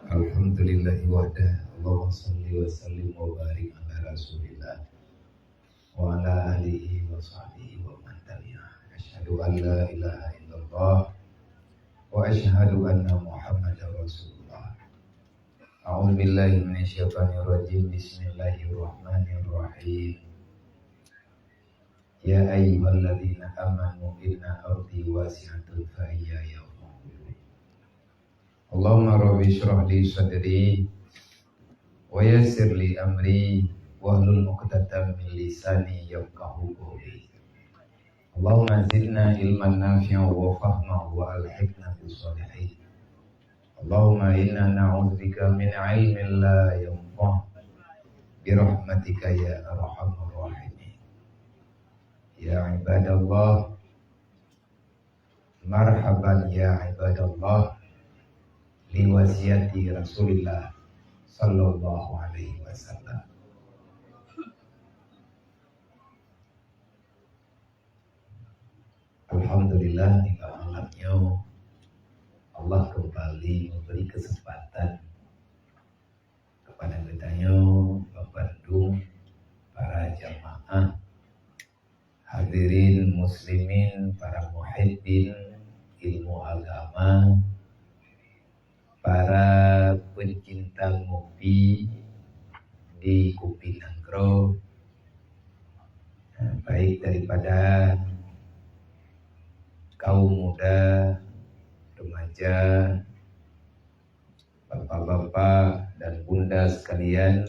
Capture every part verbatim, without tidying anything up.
Alhamdulillahi wahdah. Allahumma salli wa sallim wa barik ala Rasulillah wa ala alihi wa sahbihi wa man tabi'ah. Asyhadu an la ilaha illallah wa asyhadu anna Muhammadar Rasulullah. A'udzu billahi minasyaitonir rajim. Bismillahirrahmanirrahim. Ya ayyuhalladzina amanu inna ardi wasi'atun fa iyaya fa'budun. Allahumma rabbi shrah li sadri wa yassir li amri wahlul 'uqdatam min lisani yafqahu qawli. Allahumma zidna ilman nafi'an wa fahman wa alhiqna bis shalihin. Allahumma inna na'udzubika min ilmin la yanfa' bi rahmatika ya arhamar rahimin. Ya ibadallah, marhaban ya ibadallah, li wasiyati Rasulillah sallallahu alaihi wasallam. Alhamdulillah, di malam nyoe Allah kembali memberi kesempatan kepada geutanyoe bandum para jamaah, hadirin muslimin, para muhibbin ilmu agama, para pencinta ngopi di Kupi Nanggroe, baik daripada kaum muda, remaja, bapak-bapak dan bunda sekalian,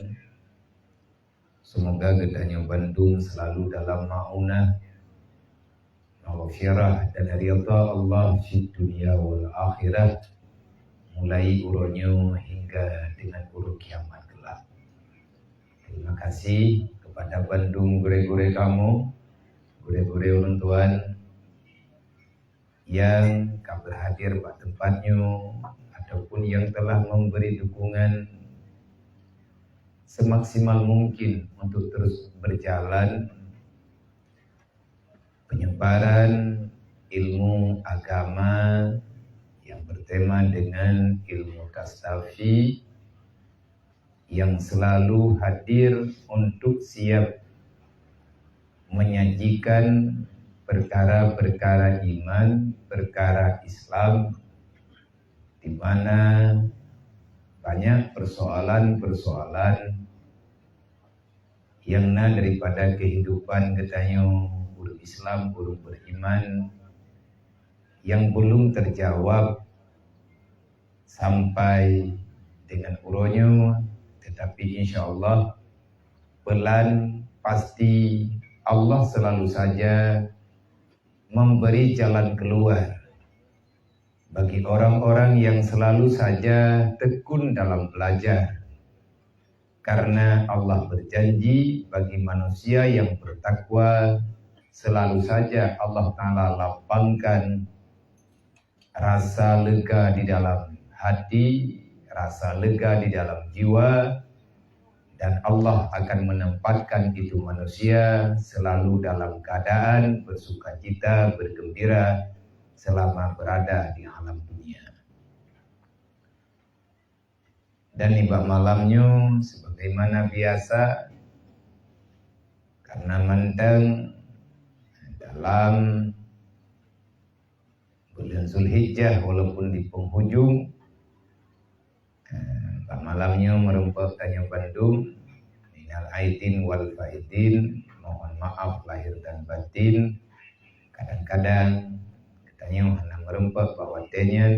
semoga geutanyoe bandum selalu dalam maunah, maghfirah dan ridha Allah fid dunya wal akhirah, mulai uroe nyoe hingga dengan uroe kiamat kelak. Terima kasih kepada bandum gurée-gurée kamoe, gurée-gurée ulôn tuan, nyang ka berhadir bak teumpat nyoe ataupun nyang telah memberi dukungan semaksimal mungkin untuk terus berjalan penyebaran ilmu agama yang bertema dengan ilmu tastafi, yang selalu hadir untuk siap menyajikan perkara-perkara iman, perkara Islam, di mana banyak persoalan-persoalan yang na daripada kehidupan geutanyoe ureuëng Islam, ureuëng beriman, yang belum terjawab sampai dengan uroe nyoe, tetapi insya Allah pelan pasti Allah selalu saja memberi jalan keluar bagi orang-orang yang selalu saja tekun dalam belajar. Karena Allah berjanji bagi manusia yang bertakwa, selalu saja Allah Ta'ala lapangkan rasa lega di dalam hati, rasa lega di dalam jiwa, dan Allah akan menempatkan itu manusia selalu dalam keadaan bersukacita, bergembira selama berada di alam dunia. Dan nibak malam nyoe, sebagaimana biasa, karena manteng dalam bulan Zulhijjah, walaupun di penghujung, eh, bak malam nyoe meureumpok tanyoe bandum, minal aidin wal faidin, mohon maaf lahir dan batin. Kadang-kadang geutanyoe hana meureumpok bak watée nyan,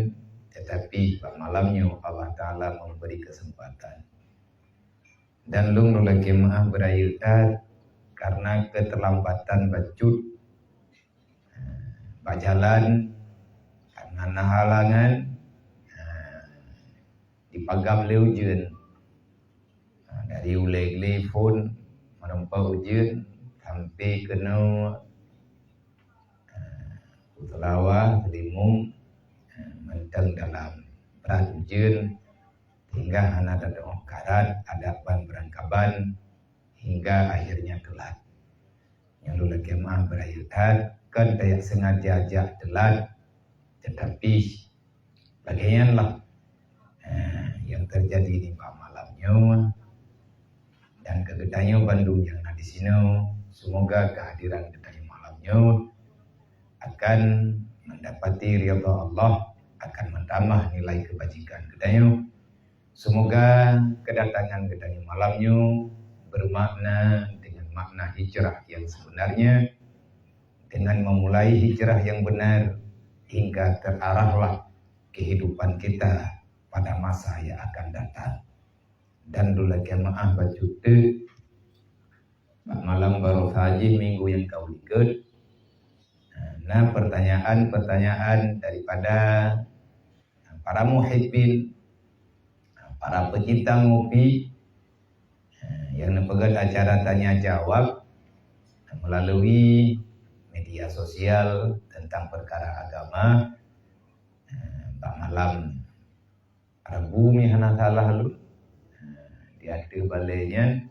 tetapi bak malam nyoe Allah Ta'ala memberi kesempatan. Dan lôn lakée meuáh beurayeuk that karena keterlambatan bacut, eh, bak jalan, karena na halangan, eh, dipagam lé ujeuen. Ha, dari ulée glé phon meureumpok ujeuen sampai keunoe, ha, u Seulawa, Seulimum, ha, manteng dalam brat ujeuen, sehingga hana teudeungoe karat adak ban beurangkaban hingga akhirnya teulat. Nyang lôn lakée meuáh beurayeuk that, kon tajak sengaja jak teulat, tetapi lagée nyan lah. Eh, nyang terjadi nibak malam nyoe. Dan keu geutanyoe bandum nyang na di sinoe, semoga kehadiran geutanyoe malam nyoe akan mendapati ridha Allah, akan menambah nilai kebajikan geutanyoe. Semoga kedatangan geutanyoe malam nyoe bermakna dengan makna hijrah yang sebenarnya, dengan memulai hijrah yang benar hingga terarahlah kehidupan kita pada masa yang akan datang. Dan dulakée meu'ah bacut teuk, bak malam baroesa jih minggu nyang ka likot, na pertanyaan-pertanyaan daripada para muhibbin, para pecinta ngopi, nyang neupeugét acara tanya jawab melalui media sosial tentang perkara agama, bak malam Rabu meuhana salah lôn, di ateueh balée nyan,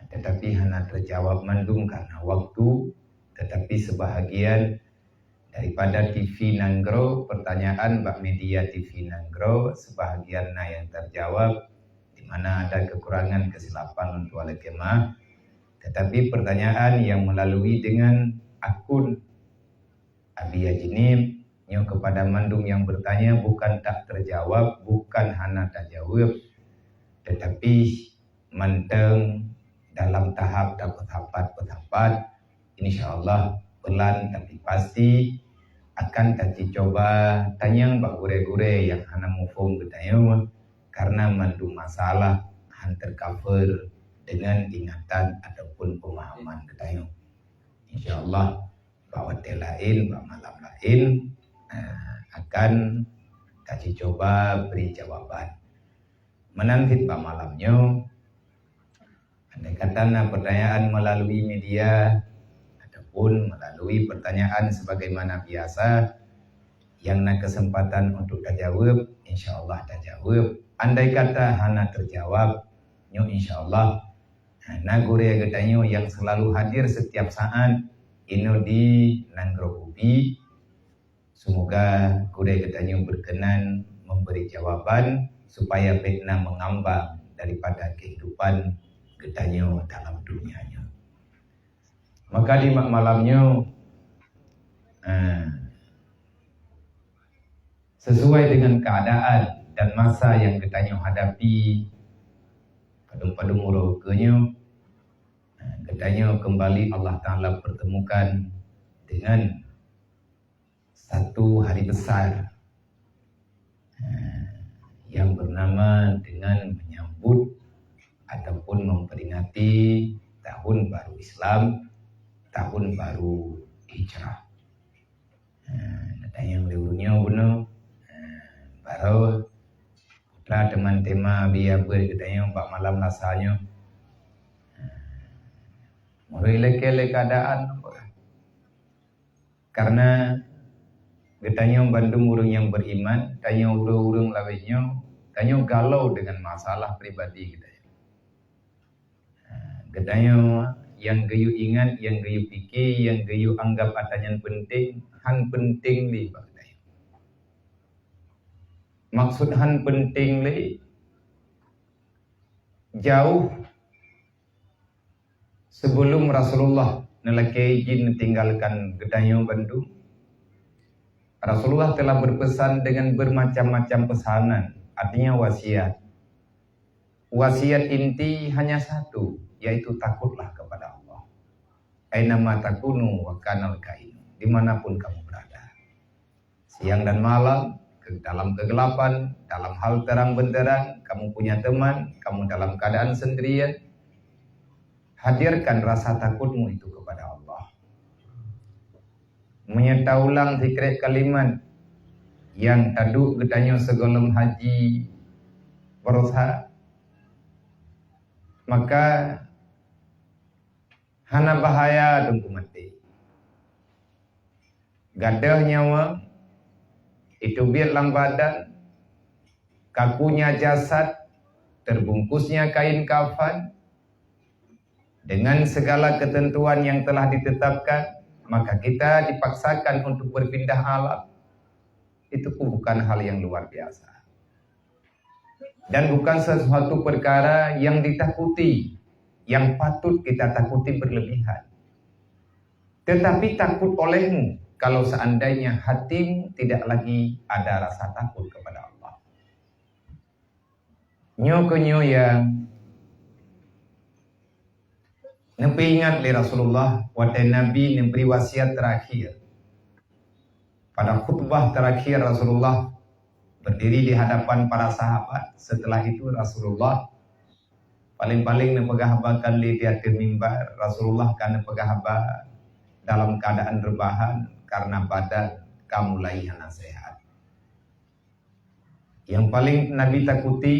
tetapi hana terjawab mandum karena waktu, tetapi sebahagian daripada T V Nanggroe, pertanyaan bak media T V Nanggroe, sebahagian na yang terjawab, di mana ada kekurangan kesilapan untuk alai keumah. Tetapi pertanyaan yang melalui dengan akun Abi Haji Nim, nyoe kepada mandum yang bertanya bukan tak terjawab, bukan hana tajawab, tetapi mantong dalam tahap tapeusapat-peusapat, insya Allah pelan tapi pasti akan tajicoba tanyong bak gurée-gurée nyang hana muphom geutanyoe, karena mandum masalah han tercover dengan ingatan ataupun pemahaman geutanyoe. Insya Allah bak watée laén, bak malam laén, eh, akan tajicoba beri jawaban. Meunan cit bak malam nyoe, andai kata na pertanyaan melalui media ataupun melalui pertanyaan sebagaimana biasa, yang na kesempatan untuk tajawab, insya Allah tajawab. Andai kata hana terjawab, nyoe insya Allah na gurée geutanyoe yang selalu hadir setiap saat, inoe di Nanggroe Ubi. Semoga gurée geutanyoe berkenan memberi jawaban supaya bék na meungambang daripada kehidupan geutanyoe dalam dunia nyoe. Maka di ma-, malam nyoe, eh, sesuai dengan keadaan dan masa yang geutanyoe hadapi, padum-padum uroe keu nyoe, eh, geutanyoe kembali Allah Taala pertemukan dengan satu hari besar, eh, yang bernama dengan menyambut ataupun memperingati tahun baru Islam, tahun baru Hijrah. Eh, na tanyong lé ureuëng nyoe bunoe, eh, baroe putra teuma tema biya beuet geutanyoe bak malam Lasa nyoe. Eh, meureuek lé keadaan, karena geutanyoe bandum ureuëng nyang beriman, tanyoe ureuëng-ureuëng lawét nyoe, tanyoe galau dengan masalah pribadi geutanyoe. Geutanyoe nyang geuyue ingat, nyang geuyue pike, nyang geuyue anggab atra nyan penting, han penting lé bak geutanyoe. Maksud han penting lé, jauh sebelum Rasulullah neulakée jin tinggalkan geutanyoe bandum, Rasulullah telah berpesan dengan bermacam-macam pesanan, artinya wasiat. Wasiat inti hanya satu, yaitu takutlah kepada Allah. "Ainama takunu wa kanal kainu," dimanapun kamu berada. Siang dan malam, ke dalam kegelapan, dalam hal terang benderang, kamu punya teman, kamu dalam keadaan sendirian, hadirkan rasa takutmu itu kepada Allah. Meunyoe taulang sikrek kalimat nyang taduek geutanyoe sigohlom haji baroesa, maka hana bahaya teungku maté. Gadôh nyawa, iteubiet lam badan, kakunya jasad, terbungkusnya kain kafan, dengan segala ketentuan yang telah ditetapkan, maka kita dipaksakan untuk berpindah alam. Itu bukan hal yang luar biasa. Dan bukan sesuatu perkara yang ditakuti, yang patut kita takuti berlebihan. Tetapi takut olehmu kalau seandainya hatimu tidak lagi ada rasa takut kepada Allah. Nyoe keuh nyoe nyang neupeuingat lé Rasulullah watée Nabi neubri wasiat terakhir. Pada khutbah terakhir Rasulullah berdiri di hadapan para sahabat, setelah itu Rasulullah paling-paling neupeugah haba kali di ateueh mimbar, Rasulullah ka neupeugah haba dalam keadaan rebahan karena badan ka mulai hana sehat. Yang paling Nabi takuti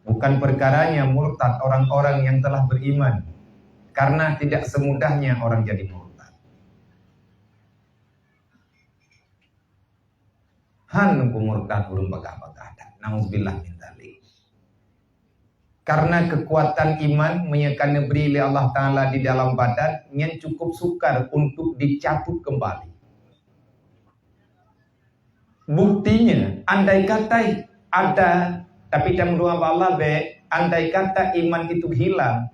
bukan perkaranya murtad orang-orang yang telah beriman, karena tidak semudahnya orang jadi murtad. Han ku murtad ureuëng bagah-bagah that. Nauzubillah min dzalik. Karena kekuatan iman meunyoe ka neubri lé Allah Taala di dalam badan, nyan cukup sukar untuk dicabut kembali. Buktinya, andai kata ada, tapi tameudoá bak Allah bèk, andai kata iman itu hilang,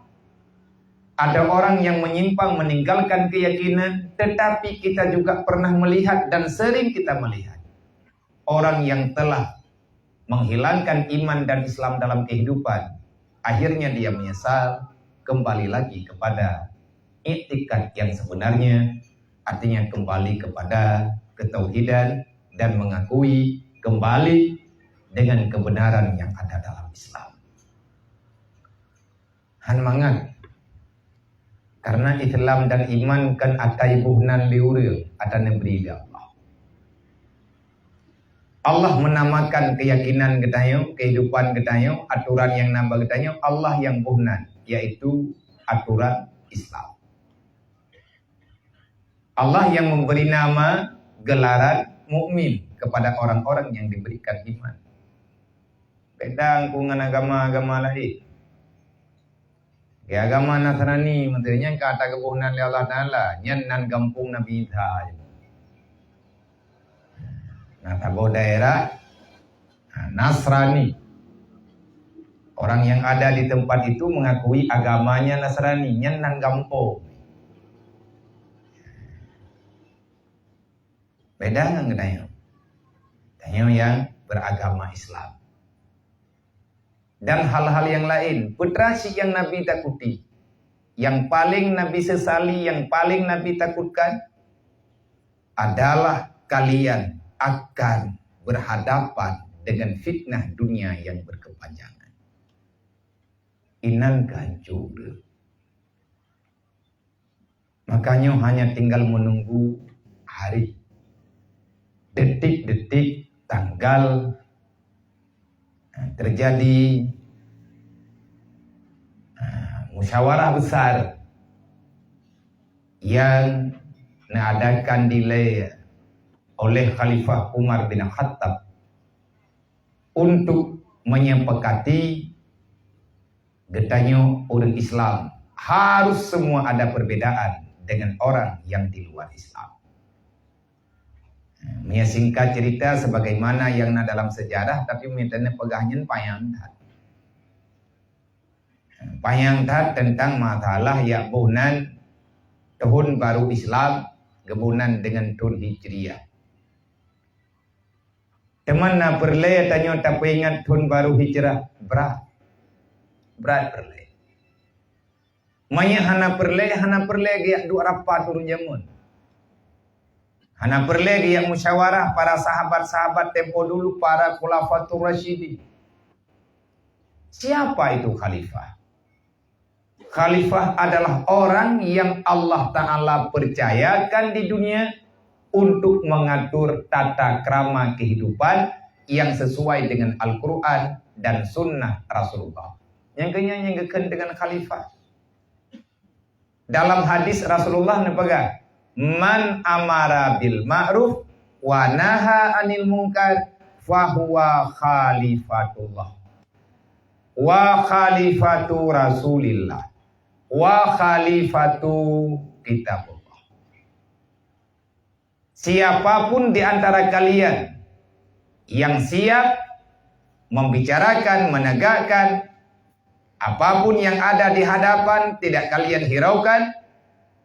ada orang yang menyimpang meninggalkan keyakinan, tetapi kita juga pernah melihat dan sering kita melihat orang yang telah menghilangkan iman dan Islam dalam kehidupan, akhirnya dia menyesal, kembali lagi kepada iktikad yang sebenarnya, artinya kembali kepada ketauhidan dan mengakui kembali dengan kebenaran yang ada dalam Islam. Han mangat. Karena Islam dan iman kan ata iboh nan lé ureuëng, ata neubri lé Allah. Allah menamakan keyakinan geutanyoe, kehidupan geutanyoe, aturan yang na bak geutanyoe, Allah yang boh nan, yaitu aturan Islam. Allah yang memberi nama gelaran mukmin kepada orang-orang yang diberikan iman. Beda ku ngon agama-agama lain. Di agama Nasrani, maksudnya ka ata geuboh nan lé Allah Taala, nyan nan gampông Nabi Isa. Nah, saboh daerah, nah, Nasrani. Orang yang ada di tempat itu mengakui agamanya Nasrani, nyan nan gampông. Beda ngon geutanyoe. Tanyoe yang beragama Islam. Dan hal-hal yang lain. Peue teuma cit nyang Nabi takuti. Yang paling Nabi sesali, yang paling Nabi takutkan adalah kalian akan berhadapan dengan fitnah dunia yang berkepanjangan. Inan keuh hanco ureuëng. Makanya hanya tinggal menunggu hari, detik-detik, tanggal, eh, terjadi, eh, musyawarah besar yang diadakan dilée oleh Khalifah Umar bin Khattab untuk menyepakati geutanyoe ureuëng Islam harus semua ada perbedaan dengan orang yang di luar Islam. Meunyoe singkat cerita sebagaimana yang na dalam sejarah, tapi meunyoe tapeugah nyan panyang that. Panyang that tentang masalah jak boh nan tahun baru Islam geuboh nan dengan tahun Hijriah. Teuma na peureulée tanyoe tapeuingat thon barô hijrah, brat. Brat peureulée. Meunyoe hana peureulée, hana peureulée geujak duek rapat ureuëng jameun. Hana peureulée geujak musyawarah para sahabat-sahabat tempo dulu, para khulafatur rasyidin. Siapa itu khalifah? Khalifah adalah orang yang Allah Ta'ala percayakan di dunia untuk mengatur tata krama kehidupan yang sesuai dengan Al-Quran dan Sunnah Rasulullah. Nyang keunyan nyang geukheun dengan khalifah. Dalam hadis Rasulullah neupeugah, "Man amara bil ma'ruf wa naha anil munkar fahuwa khalifatullah." Wa khalifatu Rasulillah, wa khalifatu Kitabullah. Siapapun di antara kalian yang siap membicarakan, menegakkan, apapun yang ada di hadapan tidak kalian hiraukan,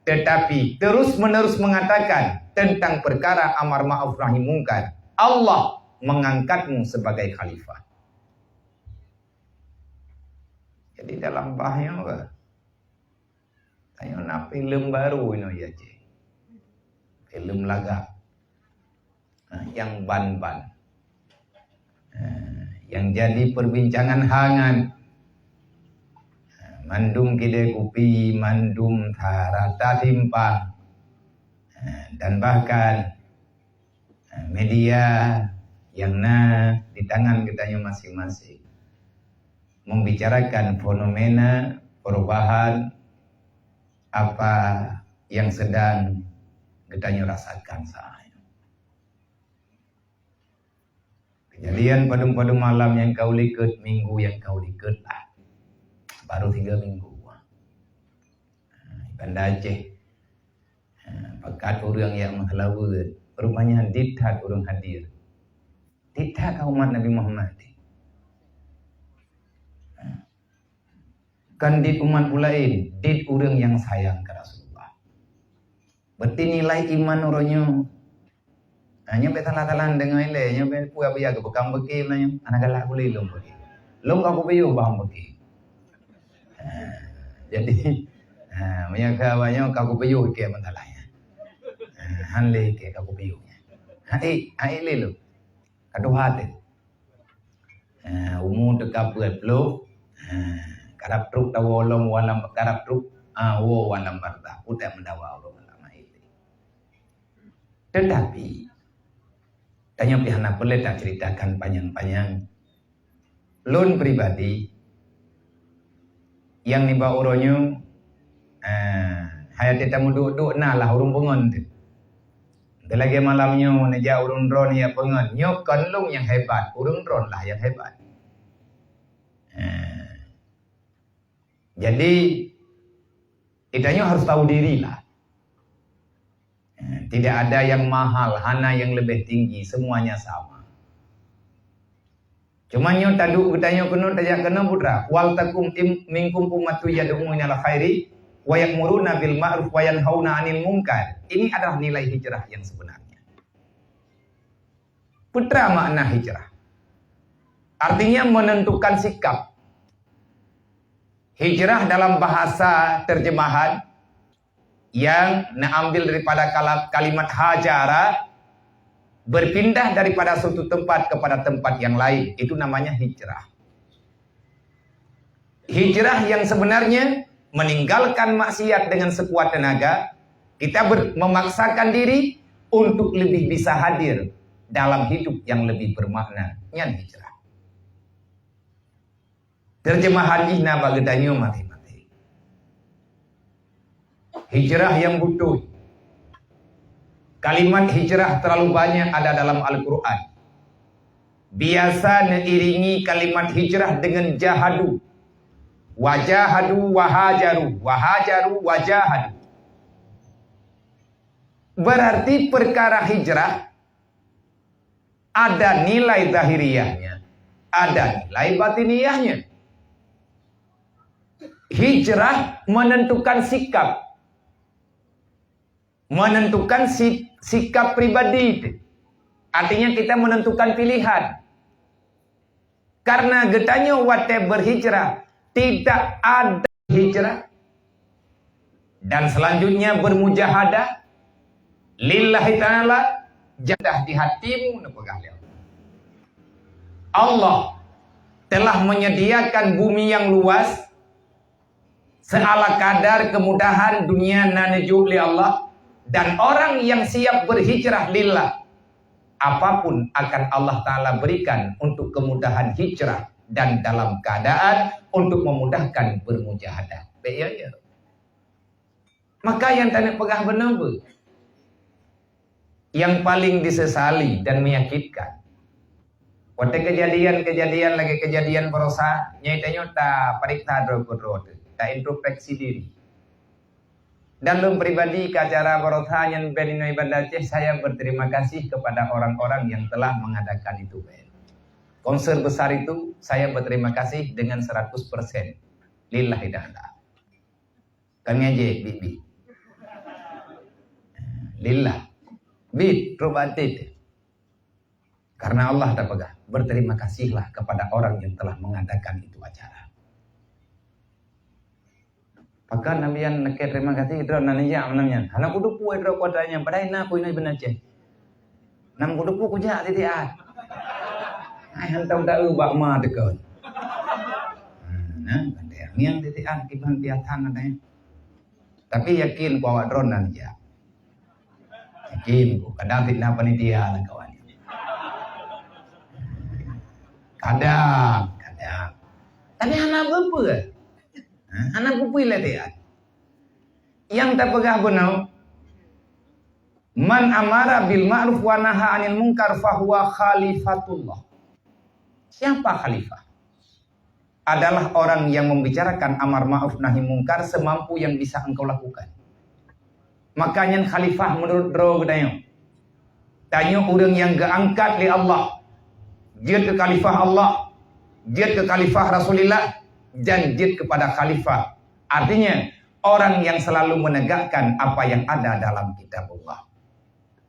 tetapi terus-menerus mengatakan tentang perkara amar ma'ruf nahi mungkar. Allah mengangkatmu sebagai khalifah. Jadi dalam bahaya apa? Tanyoe na filem baru inoe ya ceh. Filem lagak. Ha, nyang ban-ban. Ha, nyang jadi perbincangan hangat. Ha, mandum kidai kupi, mandum rata simpang. Ha, dan bahkan, ha, media nyang na di tangan geutanyoe masing-masing membicarakan fenomena perubahan apa yang sedang geutanyoe rasakan saat ini. Kejadian padum-padum malam nyang ka u likot, minggu nyang ka u likot lah. Baru tiga minggu. Ha, Banda Aceh. Ha, pakat ureuëng nyang meuseulaweuet. Rupanya dit that ureuëng hadir. Dit that ka umat Nabi Muhammad. Ha. Kan dit umat laén, dit ureuëng nyang sayang keu Rasulullah. Berarti nilai iman uroe nyoe. Ha, nyoe bèk salah-salah deungoe ilèe, nyoe bèk peue Abuya geupeukam beuke meunyoe. Hana galak ulèe lôn beuke. Lôn ka kupiôh bah beuke. Ha, jadi, ha, meunyoe ka awak nyoe ka kupiôh ikèe meusalah nyan. Ha, han lé ikèe ka kupiôh nyan. Ha, ék, ha, ék lé lôn. Ka tuha teuh. Ha, umu teuka peuet ploh. Ha, karab trok tawoe lom walam karab trok, ha, woe walam barzakh. Utak meudawa ulôn lam akhé. Tetapi, tanyoe pih hana peureulèe taceritakan panjang-panjang. Lôn pribadi, nyang nibak uroe nyoe, eh, hai até tameuduek-duek na lah ureuëng peungon teuh. Lagèe malam nyoe neujak ureuëng droen nyang peungon. Nyoe kon lôn nyang hebat, ureuëng droen lah nyang hebat. Eh, jadi, kita nyoe harus tahu diri lah. Eh, tidak ada yang mahal, hana yang lebih tinggi, semuanya sama. Cuma nyoe taduek geutanyoe keunoe tajak keunoe putra. "Wal takum im-, minkum ummatu yad'una ilal khairi wa ya'muruna bil ma'ruf wa yanhauna 'anil munkar." Ini adalah nilai hijrah yang sebenarnya. Putra makna hijrah. Artinya menentukan sikap. Hijrah dalam bahasa terjemahan yang na ambil daripada kala-, kalimat hajara, berpindah daripada suatu tempat kepada tempat yang lain, itu namanya hijrah. Hijrah yang sebenarnya meninggalkan maksiat dengan sekuat tenaga, kita ber-, memaksakan diri untuk lebih bisa hadir dalam hidup yang lebih bermakna, nyan hijrah. Terjemahan jih na bak geutanyoe maté-maté. Hijrah yang beutôi. Kalimat hijrah terlalu banyak ada dalam Al-Quran. Biasa neuiringi kalimat hijrah dengan jahadu. Wajahadu, wahajaru, wahajaru, wajahadu. Berarti perkara hijrah ada nilai zahiriyahnya, ada nilai batiniyahnya. Hijrah menentukan sikap, menentukan si-, sikap pribadi itu. Artinya kita menentukan pilihan. Karena geutanyoe watèe berhijrah, tidak ada hijrah. Dan selanjutnya bermujahadah lillahi ta'ala, jadah di hatimu neupeugah lé Allah. Allah telah menyediakan bumi yang luas seala kadar kemudahan dunia na neujok lé Allah, dan orang yang siap berhijrah lillah, apapun akan Allah Ta'ala berikan untuk kemudahan hijrah dan dalam keadaan untuk memudahkan bermujahadah. Bèk ya, ya. Maka nyang taneuk peugah beuneubeue, yang paling disesali dan menyakitkan, watèe kejadian-kejadian lagèe kejadian baroesa, nyan tanyoe tapareksa droe keudroe teuh, ta introspeksi diri. Dan lôn pribadi, keu acara baroesa nyan bèn inoe Banda Aceh, saya berterima kasih kepada orang-orang yang telah mengadakan itu bèn. Sponsor besar itu, saya berterima kasih dengan seratus persen. Lillahi ta'ala. Kan ngejek, bit-bit. Lillah. Bit, trok bak até. Karena Allah tapeugah, "Berterima kasihlah kepada orang yang telah mengadakan itu acara." Pakon Nabi nyan lakée terima kasih droe nan jak malam nyan. Hana kuteupeu droe kota nyan, padahai na ku inoe beuna ceh. Nam kuteupeu kujak titik ah. Hai hantom taeu bak ma teuka. Hmm, nah, pandai miang titik ah kiban piatan ada. Tapi yakin ku awak droe nan jak. Yakin ku, kadang fitnah panitia lah kawan. Kadang, kadang. Tapi hana apa-apa. Ha, hana pupui lé dia. Nyang tapeugah bunoe, "Man amara bil ma'ruf wa naha 'anil munkar fahuwa khalifatullah." Siapa khalifah? Adalah orang yang membicarakan amar ma'ruf nahi mungkar semampu yang bisa engkau lakukan. Maka nyan khalifah menurut droe geutanyoe. Tanyoe ureuëng nyang geuangkat lé Allah, jeuet keu khalifah Allah, jeuet keu khalifah Rasulullah, dan jeuet keupada khalifah. Artinya, orang yang selalu menegakkan apa yang ada dalam kitab Allah.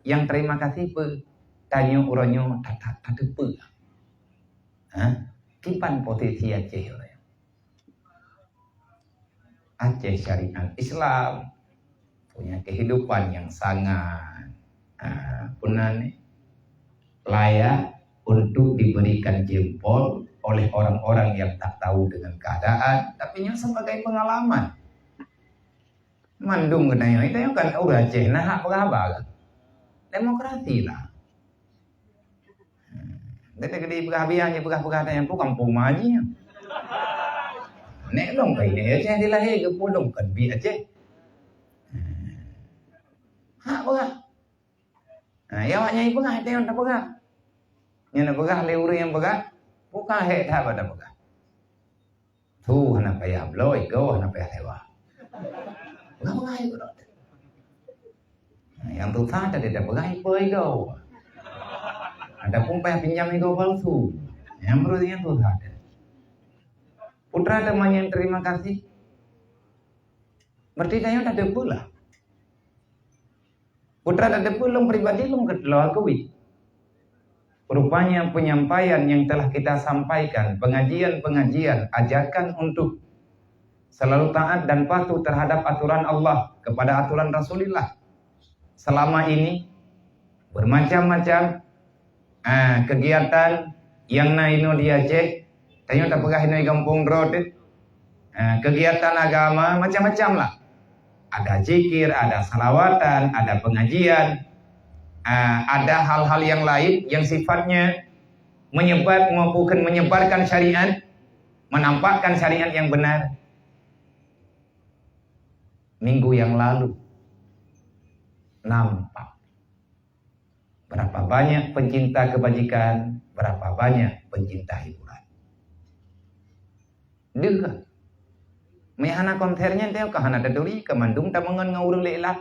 Nyang terima kasih peue? Tanyoe uroe nyoe that-that tateupeue. Ha? Kiban posisi Aceh uroe nyoe? Aceh syariat Islam punya kehidupan yang sangat, ah, apa nan ni, layak untuk diberikan jempol oleh orang-orang yang tak tahu dengan keadaan, tapi nyoe sebagai pengalaman. Mandum geutanyoe, geutanyoe kan ureuëng Aceh, na hak peugah haba kan? Demokrasi lah. Gata geude peugah biang je peugah-peugah tanya tu kampung maji. Nek long kai nek Aceh dilahé geupulong kan bi Aceh. Hak peugah. Ha, ya awak nyai peugah tanya tak peugah. Nyang peugah lé ureuëng nyang peugah, bukan hek that pada peugah. Su hana payah bloe, igoe hana payah sewa. Peugah-peugah igoe. Nah, nyang susah tadi dah peugah ipe igoe. Ataupun payah pinjam igoe palsu. Nyang menurut nyang susah tadi. Putra teuma nyang terima kasih. Berarti tanyoe dah teupeue lah. Putra dan teupeue lôn pribadi lôn keuteuloe akui. Rupanya penyampaian yang telah kita sampaikan, pengajian-pengajian, ajakan untuk selalu taat dan patuh terhadap aturan Allah, kepada aturan Rasulullah. Selama ini, bermacam-macam, ah, kegiatan nyang na inoe di Aceh, tanyoe tapeugah inoe gampông droe teuh. Ah, kegiatan agama macam-macam lah. Ada zikir, ada salawatan, ada pengajian, ah, ada hal-hal yang lain yang sifatnya menyebar, bukan menyebarkan syariat, menampakkan syariat yang benar. Minggu yang lalu nampak. Berapa banyak pencinta kebajikan, berapa banyak pencinta hiburan. Deuh. Meuhana konser nyan teuh ka hana taturi, ka mandum tameungon ngon ureuëng lé lah.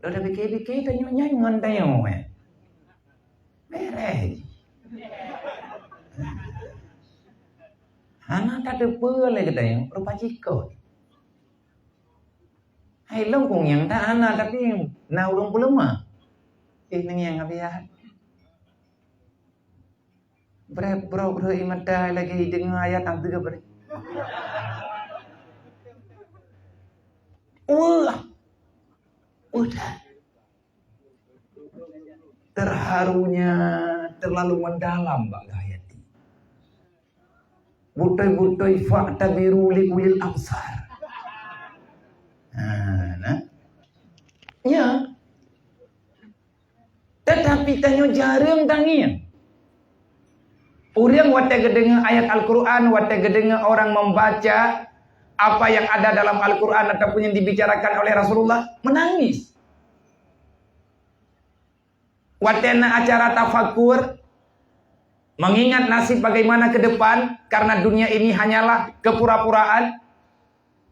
Dah tapike-pike tanyoe nyan ngon tanyoe, eh. Beres. Hana tateupeue lé geutanyoe rupa jikot. Hai lôn kong nyang that hana, tapi na ureuëng peuleumah. Eh, neng nyang habéh. Brek brok brok imata lagi deungoe ayat abdul gabre. Wah. Udah. Terharunya terlalu mendalam bak Gayati. Butoi-butoi fa'tabiru li ulil absar. Ha, nah. Ya. Tetapi tanyoe jareueng tangieng. Ureuëng watée geudeungoe ayat Al-Quran, watée geudeungoe orang membaca apa yang ada dalam Al-Quran ataupun yang dibicarakan oleh Rasulullah, menangis. Watée na acara tafakur, mengingat nasib bagaimana ke depan, karena dunia ini hanyalah kepura-puraan.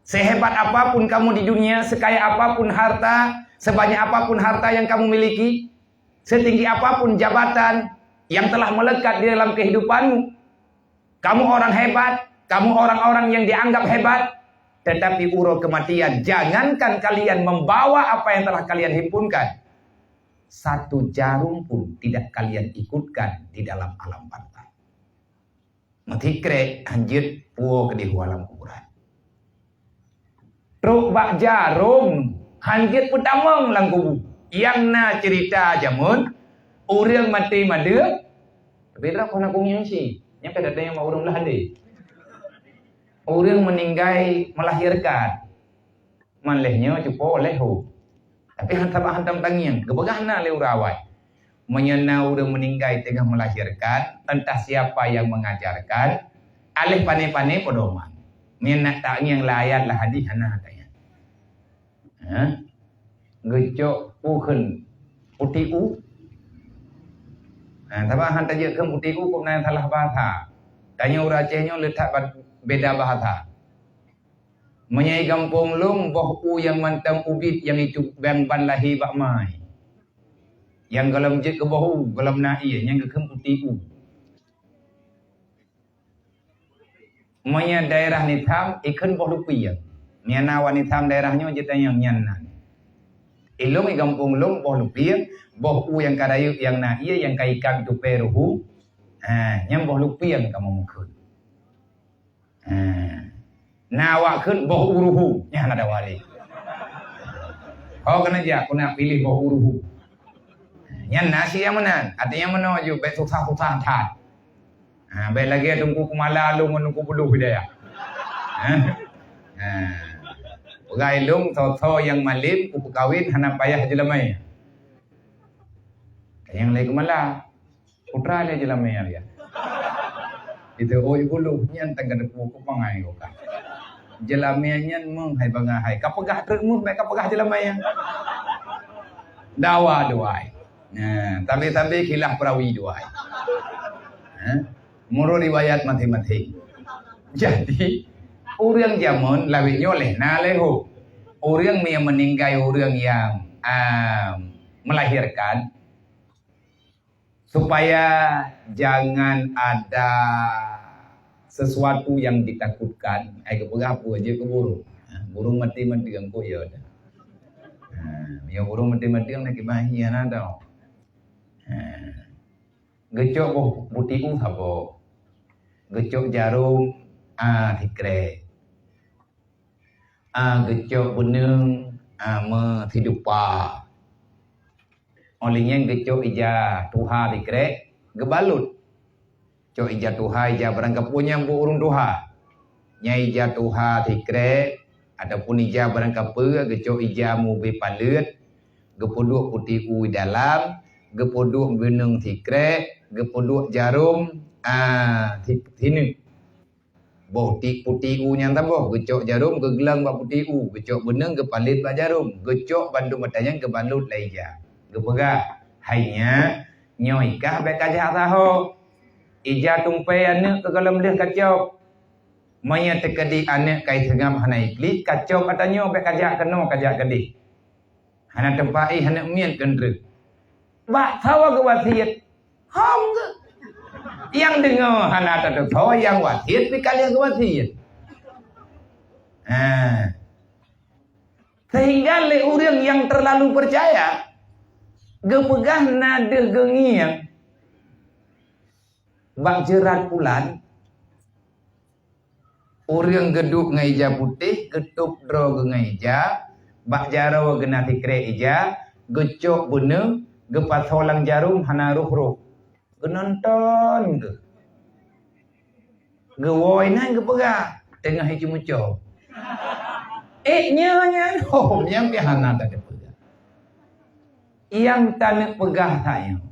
Sehebat apapun kamu di dunia, sekaya apapun harta, sebanyak apapun harta yang kamu miliki, setinggi apapun jabatan, yang telah melekat di dalam kehidupanmu. Kamu orang hebat, kamu orang-orang yang dianggap hebat, tetapi uroe kematian, jangankan kalian membawa apa yang telah kalian himpunkan, satu jarum pun tidak kalian ikutkan di dalam alam barzakh. Meusikrek hanjeuet puwoe keudeh u alam kuburan. Trok bak jarom hanjeuet peutamong lam kubu. Nyang na cerita jameun ureuëng maté madeueng, tapi droe kon aku ngieng si. Nyang ka datang nyang ureuëng blah deh. Ureuëng meninggai melahirkan. Man lheueh nyoe cupo lheueh ho. Tapi han-, sabab hantom tangieng, geupeugah na lé ureuëng awai. Meunyoe na ureuëng meninggai teungoh melahirkan, entah siapa yang mengajarkan, aléh pané-pané pedoman. Meunyoe nak tangieng lam ayat lam hadis hana tangieng. Ha? Geucok u kheun puti u. Ha, sabab han tajeuet kheun puti u kok na salah bahasa. Tanyoe ureuëng Aceh nyoe le that ba-, beda bahasa. Meunyoe i gampông lôn boh u nyang mantong ubit nyang icuk bang ban lahé bak mai. Nyang gohlom jeuet keu boh u, gohlom na ie, nyang geukheun puti u. Meunyoe daerah Nitham, ikheun boh lupieng. Meunyoe na awak Nitham daerah nyoe jitanyong nyan nan. I lôn i gampông lôn boh lupieng, boh u nyang ka rayeuk nyang na ie nyang ka ikab tupée ruhu. Ha, nyan boh lupieng kamoe meukheun. Ha. Na awak kheun boh u ruhu, nyan ada wali. Ho keuneuk jak, keuneuk piléh boh u ruhu. Nyan na si nyang meunan, artinya meunoe ju bék susah-susah that. Ha, bék lagée Teungku Kumala lôn ngon Teungku Buluh Hidayah. Ha? Ha. Peugah i lôn, soe-soe nyang malem kupeukawen hana payah jeulamée. Nyang lé Kumala. Putra lé jeulamée nyan. Itu oi buluh nyan tangga depu ku pangai ku ka. Jeulamée nyan meuh hai bangai hai. Ka peugah treuk meuh, bék ka peugah jeulamée nyan. Dawa duai. Nah, tabe-tabe khilaf perawi duai. Ha? Meunurot riwayat maséng-maséng. Jadi, ureuëng jameun lawét nyoe lé na lé ho. Ureuëng nyang meuninggai ureuëng nyang, ah, melahirkan, supaya jangan ada sesuatu yang ditakutkan. Ai geupeugah peue jeuet keu burung. Ha, burung maté-maté engkau ya dah. Ha, ya burung maté-maté nak kibahi hana tau. Ha. Geucok boh puti u saboh. Geucok jarom, ah, sikrek. Ah, geucok beuneung, ah, meusidupa. Óh lheueh nyan geucok ija tuha sikrek, geubalot. Cok ija tuha, ija barang kapeue nyang buet ureuëng tuha. Nyan ija tuha sikrek, ataupun ija barang kapeue, geucok ija mubée paleuet, geupeuduek puti u dalam, geupeuduek beuneung sikrek, geupeuduek jarom, ah, si-, sineuk. Boh ti-, puti u nyan saboh, geucok jarom, geugeulang bak puti u, geucok beuneung, geupaleuet bak jarom, geucok bandum ata nyan geubalot lé ija. Geupeugah, "Hai nyak, nyoe i kah bék kajak saho. Ija tumpée aneuëk keu gohlom lheueh kacok. Meunyoe teukeudi aneuëk kai seungab hana iklik, kacok ata nyoe bék kajak keunoe, kajak keudeh." Hana teumpat éh, hana miet keu treuk. Bak sawa geuwasiet, hom geuh. Nyang deungoe hana tateupeue nyang wasiet, pih ka lheueh geuwasiet. Ha. Sehingga lé ureuëng nyang terlalu percaya, geupeugah na deuh geungieng bak jeurat pulan, ureuëng geuduek ngon ija putéh, geutôb droe geuh ngon ija, bak jaroe geunaséh krek ija, geucok beuneung, geupasoe lam jarom hana roh-roh. Geunonton geuh. Geuwoe inan geupeugah, teungoh iceumuco. Ék nyoe nyan, hom nyang pih hana tateupeugah. Nyang taneuk peugah tanyoe.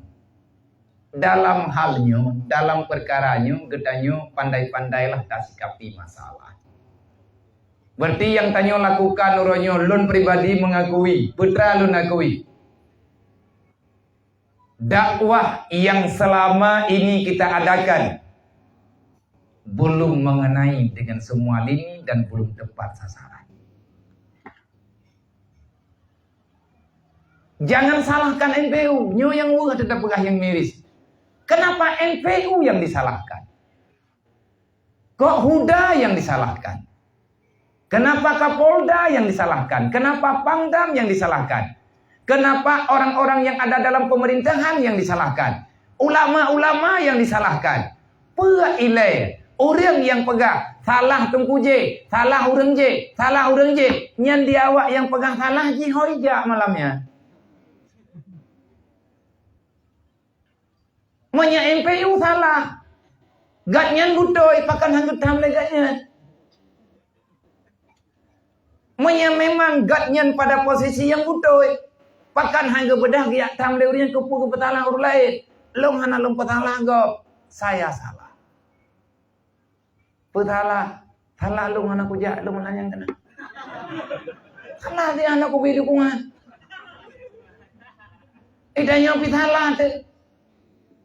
Dalam hal nyoe, dalam peukara nyoe, geutanyoe pandai-pandailah tasikapi masalah. Berarti nyang tanyoe lakukan uroe nyoe, lôn pribadi mengakui, peue teuma lôn akui. Dakwah yang selama ini kita adakan belum mengenai dengan semua lini dan belum tepat sasaran. Jangan salahkan M P U, nyoe nyang weueh teutap peugah nyang miris. Kenapa M P U yang disalahkan? Kok Huda yang disalahkan? Kenapa Kapolda yang disalahkan? Kenapa Pangdam yang disalahkan? Kenapa orang-orang yang ada dalam pemerintahan yang disalahkan? Ulama-ulama yang disalahkan? Peue ilée ureuëng nyang peugah salah teungku jih, salah ureuëng jih, salah ureuëng jih, nyan di awak nyang peugah salah jih hôi jak malam nyan. Meunyoe M P U salah, gobnyan beutôi, pakon han geutam lé gobnyan? Meunyoe memang gobnyan pada posisi nyang beutôi, pakon han geubeudah geujak tam lé ureuëng nyang keupeue geupeusalah ureuëng laén? Lôn hana lôn peusalah gob, saya salah. Peusalah, salah lôn hana kujak, lôn meunan nyang keunan. Salah dia hana kubri dukungan. Eh, dan nyang pih salah tu.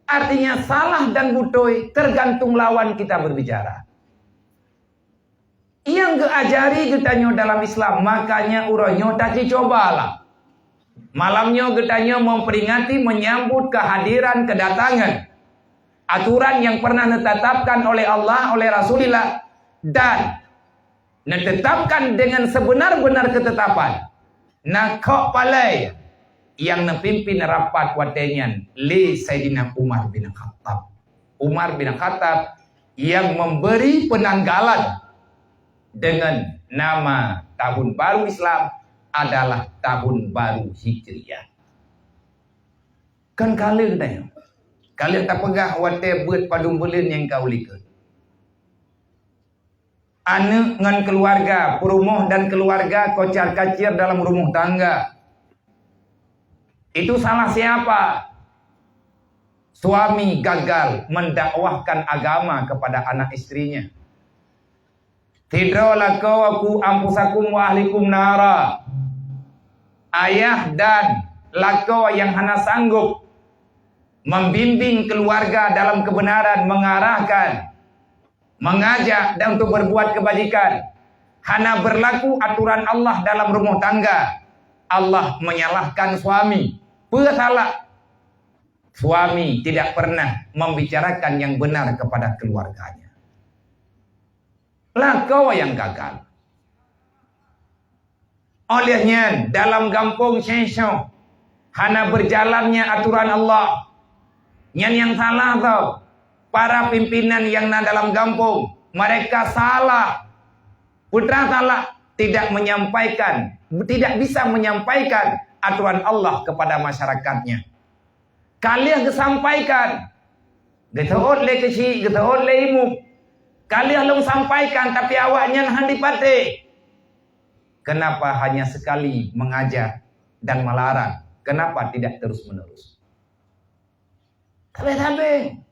Artinya salah dan beutôi tergantung lawan kita berbicara. Nyang geuajari geutanyoe dalam Islam, makanya uroe nyoe takicobalah. Malam nyoe geutanyoe memperingati menyambut kehadiran kedatangan aturan yang pernah ditetapkan oleh Allah, oleh Rasulullah, dan ditetapkan dengan sebenar-benar ketetapan. Na kok palai nyang neupimpin rapat watée nyan lé Saidina Umar bin Khattab. Umar bin Khattab yang memberi penanggalan dengan nama tahun baru Islam adalah tahun baru Hijriah. Kan ka lheueh tanyoe. Ka lheueh tapeugah watée beuet padum buleuen nyang ka u likot. Aneuk ngon keluarga, peurumoh dan keluarga kocar-kacir dalam rumah tangga. Itu salah siapa? Suami gagal mendakwahkan agama kepada anak istrinya. Sidroe lakoe, "Qu anfusakum wa ahlikum nara." Ayah dan lakoe yang hana sanggup membimbing keluarga dalam kebenaran, mengarahkan, mengajak dan untuk berbuat kebajikan, hana berlaku aturan Allah dalam rumah tangga, Allah menyalahkan suami. Peue salah? Suami tidak pernah membicarakan yang benar kepada keluarganya. Lakoe nyang gagal. Óh lheueh nyan, dalam gampông Syengshoe hana berjalannya aturan Allah. Nyan nyang salah tau. Para pimpinan nyang na dalam gampông, mereka salah. Putra salah, tidak menyampaikan, tidak bisa menyampaikan aturan Allah kepada masyarakatnya. Ka lheueh geusampaikan, geuteuôt lé keuchik, geuteuôt lé imeum. Ka lheueh lôn sampaikan, tapi awaknyan hana jipatéh. Kenapa hanya sekali mengajak dan melarang? Kenapa tidak terus-menerus? Sabe-sabe.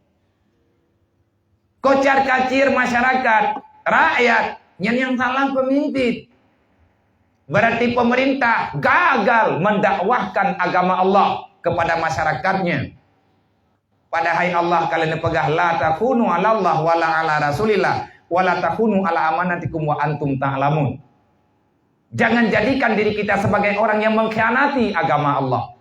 Kocar-kacir masyarakat, rakyat, nyan nyang salah pemimpin. Berarti pemerintah gagal mendakwahkan agama Allah kepada masyarakatnya. Padahai Allah ka lheueh neupeugah, "La takunu 'ala Allah wa la 'ala Rasulillah, wa la takunu 'ala amanatikum wa antum ta'lamun." Jangan jadikan diri kita sebagai orang yang mengkhianati agama Allah,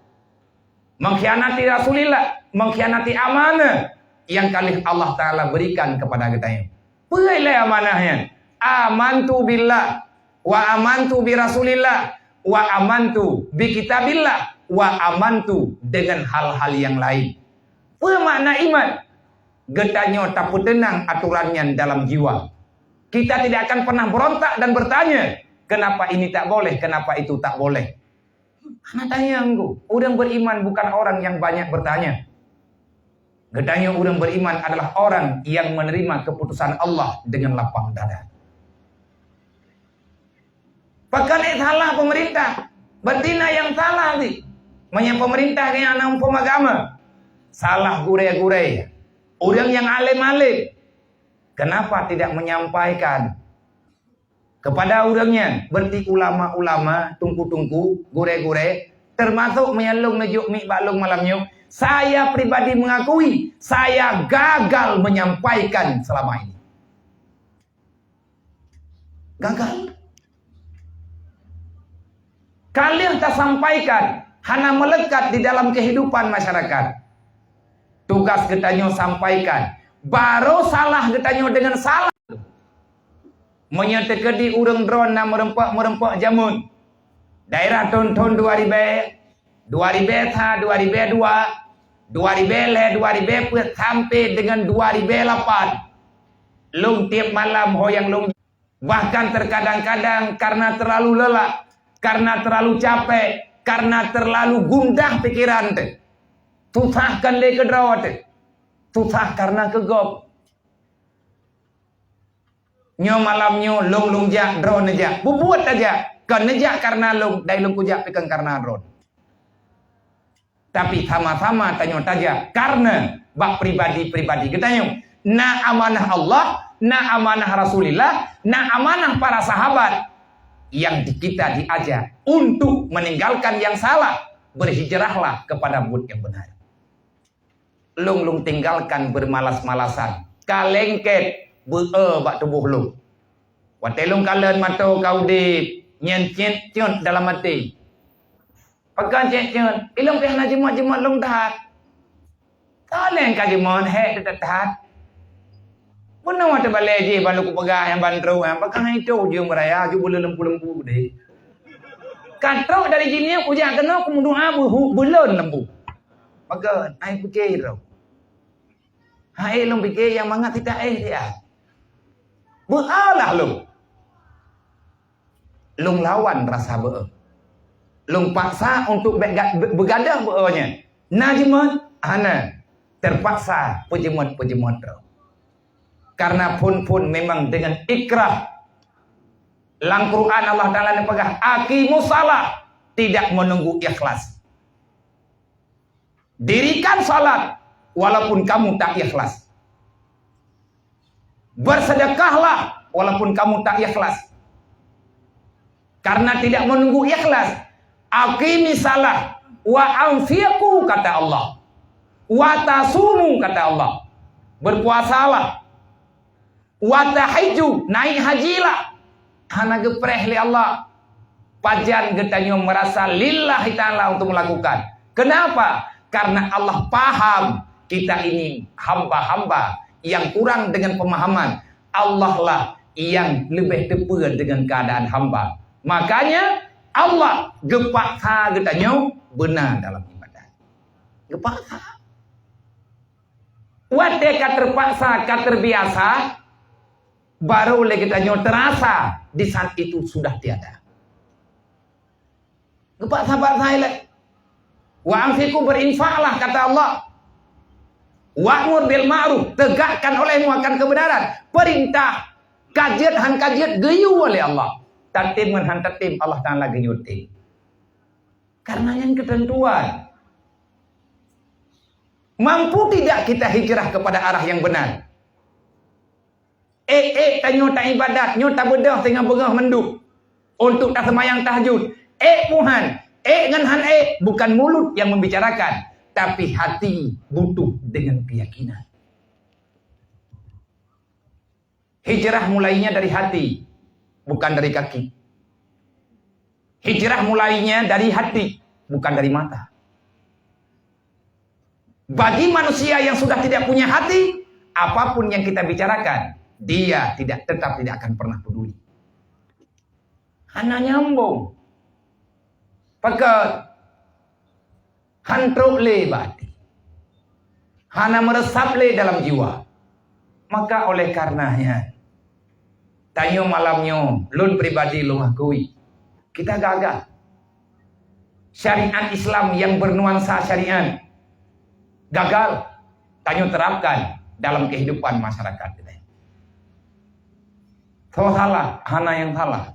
mengkhianati Rasulillah, mengkhianati amanah yang ka lheueh Allah Ta'ala berikan kepada kita. Peue lé amanah nyan? "Amantu billah, wa amantu bi Rasulillah, wa amantu bi kitabillah, wa amantu," dengan hal-hal yang lain. Peue makna iman? Geutanyoe tapeuteunang aturan nyan dalam jiwa. Kita tidak akan pernah berontak dan bertanya, "Kenapa ini tak boleh, kenapa itu tak boleh?" Hana tanyong. Ureuëng beriman bukan orang yang banyak bertanya. Geutanyoe ureuëng beriman adalah orang yang menerima keputusan Allah dengan lapang dada. Pakon ék salah pemerintah? Berarti na nyang salah sih. Meunyoe pemerintah nyang na huköm agama, salah gurée-gurée, ureuëng nyang além-além, kenapa tidak menyampaikan kepada ureuëng nyan? Berarti ulama-ulama, tungku-tungku, gurée-gurée, termasuk meunyoe lôn neujok mic bak lôn malam nyoe, saya pribadi mengakui saya gagal menyampaikan selama ini. Gagal. Ka lheueh tasampaikan, hana melekat di dalam kehidupan masyarakat. Tugas geutanyoe sampaikan. Barô salah geutanyoe deungon salah. Meunyoe teukeudi ureuëng droe na meureumpok-meureumpok jameun, daerah thon-thon dua ribèe, dua ribèe sa, dua ribèe dua, dua ribèe lhèe, dua ribèe peuet, sampai deungon dua ribèe lapan. Lôn tiep malam ho nyang lôn, bahkan terkadang-kadang karena terlalu lelah, karena terlalu capek, karena terlalu gundah pikiran teuh, susah kon lé keudroe teuh, susah karena keu gob. Nyoe malam nyoe lôn, lôn jak, droe neujak. Bubuet tajak. Kon neujak karena lôn, dai lôn kujak pi kon karena droe. Tapi sama-sama tanyoe tajak karena bak pribadi-pribadi geutanyoe. Na amanah Allah, na amanah Rasulullah, na amanah para sahabat yang di-, kita diajak untuk meninggalkan yang salah, berhijrahlah kepada buet yang benar. Lôn, lôn tinggalkan bermalas-malasan. Ka lengket beu-e bak tuboh lôn. Watèe lôn kalon mato ka udép, nyan cit-cut dalam até. Pakon cit-cut? Ilôn pih hana jimat-jimat lôn that. Ka lheueh ka jimat, hék that-that. Bunoe watèe balèe jih ban lôn kupeugah nyang ban trôk, nyang pakon hai trôk jeuem raya, ju buleuen lempu-lempu deh. Ka trôk dari jih nyoe kujak keunoe kumeudoa beuhu-, buleuen lempu. Pakon? Hai pike droe. Hai lôn pike nyang mangat sitaéh siat. Beu-e lah lôn. Lôn lawan rasa beu-e. Lôn paksa untuk beu-, beugadôh beu-e nyan. Na jimat? Hana. Terpaksa peujimat-peujimat droe. Karena phon-phon memang dengan ikrah. Lam Quran Allah Taala neupeugah, "Aqimus shalah," tidak menunggu ikhlas. Dirikan salat walaupun kamu tak ikhlas. Bersedekahlah walaupun kamu tak ikhlas. Karena tidak menunggu ikhlas. "Aqimis shalah wa anfiqu," kata Allah. "Wa tasumu," kata Allah. Berpuasalah. "Wa tahijju," naik haji lah. Hana geupreh lé Allah. Pajan geutanyoe merasa lillahi ta'ala untuk melakukan. Kenapa? Karena Allah paham kita ini hamba-hamba yang kurang dengan pemahaman. Allah lah yang lebih teupeu dengan keadaan hamba. Makanya Allah geupaksa geutanyoe beuna dalam ibadat. Geupaksa. Watèe ka terpaksa, ka terbiasa, baru lé geutanyoe terasa di saat itu sudah tiada. Geupaksa-paksa ilèe. "Wa anfiqu," berinfaklah, kata Allah. "Wa'mur bil ma'ruf," tegakkan olehmu akan kebenaran. Perintah, ka jeuet han ka jeuet geuyue lé Allah. Tatem ngon han tatem, Allah Taala geuyue tem. Karena nyan ketentuan. Mampu tidak kita hijrah kepada arah yang benar? Ék-ék tanyoe taibadat, nyoe tabeudôh singoh beungoh mandum untuk taseumayang tahajud. Ék puhan, ék ngon han ék, bukan mulut yang membicarakan, tapi hati butuh dengan keyakinan. Hijrah mulainya dari hati, bukan dari kaki. Hijrah mulainya dari hati, bukan dari mata. Bagi manusia yang sudah tidak punya hati, apapun yang kita bicarakan, dia tidak, tetap tidak akan pernah peduli. Hana nyambung. Pakon? Han trok lé bak até. Hana meureusap lé dalam jiwa. Maka oleh karena nyan, tanyoe malam nyoe, lôn pribadi lôn akui, kita gagal. Syariat Islam yang bernuansa syariat gagal tanyoe terapkan dalam kehidupan masyarakat kita. Soe salah, hana nyang salah.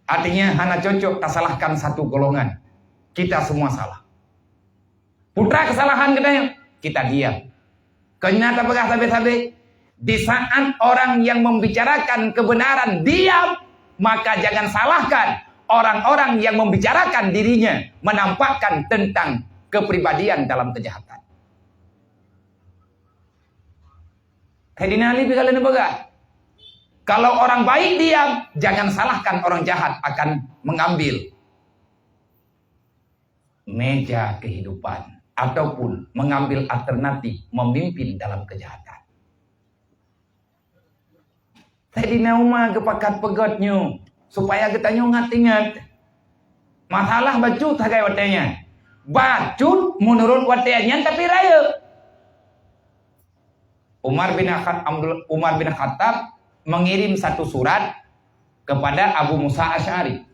Artinya, hana cocok tasalahkan satu golongan. Kita semua salah. Putra kesalahan geutanyoe, kita diam. Keu nyan tapeugah sabe-sabe, di saat orang yang membicarakan kebenaran diam, maka jangan salahkan orang-orang yang membicarakan dirinya, menampakkan tentang kepribadian dalam kejahatan. Saidina Ali pih ka lheueh neupeugah, "Kalau orang baik diam, jangan salahkan orang jahat akan mengambil meja kehidupan." ataupun mengambil alternatif memimpin dalam kejahatan. Saidina Umar geupakat peugét nyoe supaya geutanyoe ngat ingat. Masalah bacut sagai watée nyan. Bacut meunurot watée nyan tapi rayeuk. Umar bin Khat-, Abdul, Umar bin Khattab mengirim satu surat kepada Abu Musa Asy'ari.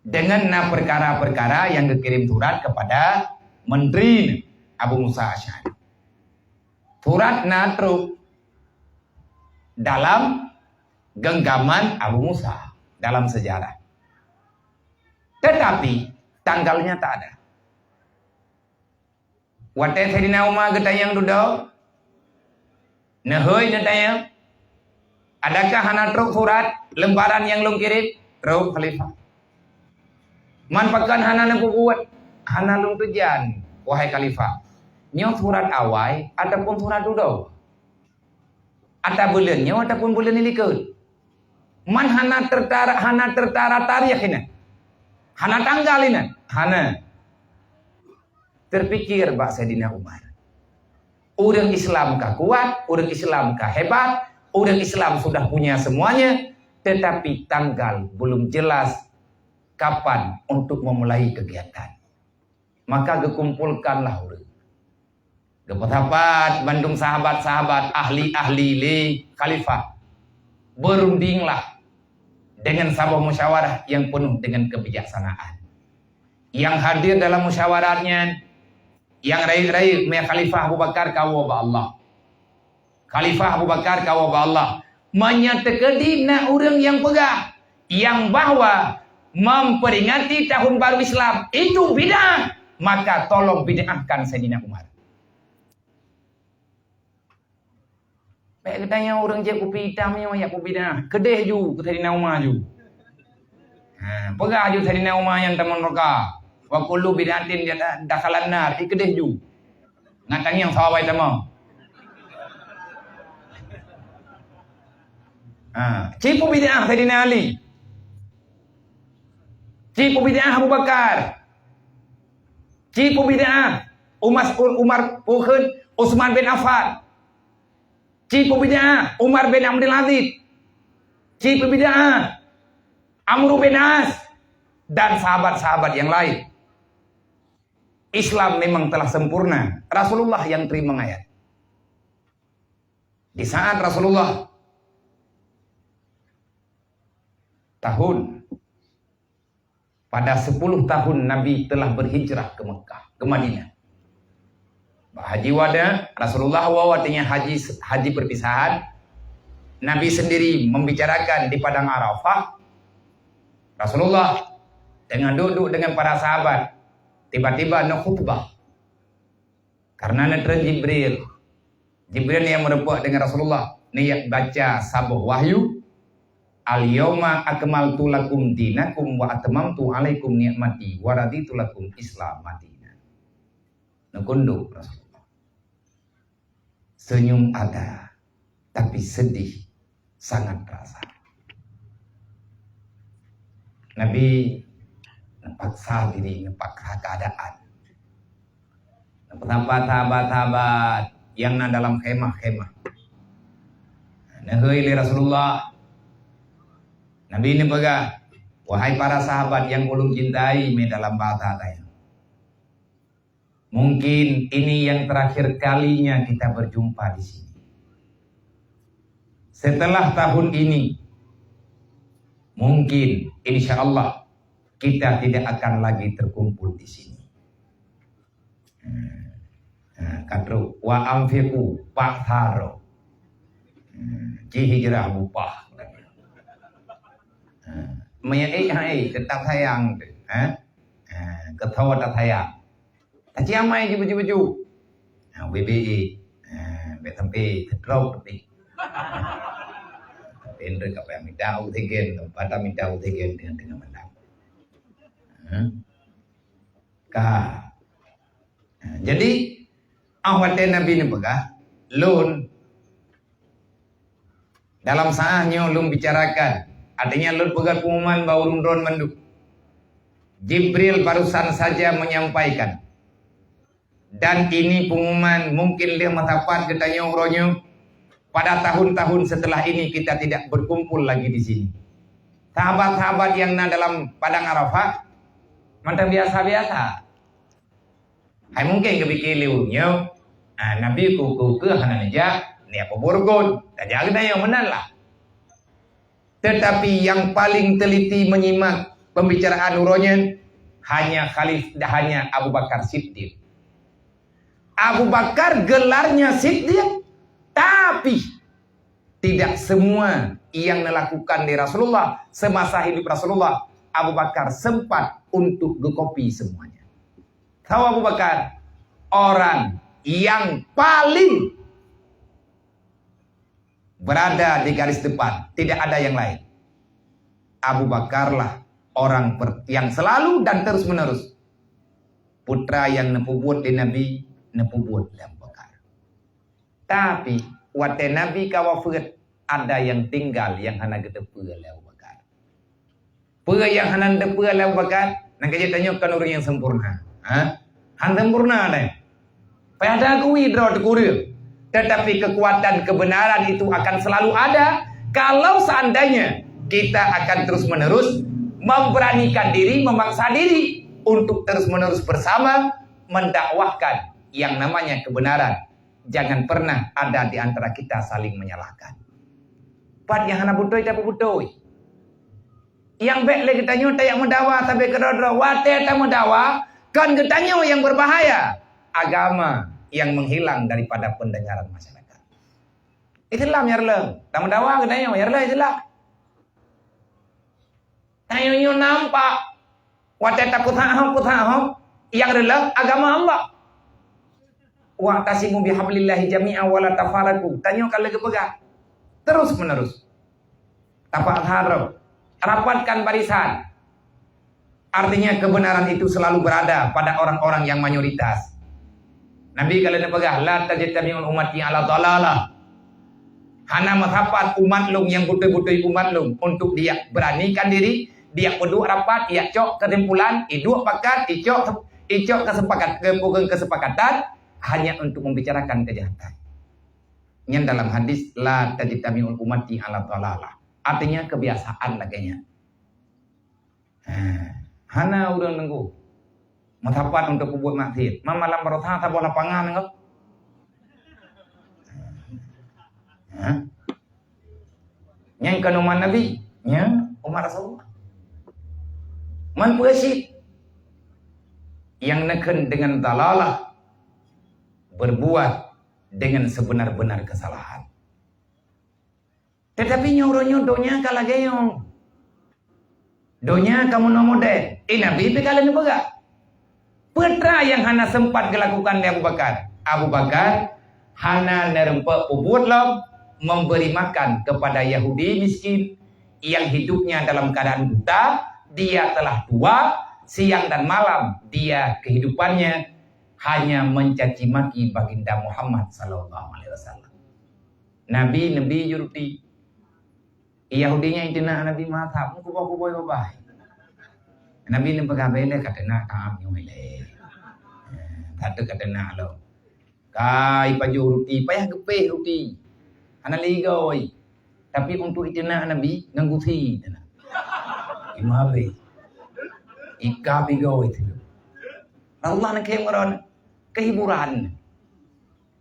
Dengan na perkara-perkara yang dikirim surat kepada menteri Abu Musa Asy'ari. Surat na trok dalam genggaman Abu Musa dalam sejarah. Tetapi tanggalnya tak ada. Watée Saidina Umar geutanyong dudoe, neuhôi neutanyong, "Adakah hana trok surat lembaran nyang lôn kirém?" "Trok, Khalifah." "Man pakon hana neupeubuet?" "Hana lôn teujan, wahai Khalifah. Nyoe surat awai ataupun surat dudoe? Ata buleuen nyoe ataupun buleuen likot? Man hana tertara, hana tertara tarikh inan? Hana tanggal inan?" "Hana." Terpikir bak Saidina Umar, ureuëng Islam ka kuat, ureuëng Islam ka hebat, ureuëng Islam sudah punya semuanya, tetapi tanggal belum jelas kapan untuk memulai kegiatan. Maka geukumpulkanlah ureuëng. Geupeusapat bandum sahabat-sahabat, ahli-ahli lé khalifah. Berundinglah dengan saboh musyawarah yang penuh dengan kebijaksanaan. Nyang hadir dalam musyawarah nyan, nyang rayeuk-rayeuk, mé Khalifah Abu Bakar kawoe bak Allah. Khalifah Abu Bakar kawoe bak Allah. Meunyoe teukeudi na ureuëng nyang peugah nyang bahwa memperingati tahun baru Islam itu bid'ah, maka tolong bid'ahkan Saidina Umar. Bék geutanyoe ureuëng jép kupi itam nyoe jak peubid'ah, keudeh ju keu Saidina Umar ju. Ha, peugah ju Saidina Umar nyang tamong neuraka. Wa kullu bid'atin dakhalan nar, i keudeh ju. Ngat tangieng sawawa tamong. Ha, ci peubid'ah Saidina Ali. Ci peubid'ah Abu Bakar. Ci peubid'ah Umar, Umar, bukon, Utsman bin Affan. Ci peubid'ah Umar bin Abdul Aziz. Ci peubid'ah Amr bin As dan sahabat-sahabat yang lain. Islam memang telah sempurna. Rasulullah yang teurimong ayat. Di saat Rasulullah tahun, pada sepuluh tahun Nabi telah berhijrah ke Mekah, ke Madinah. Bak Haji Wada, Rasulullah wa watèe nyan haji, haji perpisahan, Nabi sendiri membicarakan di padang Arafah. Rasulullah tengah duduk dengan para sahabat, tiba-tiba na khutbah. Karena na treun Jibril. Jibril nyang meurumpok dengan Rasulullah, nyang baca saboh wahyu, "Al-yauma akmaltu lakum dinakum wa atmamtu alaikum ni'mati wa raditu lakum Islam madina." Neukundok Rasulullah. Senyum ada, tapi sedih sangat terasa. Nabi neupaksa diri, neupaksa keadaan. Neupeusapat sahabat-sahabat nyang na dalam khemah-khemah. Neuhôi lé Rasulullah. Nabi neupeugah, "Wahai para sahabat nyang ulôn cintai, mé dalam basa tanyoe. Mungkin ini yang terakhir kalinya kita berjumpa di sini. Setelah tahun ini, mungkin, insya Allah, kita tidak akan lagi terkumpul di sini." Hmm. Ha, ka trok, "Wa anfiqu, paksaro." Hmm, ci hijrah bupah. Ha, meunyo ék, ha, ék, teutap sayang teuh, ha? Ha, keuthoe teutap sayang. Taciamai ju baju-baju. Ha, W B E. Ha, bék sampai teudrop tapi. Tapi nyoe ka payah mita oksigen, bata mita oksigen dengan, dengan malam. Ha? Ka. Ha, jadi, ah, watèe Nabi neupeugah, "Lôn dalam saat nyoe lôn bicarakan, artinya lôn peugah pengumuman bak ureuëng droen mandum. Jibril barusan saja menyampaikan, Dan ini pengumuman, mungkin lheueh meusapat geutanyoe uroe nyoe, pada tahun-tahun setelah ini kita tidak berkumpul lagi di sini. Sahabat-sahabat yang na dalam padang Arafah, mantong biasa-biasa. Hai mungkin geupike lé ureuëng nyoe, ah, Nabi ku-, ku-, keu hana neujak, ni apa burgon, tajak geutanyoe meunan lah. Tetapi yang paling teliti menyimak pembicaraan uroe nyoe hanya Khalif-, hanya Abu Bakar Siddiq. Abu Bakar gelarnya Siddiq, tapi tidak semua yang dilakukan di Rasulullah semasa hidup Rasulullah, Abu Bakar sempat untuk geukopi semuanya. Tahu Abu Bakar? Orang yang paling berada di garis depan, tidak ada yang lain. Abu Bakarlah orang per-, yang selalu dan terus-menerus. Putra yang neupeubuet lé Nabi, neupeubuet lé Abu Bakar. Tapi, watée Nabi ka wafeuet, ada yang tinggal yang hana geuteupeue lé Abu Bakar. Peue nyang hana neuteupeue lé Abu Bakar? Nyang ka jitanyoe kon ureuëng nyang sempurna. Ha? Han sempurna deh. Payah taakui droe teukureueng. Tetapi kekuatan kebenaran itu akan selalu ada kalau seandainya kita akan terus-menerus memberanikan diri, memaksa diri untuk terus-menerus bersama mendakwahkan yang namanya kebenaran. Jangan pernah ada di antara kita saling menyalahkan. Pat nyang hana beutôi, tapeubeutôi. Nyang bék lé geutanyoe tajak meudawa sabe keudroe-droe. Watée tameudawa, kon geutanyoe nyang berbahaya. Agama yang menghilang daripada pendengaran masyarakat. Islam nyang reuloh. Tameudawa geutanyoe, nyang reuloh Islam. Tanyoe nyoe nampak, watée tapeusahob-peusahob, nyang reuloh agama Allah. "Wa'tasimu bihablillahi jami'an wa la tafarraqu." Tanyoe ka lheueh geupeugah terus menerus. Tapak sarong, rapatkan barisan. Artinya kebenaran itu selalu berada pada orang-orang yang mayoritas. Nabi ka lheueh neupeugah, "La tajtami'u ummati 'ala dhalalah." Hana meusapat umat lôn nyang beutôi-beutôi umat lôn untuk dia beranikan diri, dia peuduek rapat, dia cok kesimpulan, iduek pakat, icok, icok kesepakat, kepukeun kesepakatan hanya untuk membicarakan kejahatan. Nyan dalam hadis, "La tajtami'u ummati 'ala dhalalah." Artinya kebiasaan lagée nyan. Ha, hana ureuëng teungku meusapat untuk peubuet maksiat. Mamalam baroesa saboh lapangan nyoe. Ha? Nyang kon umat Nabi, nya umat Rasulullah. Man peue cit nyang neukheun dengan dalalah, berbuat dengan sebenar-benar kesalahan. Tetapi nyoe uroe nyoe donya ka lagée nyoe. Donya ka meunoe model. Eh, Nabi pih ka lheueh neupeugah. Peue teuma nyang hana sempat geulakukan lé Abu Bakar? Abu Bakar hana neureumpok peubuet lom memberi makan kepada Yahudi miskin yang hidupnya dalam keadaan buta, dia telah tua, siang dan malam dia kehidupannya hanya mencaci maki Baginda Muhammad sallallahu alaihi wasallam. Nabi, Nabi jeuet ruti. Yahudi nyan iteunak Nabi meuhasab, meukuboh-kuboh babah. Nabi neupeugah, "Bèk lé kateunak taam nyoe lé." Eh, ka teuh kateunak lom. Kai pajoh ruti, payah geupéh ruti. Hana lé igoe. Tapi untuk iteunak Nabi, ngon gusi iteunak. Imam habéh. Ika igoe itu. Allah neukhém ngon kehiburan.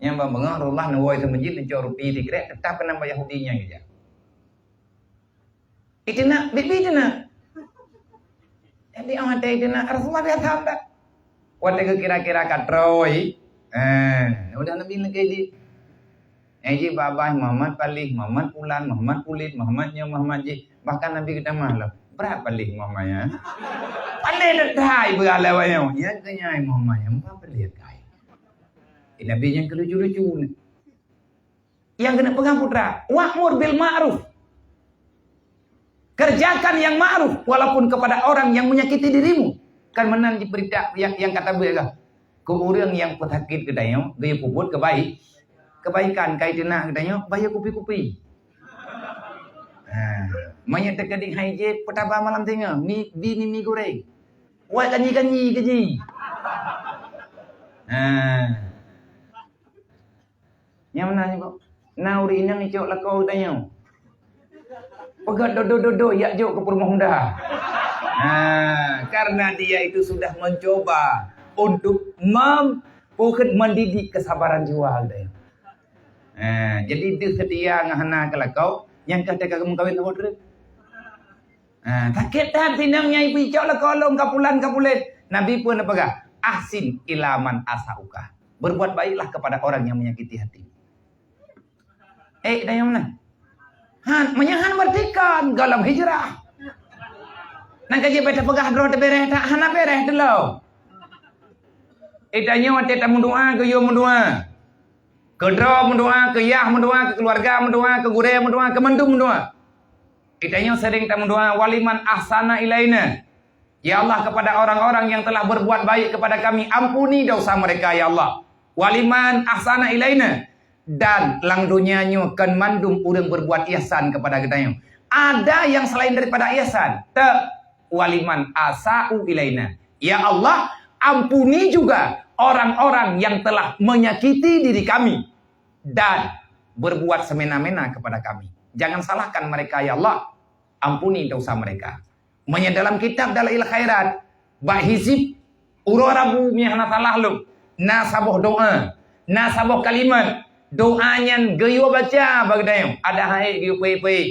Nyang ban beungoh Rasulullah neuwoe teuh meuseujid neucok ruti sikrek, teutap keunan bak Yahudi nyan geujak. Iteunak, biet-biet iteunak. Jadi, oh, watèe iteunak, Rasulullah biasa that. Watèe geukira-kira ka trôe, eh, udah Nabi lagèe jih. Eh, jih babah Muhammad paléh, Muhammad pulan, Muhammad kulét, Muhammad nyoe, Muhammad jih. Bahkan Nabi geutamah lom. Brat paléh Muhammad nyan. Paléh that hai beualai wayang. Ya, keunyai Muhammad nyan, muka paléh kai. Eh, Nabi nyan keu lucu-lucu ni. Nyang keuneuk peugah putra, "Wa'mur bil ma'ruf." Kerjakan yang ma'ruf walaupun kepada orang yang menyakiti dirimu. Kan meunan jipeurintah nyang, nyang ka tabeuet kah? Keu ureueng nyang peusakét geutanyoe, geuyue peubuet keubai-, keubaikan, ka iteunak geutanyoe, bayeue kupi-kupi. Ha, meunyoe teukeudéh hai jép, peutaba malam singoh, mi, bi mi, mi goreng. Wai kanyi-kanyi keu jih. Ha. Nyang mana ni kok? Na ureueng inong icok lakoe tanyoe. Peugah dodo-dodo yak jok keu peurumoh muda. Ha, karena dia itu sudah mencoba untuk mem-, pukon mendidik kesabaran jiwa tanyoe. Ha, jadi deuh seutia ngon hana keu lakoe, nyang ka teuka meukawen lagèe treuk. Ha, sakét that sinong nyang icok lakoe lôn ka pulan ka pulen. Nabi pun peugah, "Ahsin ila man asa'uka." Berbuat baiklah kepada orang yang menyakiti hati. Eh, dah yang mana? Han, meunyoe han berarti kan golom hijrah. Nang ka jeuet bèk tapeugah droe teubeureh that, hana beureh dulu. Eh, tanyoe watèe tameudoa, geuyue meudoa. Keu droe meudoa, keu yah meudoa, keu keuluwarga meudoa, keu gurèe meudoa, keu mandum meudoa. Geutanyoe sering tameudoa, "Waliman ahsana ilaina." Ya Allah, kepada orang-orang yang telah berbuat baik kepada kami, ampuni dosa mereka, ya Allah. "Waliman ahsana ilaina." Dan lam donya nyoe kon mandum ureueng berbuat ihsan kepada geutanyoe. Ada yang selain daripada ihsan? Teu. "Waliman asa'u ilaina." Ya Allah, ampuni juga orang-orang yang telah menyakiti diri kami dan berbuat semena-mena kepada kami. Jangan salahkan mereka, ya Allah. Ampuni dosa mereka. Meunyoe dalam kitab Dalail Khairat, bak hizib, uroe Rabu meunyoe hana salah lôn, na saboh doa, na saboh kalimat. Doa nyan geuyue baca bak geutanyoe, ada hai geuyue peuék-peuék.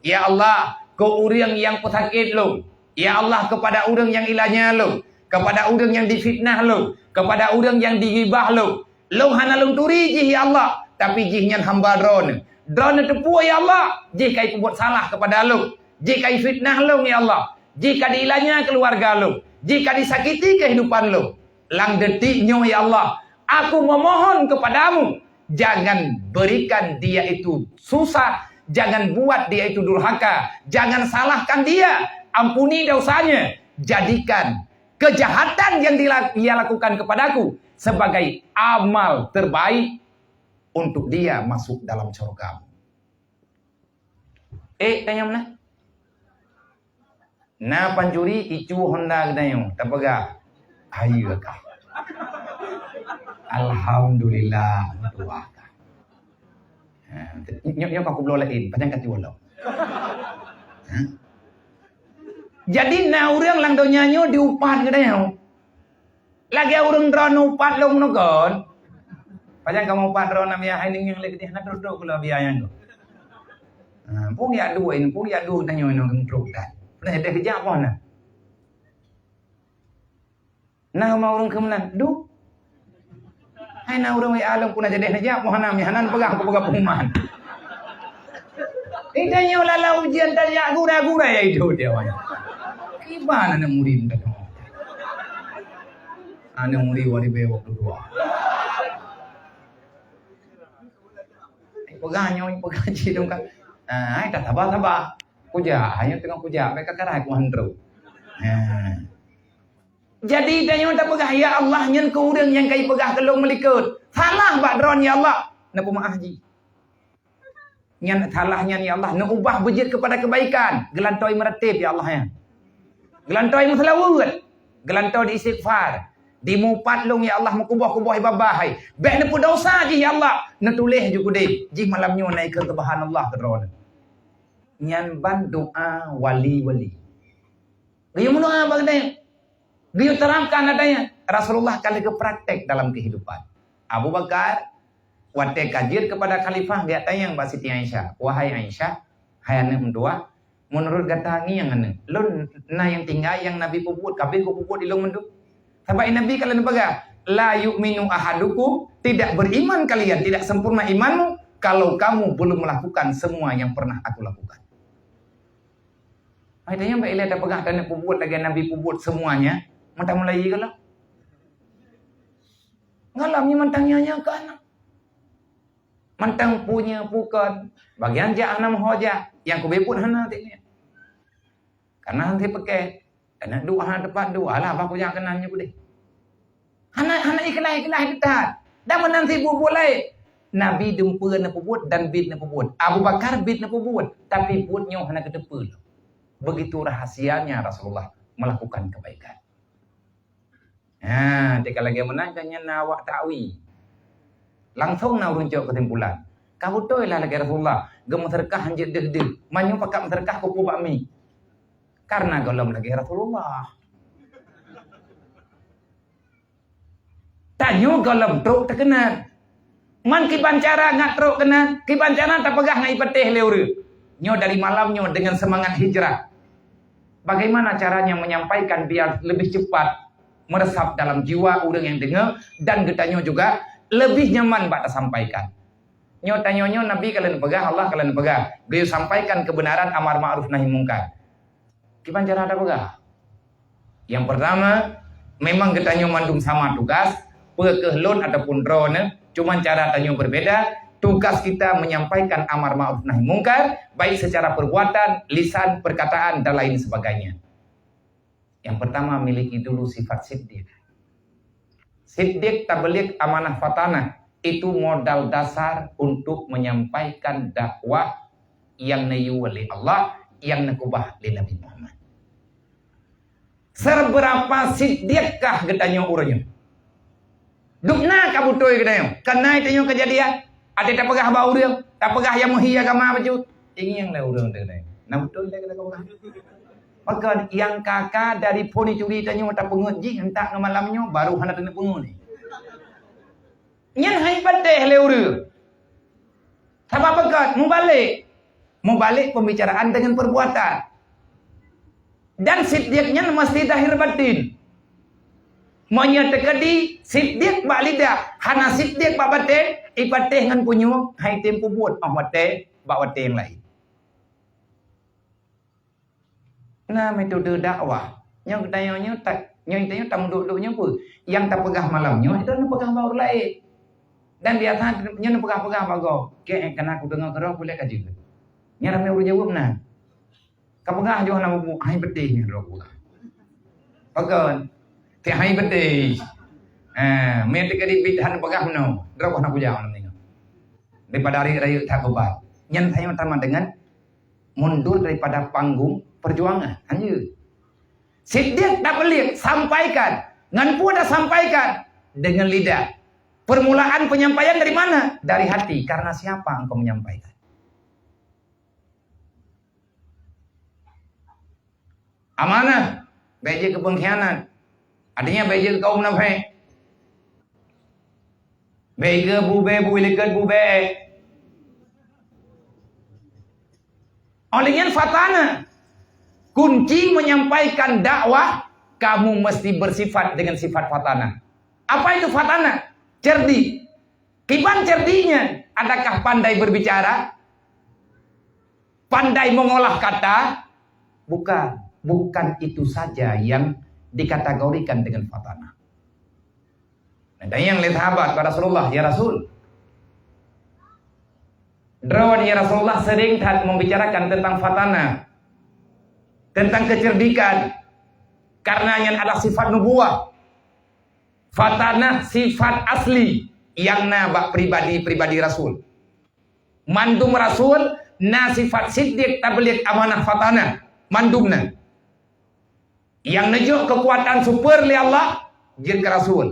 Ya Allah, keu ureueng nyang peusakét lôn, ya Allah, kepada ureueng nyang ilanya lôn, kepada ureueng nyang difitnah lôn, kepada ureueng nyang digibah lôn. Lôn hana lôn turi jih, ya Allah, tapi jih nyan hamba Droeneuh. Droeneuh teupeue, ya Allah, jih ka ipeubuet salah kepada lôn, jih ka ifitnah lôn, ya Allah, jih ka diilanya keuluwarga lôn, jih ka disakiti keuhidupan lôn. Lam detik nyoe, ya Allah, aku memohon kepada-Mu, jangan berikan dia itu susah, jangan buat dia itu durhaka, jangan salahkan dia, ampuni dosanya, jadikan kejahatan yang dila-, ia lakukan kepadaku sebagai amal terbaik untuk dia masuk dalam syurga-Mu. Eh, tanyong meunan. Na pancuri icu Honda geutanyoe, tapeugah, "Hayeue kah? Alhamdulillah, meutuah kah." Ha, nyoe, nyoe ka kubloe laén, pajan ka tuwoe lom. Ha? Jadi, na ureueng lam donya nyoe diupat geutanyoe. Lagèe ureueng droeneuh upat lôn nyoe kon. Pajan kamoe upat droeneuh biaya hai ninggieng lé keudeh na trok-trok kula biaya nyan. Ha, pun yak duek ini, pun yak duek tanyoe inoe geutrok dan. Pernah jadi keujak poh na. Nah, ma ureueng keumeunang, duh. Hai na ureueng W A lôn pun na jadi neujak poh na, meuhanan peugah, peugah pengumuman. Ita nyoe lala ujian tajak gura-gura ya itu dia wan. Kiban aneuk murit minta tolong. Aneuk murit wari be waktu dua. Peugah nyoe, peugah cit dong ka. Ah, ai tak sabar-sabar. Kujak, hanya tengok kujak, mereka karai ku hantu. Ha. Jadi tanyoe tapeugah, "Ya Allah, nyan keu ureueng nyang ka ipeugah keu lôn meulikot. Salah bak droeneuh, ya Allah." Neupeumaah jih. Nyan salah nyan, ya Allah, neuubah beujeuet kepada kebaikan. Geulantoi meuratéb, ya Allah, nyan. Geulantoi meuseulaweuet. Geulantoi di istighfar. Di mupat lôn, ya Allah, meukuboh-kuboh ié babah hai. Bèk neupeudosa jih, ya Allah. Neutuléh ju keudeh. Jih malam nyoe na ikheun keubah Allah keu droeneuh. Nyan ban doa wali-wali. Geuyue meudoa bak geutanyoe. Geuyue terapkan adanya. Rasulullah ka lheueh geupraktek dalam kehidupan. Abu Bakar, watèe ka jeuet keupada khalifah, geutanyong bak Siti Aisyah, "Wahai Aisyah, hai aneuk meutuah, meunurot gata ngieng aneuk, lôn na nyang tinggai nyang Nabi peubuet, ka abéh kupeubuet di lôn mandum?" Sabab Nabi ka lheueh neupeugah, "La yu'minu ahadukum, tidak beriman kalian, tidak sempurna imanmu, kalau kamu belum melakukan semua yang pernah aku lakukan." Hai, tanyoe bak ilèe tapeugah taneuk peubuet lagèe Nabi peubuet semuanya, meutamulai keu lôn. Ngalam nyoe mantong nyoe-nyoe keu aneuk. Mantong punya pukon, bagian jak hana meuho jak, nyang keubeupun hana teuingat. Karena hana teupeukèe, aneuk duek hana teupat duek, alah bah kujak keunan nyoe keudeh. Hana, hana ikhlas-ikhlas that. Dan meunan sibuk buet laén. Nabi dumpeue neupeubuet dan bit neupeubuet. Abu Bakar bit neupeubuet, tapi buet nyoe hana geuteupeue lom. Begitu rahasianya Rasulullah melakukan kebaikan. Ha, teuka lagèe meunan kan nyan na awak ta'wil. Langsong na ureueng cok keusimpulan. Ka beutôi lah lagèe Rasulullah, geumeuseudeukah hanjeuet deuh-deuh. Meunyoe pakat meuseudeukah keupeue bak mi. Karena gohlom lagèe Rasulullah. Tanyoe gohlom trok teukeunat. Man kiban cara ngat trok keunan, kiban cara tapeugah ngat ipatéh lé ureueng. Nyoe dari malam nyoe dengan semangat hijrah. Bagaimana caranya menyampaikan biar lebih cepat meresap dalam jiwa ureueng nyang deungoe dan geutanyoe juga lebih nyaman bak tasampaikan. Nyoe tanyoe nyoe Nabi ka lheueh peugah, Allah ka lheueh peugah. Geuyue sampaikan kebenaran amar ma'ruf nahi mungkar. Kiban cara tapeugah? Yang pertama, memang geutanyoe mandum sama tugas, peue keuh lôn ataupun droeneuh, cuman cara tanyoe berbeda. Tugas kita menyampaikan amar ma'ruf nahi mungkar, baik secara perbuatan, lisan, perkataan, dan lain sebagainya. Yang pertama, miliki dulu sifat siddiq. Siddiq, tabligh, amanah, fatanah, itu modal dasar untuk menyampaikan dakwah nyang neuyue lé Allah, nyang neukeubah lé Nabi Muhammad. Seberapa siddiqkah geutanyoe uroe nyoe? Dubna ka beutôi geutanyoe. Kana tanyoe keujadian, até tapeugah bak ureueng, tapeugah nyang meuhi agama bacut. Ingieng lé ureueng teuh nyan. Na beutôi lé geutanyoe peugah. Maka nyang ka-ka dari phon curi tanyoe tapeungeut jih entak ngon malam nyoe baru hana taneuk peungeut. Nyan hai patéh lé ureueng. Sabab beugöt mubalek. Mubalek pembicaraan dengan perbuatan. Dan siddiq nyan mesti zahir batin. Meunyoe teukeudi siddiq bak lidah, hana siddiq bak batin, ipatéh ngon punyueng, hai tem peubuet 'oh watèe bak watèe nyang laén. Na metode dakwah. Nyoe geutanyoe nyoe ta-, nyoe geutanyoe tameuduk-duk nyoe peue? Nyang tapeugah malam nyoe, itu neupeugah bak ureueng laén. Dan biasa nyoe neupeugah-peugah bak gob. Kèe, kana kudeungoe keudroe kulét ka jeuet. Nyan ramé ureueng jaweueb na. Ka peugah jih hana mubu, hai beutih nyan droe peugah. Pakon? Kèe hai beutih. Ha, meuteuk di bit han peugah meunoe. Droe hana kujaweueb lom nyoe. Daripada rayeuk-rayeuk that beban. Nyan tanyoe tamah deungon mundur daripada panggung perjuangan. Hanjeuet. Siddiq tabligh, sampaikan. Ngon peue tasampaikan? Dengan lidah. Permulaan penyampaian dari mana? Dari hati. Karena siapa engkau menyampaikan? Amanah, bèk jeuet keu peungkhianat. Artinya, bèk jeuet keu kaum munafék. Bèk jeuet keu bubé, bubé likot, bubé. Oleh nyan fatanah. Kunci menyampaikan dakwah, kamu mesti bersifat dengan sifat fatanah. Apa itu fatanah? Cerdik. Kiban cerdiknya, adakah pandai berbicara? Pandai mengolah kata? Bukan. Bukan itu saja yang dikategorikan dengan fatanah. Nah, dan nyang lé sahabat bak Rasulullah, "Ya Rasul, droe ya Rasulullah sering that membicarakan tentang fatanah, tentang kecerdikan, karena nyan adalah sifat nubuah." Fatanah sifat asli nyang na bak pribadi-pribadi rasul. Mandum rasul na sifat siddiq, tabligh, amanah, fatanah, mandum na. Nyang neujok keukuatan super lé Allah jeuet keu rasul.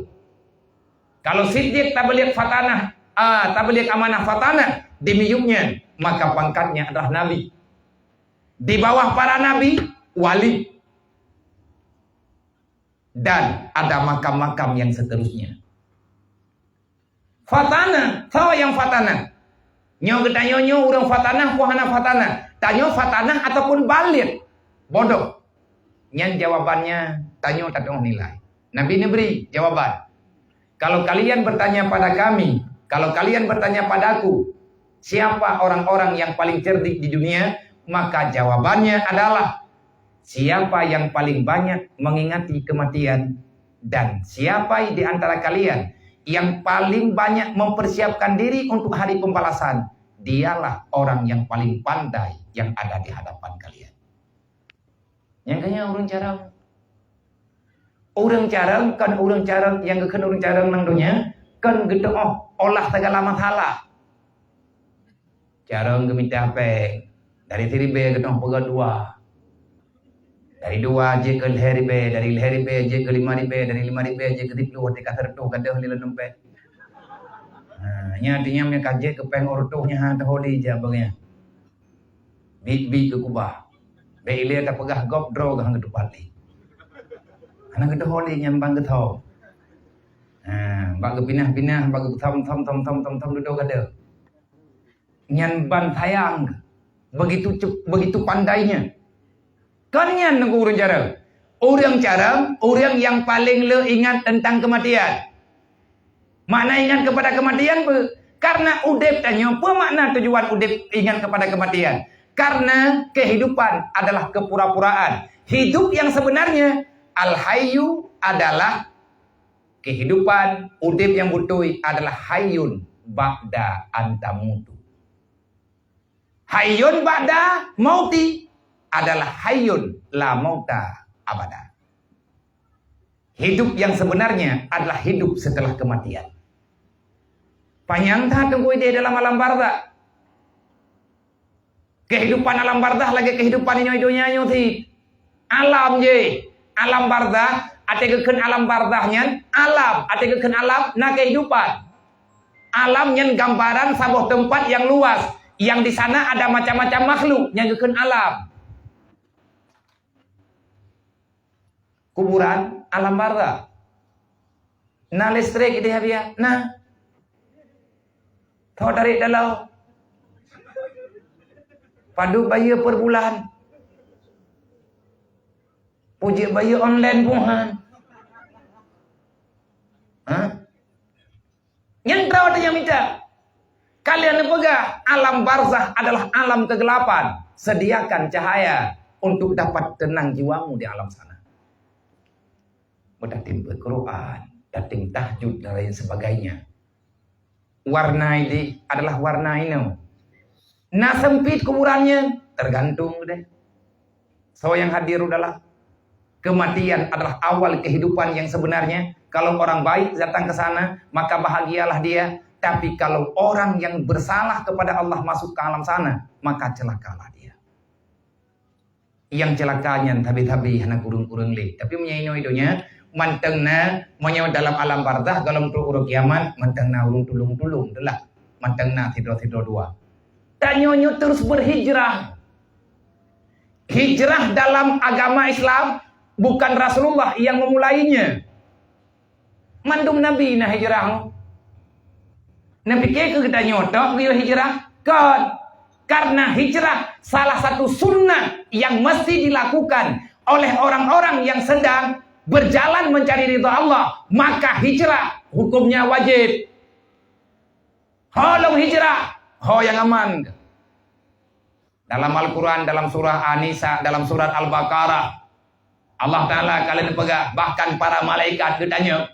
Kalau siddiq, tabligh, fatanah, ah, tabligh, amanah, fatanah di miyueb nyan, maka pangkatnya adalah nabi. Di bawah para nabi, wali. Dan ada makam-makam yang seterusnya. Fatanah, soe nyang fatanah? Nyoe geutanyoe nyoe ureueng fatanah, peue hana fatanah? Tanyoe fatanah ataupun baligh? Bodoh. Nyan jawabannya tanyoe tatu'oh nilai. Nabi neubri jawaban. Kalau kalian bertanya pada kami, kalau kalian bertanya padaku, siapa orang-orang yang paling cerdik di dunia? Maka jawabannya adalah, siapa yang paling banyak mengingati kematian, dan siapa di antara kalian yang paling banyak mempersiapkan diri untuk hari pembalasan, dialah orang yang paling pandai yang ada di hadapan kalian. Nyang keu nyan ureueng carông. Ureueng carông kon ureueng carông nyang geukheun ureueng carông lam donya, kon geutu'oh olah segala masalah. Carông geumita péng, dari siribèe geutu'oh peugöt dua. Dari dua jeuet keu lhèe ribèe, dari lhèe ribèe jeuet keu lima ribèe, dari lima ribèe jeuet keu siplôh, watèe ka seureutôh gadôh lé lam dompet. Ha, nyan artinya meunyo ka jeuet keu péng seureutôh nyan han teuhôi lé jak bak nyan. Bit-bit keu kubah. Bèk ilèe tapeugah gob droe geuh han geutupat lé. Hana geutuhôi lé nyan ban geuthom. Ha, bak geupinah-pinah, bak geuthom-thom, thom-thom, thom-thom dudoe gadôh. Nyan ban sayang, begitu cep-, begitu pandainya. Kon nyan ureueng carông. Ureueng carông, ureueng nyang paleng le ingat teuntang keumatian. Makna ingat kepada keumatian peue? Karena udép tanyoe, peue makna tujuan udép ingat kepada keumatian? Karena kehidupan adalah kepura-puraan. Hidup yang sebenarnya, al-hayyu adalah kehidupan, udép nyang beutôi adalah hayyun ba'da an tamutu. Hayyun ba'da mauti adalah hayyun la mauta abada. Hidup yang sebenarnya adalah hidup setelah kematian. Panyang that teungku idéh dalam alam barzakh. Kehidupan alam barzakh lagèe kehidupan inyoe donya nyoe cit. Alam jih, alam barzakh, até geukheun alam barzakh nyan, alam, até geukheun alam, na kehidupan. Alam nyan gambaran saboh teumpat nyang luas, nyang di sana ada macam-macam makhluk, nyan geukheun alam. Kuburan, alam barzakh. Na listrik di Habia? Na. Tho tarék dalam. Padub bayeue per bulan. Peue jeuet bayeue online pun han. Ha? Nyan droe teuh nyang mita. Ka lheueh neupeugah, alam barzakh adalah alam kegelapan. Sediakan cahaya untuk dapat tenang jiwamu di alam sana. Beutatém Quran, tatém tahajud dan lain sebagainya. Warna idéh adalah warna inong. Na sempit kuburan nyan, tergantung deh. Soe nyang hadir u dalam. Kematian adalah awal kehidupan yang sebenarnya. Kalau orang baik datang ke sana, maka bahagialah dia. Tapi kalau orang yang bersalah kepada Allah masuk ke alam sana, maka celakalah dia. Nyang ceulaka nyan sabe-sabe hana kureueng-kureueng lé. Tapi meunyoe inoe donya, mantong na, meunyoe dalam alam barzakh, gohlom trok uroe kiamat, mantong na ureueng tulông-tulông teuh lah. Mantong na sidroe-sidroe dua. Tanyoe nyoe terus berhijrah. Hijrah dalam agama Islam bukan Rasulullah yang memulainya. Mandum nabi na hijrah. Neupike keu geutanyoe tok geuyue hijrah? Kon. Karena hijrah salah satu sunnah yang mesti dilakukan oleh orang-orang yang sedang berjalan mencari ridha Allah, maka hijrah hukumnya wajib. Ho lôn hijrah, ho nyang aman. Dalam Al-Quran, dalam surah An-Nisa, dalam surat Al-Baqarah, Allah Taala ka lheueh neupeugah, bahkan para malaikat geutanyong,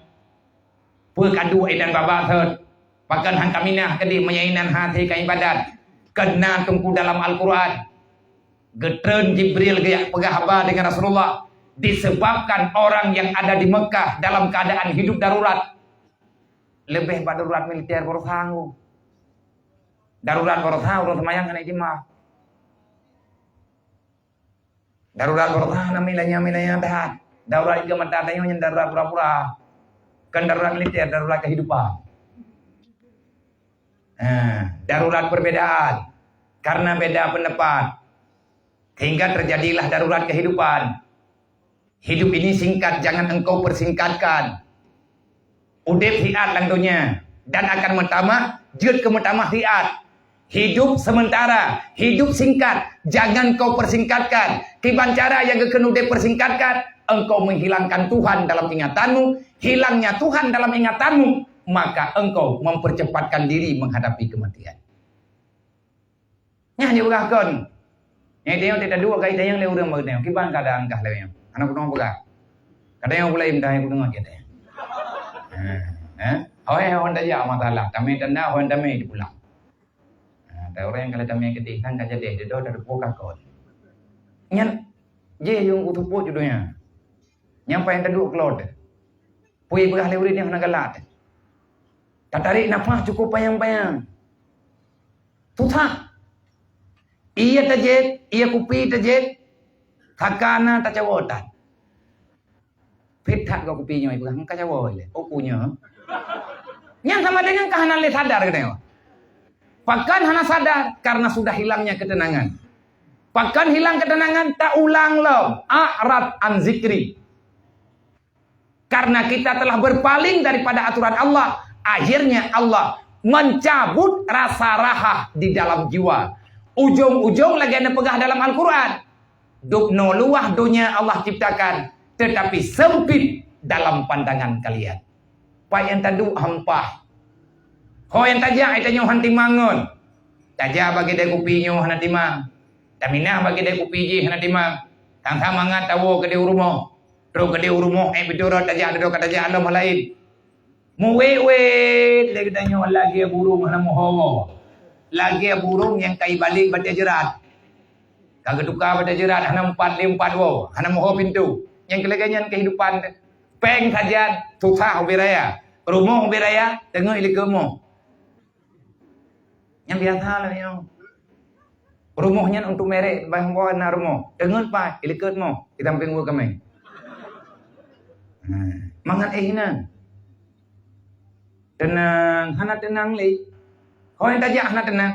"Peue ka duek inan babah thot? Pakon han ka minah keudeh meunyoe inan hase ka ibadat?" Keunan teungku dalam Al-Quran, geutreun Jibril geujak peugah haba deungon Rasulullah, disebabkan orang yang ada di Mekah dalam keadaan hidup darurat. Leubeh bak darurat militer baroesa. Darurat baroesa ureueng seumayang hana ijimah. Darurat baroesa na milanya-milanya that. Darurat keu mata tanyoe nyan darurat pura-pura. Kon darurat militer, darurat kehidupan. Ha, darurat perbedaan. Karena beda pendapat, sehingga terjadilah darurat kehidupan. Hidup ini singkat, jangan engkau persingkatkan. Udeb siat lam donya dan akan meutamah, jeuet keu meutamah siat. Hidup sementara, hidup singkat, jangan kau persingkatkan. Kiban cara nyang geukheun udeb persingkatkan, engkau menghilangkan Tuhan dalam ingatanmu. Hilangnya Tuhan dalam ingatanmu, maka engkau mempercepatkan diri menghadapi kematian. Nyan jipeugah kon. Nyang tanyong teuka dua kali tanyong lé ureueng baru tanyong. Kiban keadaan kah lé nyoe? Hana kudeungoe peugah. Ka tanyong pula, "Im, dah kudeungoe," kata. Ha, ha. Awai awai tajak masalah. Tamé tanda, awai tamé dipulang. Ha, tapi ureueng kalau tamé keudeh kan ka jadi, dia dah ada buka kon. Nyan, je yung kutupu judulnya. Nyang paling teuduek keulot. Peue peugah lé ureueng nyang hana galak. Tatarék nafah cukup panyang-panyang. Susah. Ié tajép, ié kupi tajép. Saka na tacawoe that. Phet that gok kupi nyoe, peugah, "Ka cawoe lé." Oh, ku nyoe. Nyan sama dengan ka hana lé sadar geutanyoe. Pakon hana sadar? Karena sudah hilangnya ketenangan. Pakon hilang ketenangan? Taulang lom, "A'rad an zikri." Karena kita telah berpaling daripada aturan Allah, akhirnya Allah mencabut rasa raha di dalam jiwa. Ujong-ujong lagée neupeugah dalam Al-Quran, "Dubnoe luwah donya Allah ciptakan, tetapi sempit dalam pandangan kalian." Pat nyang taduek hampah. Ho nyang tajak, tanyoe hana timang ngon. Tajak bak keudè kupi nyoe hana timang. Taminah bak keudè kupi jih hana timang. Sang-sang mangat tawoe keudè u rumoh. Trok keudè u rumoh, ék beudôh rot tajak, dudoe ka tajak lom laén. Muwét-wét lé geutanyoe lagée burông hana meuho. Lagée burông nyang ka ibalek batée jeurat. Ka geutuka batée jeurat hana meupat lé meupat woe, hana meuho pintoe. Nyang keu lagée nyan keuhidupan teuh. Péng sajan susah ubé raya. Rumoh ubé raya, teungeut ilikot moh. Nyang biasa lah nyoe. Rumoh nyan untuk merek, bah, bah na rumoh. Teungeut pat, ilikot moh, di sampéng ueh kaméng. Ha, mangat éh inan. Teunang, hana teunang lé. Ho nyang tajak hana teunang.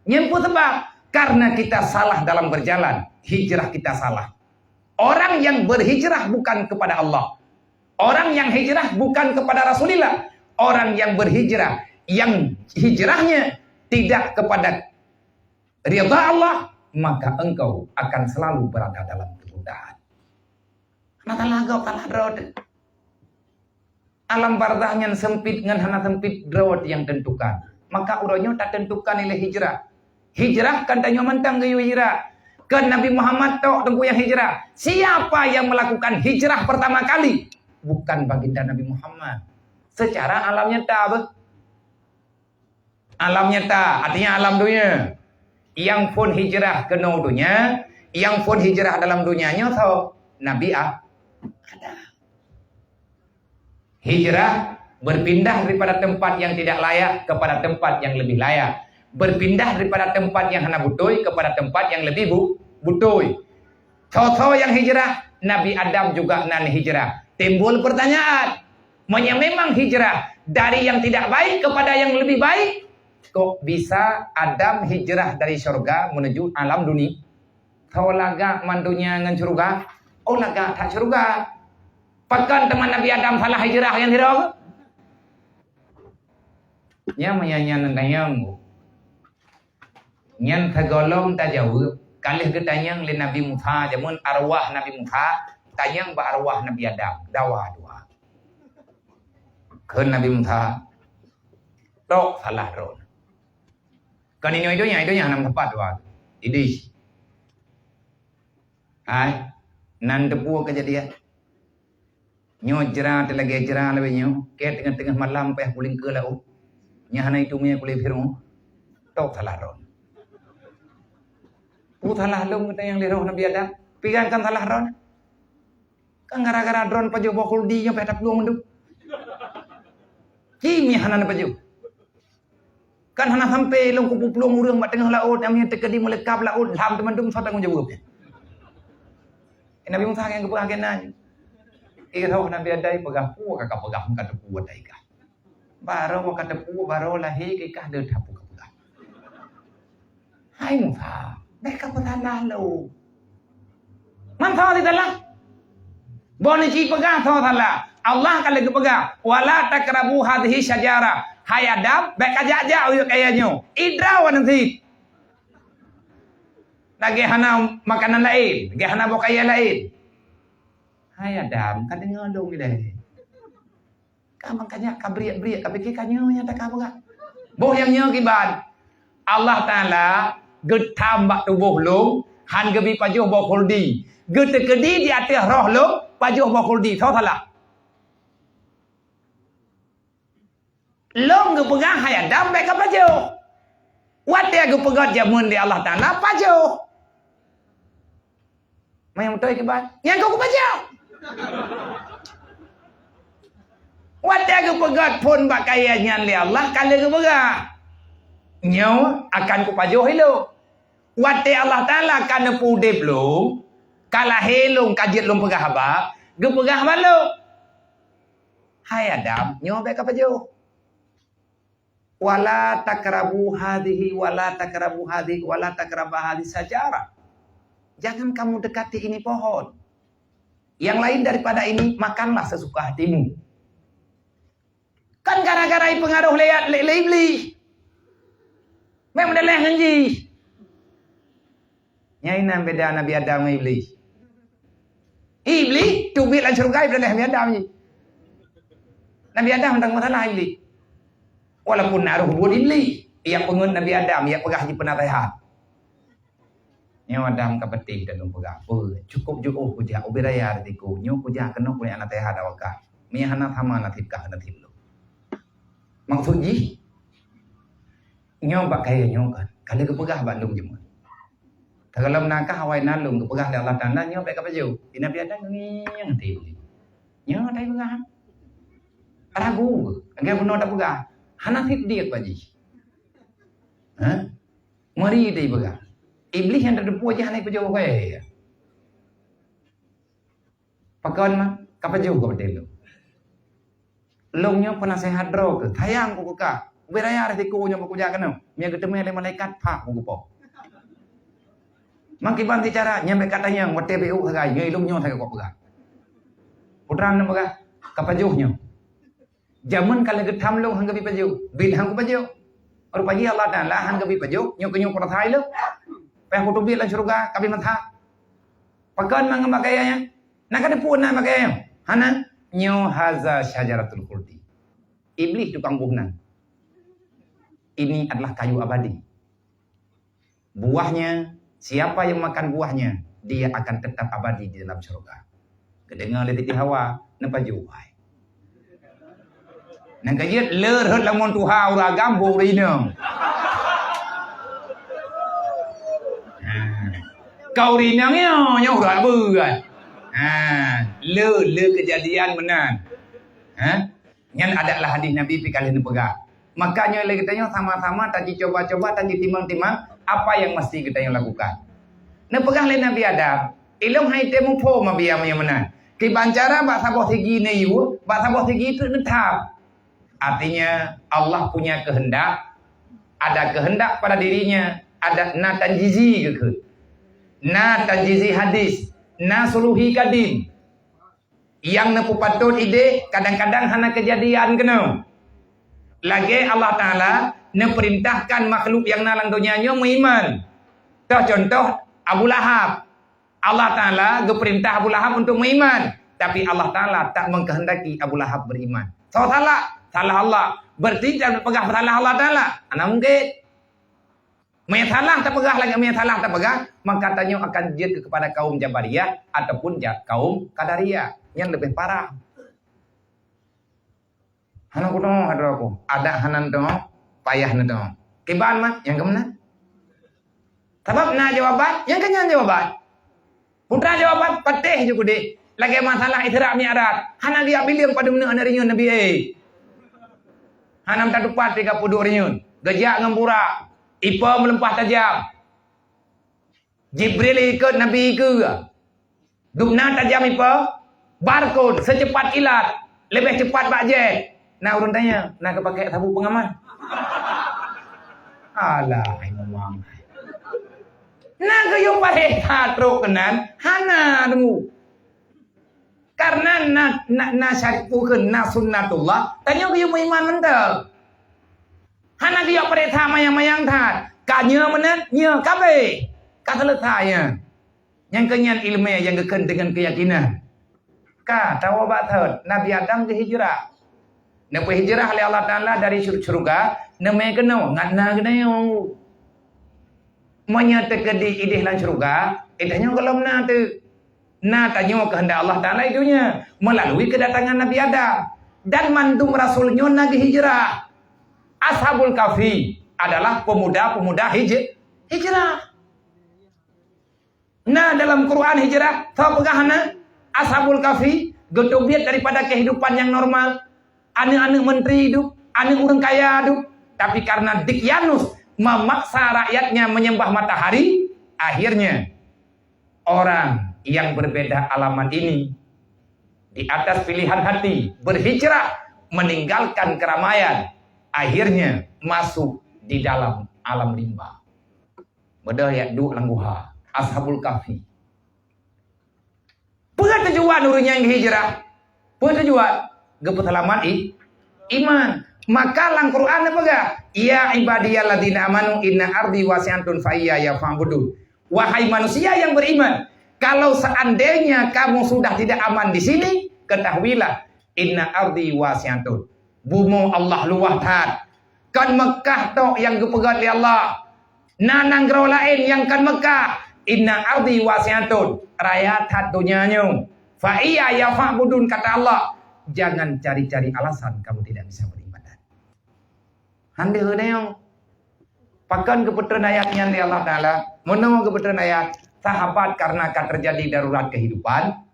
Nyan peue sabab? Karena kita salah dalam berjalan, hijrah kita salah. Orang yang berhijrah bukan kepada Allah. Orang yang hijrah bukan kepada Rasulullah. Orang yang berhijrah, yang hijrahnya tidak kepada ridha Allah, maka engkau akan selalu berada dalam kesudahan. Hana salah gob, salah droe. Alam barzakh nyan sempit ngon hana sempit droe nyang tentukan. Maka uroe nyoe tatentukan ilée hijrah. Hijrah kon tanyoe mantong geuyue hijrah. Kon Nabi Muhammad tok teungku nyang hijrah. Siapa yang melakukan hijrah pertama kali? Bukan baginda Nabi Muhammad. Secara alam nyata beuh. Alam nyata, artinya alam dunia. Nyang phon hijrah keunoe dunia, nyang phon hijrah dalam dunia nyoe soe? Nabi A-, Adam. Hijrah, berpindah daripada tempat yang tidak layak kepada tempat yang lebih layak. Berpindah daripada tempat yang hana beutôi kepada tempat yang lebih bu-, beutôi. Soe-soe nyang hijrah? Nabi Adam juga nan hijrah. Timbul pertanyaan, meunyoe memang hijrah dari yang tidak baik kepada yang lebih baik, kok bisa Adam hijrah dari syurga menuju alam duni-, Soe lagak man donya ngon syeuruga? Oh, lagak that syeuruga. Pakon teuma Nabi Adam salah hijrah nyang sidroe? Nyan meunyo nyan tanyong. Nyan sigohlom tajaweueb, ka lheueh geutanyong lé Nabi Musa, jameun arwah Nabi Musa tanyong bak arwah Nabi Adam, dawa dua. Kheun Nabi Musa, "Tok salah droe." Kon inoe i donya, i donya hana meusapat dua. Idih. Hai, nan teupeue keujadian. Nyoe jra teulagèe jra lagèe nyoe, kèe teungoh-teungoh malam payah pulingkeue laôt. Nyan hana itume kulét Firaun. Tok salah droe. Peue salah lôn geutanyoe lé roh Nabi Adam? Pigan kan salah droe. Kan gara-gara droe pajoh boh khuldi nyang payah taplueng mandum. Ci mi hana neupajoh. Kan hana sampai lôn kupuplueng ureueng bak teungoh laôt, nyang teukeudi meulekap laôt, lham teumandum soe tanggong jaweueb nyan. Eh, Nabi Musa nyang geupeugah keunan. Eh, roh Nabi Adam peugah, "Peue ka kapeugah ka teupeue watèe kah?" Barô ka teupeue, barô lahé keu kah deuh that peue kapeugah. Hai Musa, bèk kapeusalah lôn. Man soe sisalah? Boh neuci peugah soe salah. Allah ka lheueh geupeugah, "Wala taqrabu hadhihi syajarah." Hai Adam, bèk kajak-jak u yue kayèe nyoe. Idra wan sit. Lagèe hana makanan laén, lagèe hana boh kayèe laén. Hai Adam, ka deungö lôn ilèe. Ka mangkanya ka briek-briek, ka pike ka nyoe nyang teuka peugah. Boh nyang nyoe kiban. Allah Taala geutam bak tuboh lôn, han geubi pajoh boh khuldi. Geuteukeudi di ateueh roh lôn, pajoh boh khuldi. Soe salah? Lôn geupeugah hai Adam bèk kapajoh. Watèe geupeugöt jameun lé Allah Taala, pajoh. Manyang beutôi kiban? Nyang ka kubaca. Watèe geupeugöt phôn bak kayèe nyan lé Allah, ka lheueh geupeugah, "Nyoe akan kupajoh ilôn." Watèe Allah Taala ka neupeu udép lôn, Ka lahé lôn, ka jeuet lôn peugah haba, geupeugah bak lôn, "Hai Adam, nyoe bèk kapajoh. Wala taqrabu hadhihi, wala taqrabu hadhihi, wala taqraba hadhihi syajarah. Jangan kamu dekati ini pohon. Yang lain daripada ini, makanlah sesuka hatimu." Kan gara-gara ipeungaroh lé, lé, lé Iblih. Meudaléh ngon jih. Nyan inan beda Nabi Adam ngon Iblih. Iblih teubiet lam syeuruga, ipeundaléh Nabi Adam jih. Nabi Adam hana masalah Iblih. Walaupun na roh buet Iblih, nyang peungeut Nabi Adam, nyang peugah jih peunaseuhat. Nyoe Adam ka peuteh dan lôn peugah, "Peue, cukup jiôh kujak ubé raya di siku. Nyoe kujak keunoe keuneuk naseuhat awak kah. Meunyo hana sama nasib kah, nasib lôn." Maksud jih, nyoe bak kayèe nyoe kan, ka lheueh geupeugah bak lôn jeumeuet. Teugalom na kah awai na lôn geupeugah lé Allah Taala, "Nyoe bèk kapajoh." Di Nabi Adam ngieng hati. Nyoe tai peugah. Ragu, lagèe bunoe tapeugah. Hana siddiq bak jih. Ha? Meuri teupeugah. Iblih nyang tateupeue jih hana jipajoh kayèe. Pakon ma, kapajoh keu batèe lôn. Lôn nyoe peunaseuhat droe keuh, sayang keu kah. Ubé raya di siku nyoe bak kujak keunoe. Meunyo geuteumé lé malaikat, pak keu geupo. Mangkiban sicara, nyan bèk katanyong, watèe beu sagai, nyoe lôn nyoe sagai kok peugah. Putra nyoe peugah, kapajoh nyoe. Jameun ka lheueh geutham lôn han geubi pajoh, biet han kupajoh. Rupa jih Allah Taala han geubi pajoh, nyoe keuh nyoe peurasai lôn. Payah kuteubiet lam syeuruga, kabi masa. Pakon mangat bak kayèe nyan? Na kateupeue na bak kayèe nyan? Hana, nyoe haza syajaratul khuldi. Iblih tukang boh nan. Ini adalah kayu abadi. Buahnya, siapa yang makan buahnya, dia akan tetap abadi di dalam syurga. Geudeungoe lé Siti Hawa, neupajoh hai. Nyan ka jeuet le rhot lamon tuha ureueng agam boh ureueng inong. Ha. Ka ureueng inong nyoe, nyoe ureueng beuet. Ha, le, le keujadian meunan. Ha? Nyan adatlah hadis Nabi pih ka lheueh neupeugah. Maka nyoe lé geutanyoe sama-sama tajicoba-coba, tajitimang-timang apa nyang mesti geutanyoe lakukan. Neupeugah lé Nabi Adam, "Ilôn han item muphom abéh nyang meunan. Kiban cara bak saboh sigi neuyue, bak saboh sigi treuk neutham." Artinya, Allah punya kehendak, ada kehendak pada dirinya, ada na tanjizi geukheun. Na tanjizi hadis, na suluhi kadim. Nyang neupeupatot idéh kadang-kadang hana keujadian keunoe. Lagèe Allah Taala neupeurintahkan makhluk nyang na lam donya nyoe meuiman. Toh contoh Abu Lahab. Allah Taala geupeurintah Abu Lahab untuk meuiman, tapi Allah Taala tak mengkehendaki Abu Lahab beriman. Soe salah? Salah Allah. Berarti jangan peugah salah Allah Taala. Hana mungkin. Meunyo salah tapeugah lagèe meunyo salah tapeugah, maka tanyoe akan jeuet kepada kaum Jabariyah ataupun ja-, kaum Qadariyah. Nyan leubeh parah. Hana kudeungoe droe ku. Adak hana neudeungoe, payah neudeungoe. Kiban mat, nyang keumeuna. Sabab na jawaban, nyang keunyan jawaban. Putra jawaban, patéh ju keudéh. Lagèe masalah Isra Mi'raj. Hana geujak bileueng padum neuk aneuk reunyeun Nabi, eh. Hana meutat tupat tiga puluh dua reunyeun. Geujak ngon burak. Ipa meulimpah tajam. Jibril ikot Nabi keue. Dubna tajam ipa, barkon seucepat kilat, leubeh cepat bak jet. Na ureueng tanya, na geupakè sabuk pengaman? Alah, hai memang. Na geuyue paré that trok keunan, hana deungoe. Karena na, na, na syariat, na sunnatullah, tanyoe geuyue meuiman mantong. Hana geuyue paré that mayang-mayang that. Ka nyoe meunan, nyoe ka abéh. Ka seuleusoe nyan. Nyang keunyan ileumèe nyang geukheun deungon keuyakinan. Ka, tawoe bak thot, Nabi Adam geuhijrah. Neupeuhijrah lé Allah Taala dari syur-, syurga, neumè keunoe, ngat na geutanyoe. Meunyoe teukeudi idéh lam syurga, eh, tanyoe gohlom na teuk. Na tanyoe keuheundak Allah Taala i donya meulalu keudatangan Nabi Adam. Dan mandum rasul nyoe na geuhijrah. Ashabul Kahfi adalah pemuda-pemuda hij-, hijrah. Na dalam Quran hijrah, soe peugah na? Ashabul Kahfi geuteubiet daripada kehidupan yang normal. Aneuk-aneuk menteri hidup, aneuk ureueng kaya hidup. Tapi karena Dikyanus memaksa rakyatnya menyembah matahari, akhirnya orang yang berbeda alamat ini, di atas pilihan hati, berhijrah, meninggalkan keramaian, akhirnya masuk di dalam alam rimba. Beudôh jak duek lam guha, Ashabul Kahfi. Peue tujuan ureuëng nyang hijrah? Peue tujuan? Geupeuseulamat i-, iman. Maka lam Quran neupeugah, "Ya ibadiyalladzina amanu inna ardi wasi'atun fa iyaya fa'budun." Wahai manusia yang beriman, kalau seandainya kamu sudah tidak aman di sini, ketahuilah, inna ardi wasi'atun. Bumoe Allah luwah that. Kon Meukah tok nyang geupeugét lé Allah. Na nanggroe laén nyang kon Meukah. Inna ardi wasi'atun. Raya that donya nyoe. Fa iyaya fa'budun, kata Allah. Jangan cari-cari alasan kamu tidak bisa beribadat. Hande deungoe. Pakon geupeutreun ayat nyan lé Allah Taala? Meunoe geupeutreun ayat, sahabat karena ka terjadi darurat kehidupan,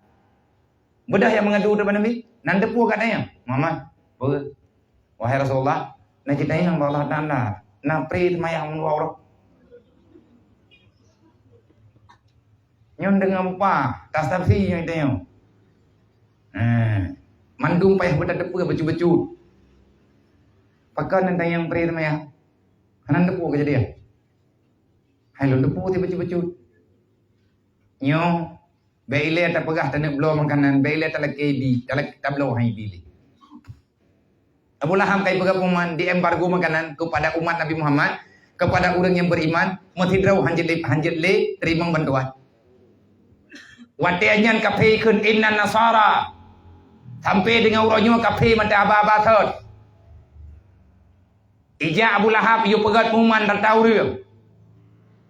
beudôh nyang meungadu ubak Nabi, nan teupeue ka tanyong, "Muhammad, peue? Wahai Rasulullah, na jitanyong bak Allah Taala, na pré teumayang meudua uroe?" Nyoe deungon mupa, tastafi nyoe tanyong. Eh, mandum payah beutateupeue bacut-bacut. Pakon nan tanyong pré teumayang? Hana teupeue keujadian. Hai lôn teupeue bacut-bacut. Nyoe, bék ilée tapeugah taneuk bloe makanan, bék ilée talakée bi, talak-, tabloe hai bi lé. Abu Lahab kai peugah pengumuman di embargo makanan kepada umat Nabi Muhammad, kepada ureuëng nyang beriman, meusidroe hanjeuet lé, hanjeuet lé teurimong bantuan. Watée nyan kafé kheun, "Inna nasara." Sampai deungon uroe nyoe kafé mantong haba-haba sot. Ijak Abu Lahab yue peugét pengumuman rata ureuëng.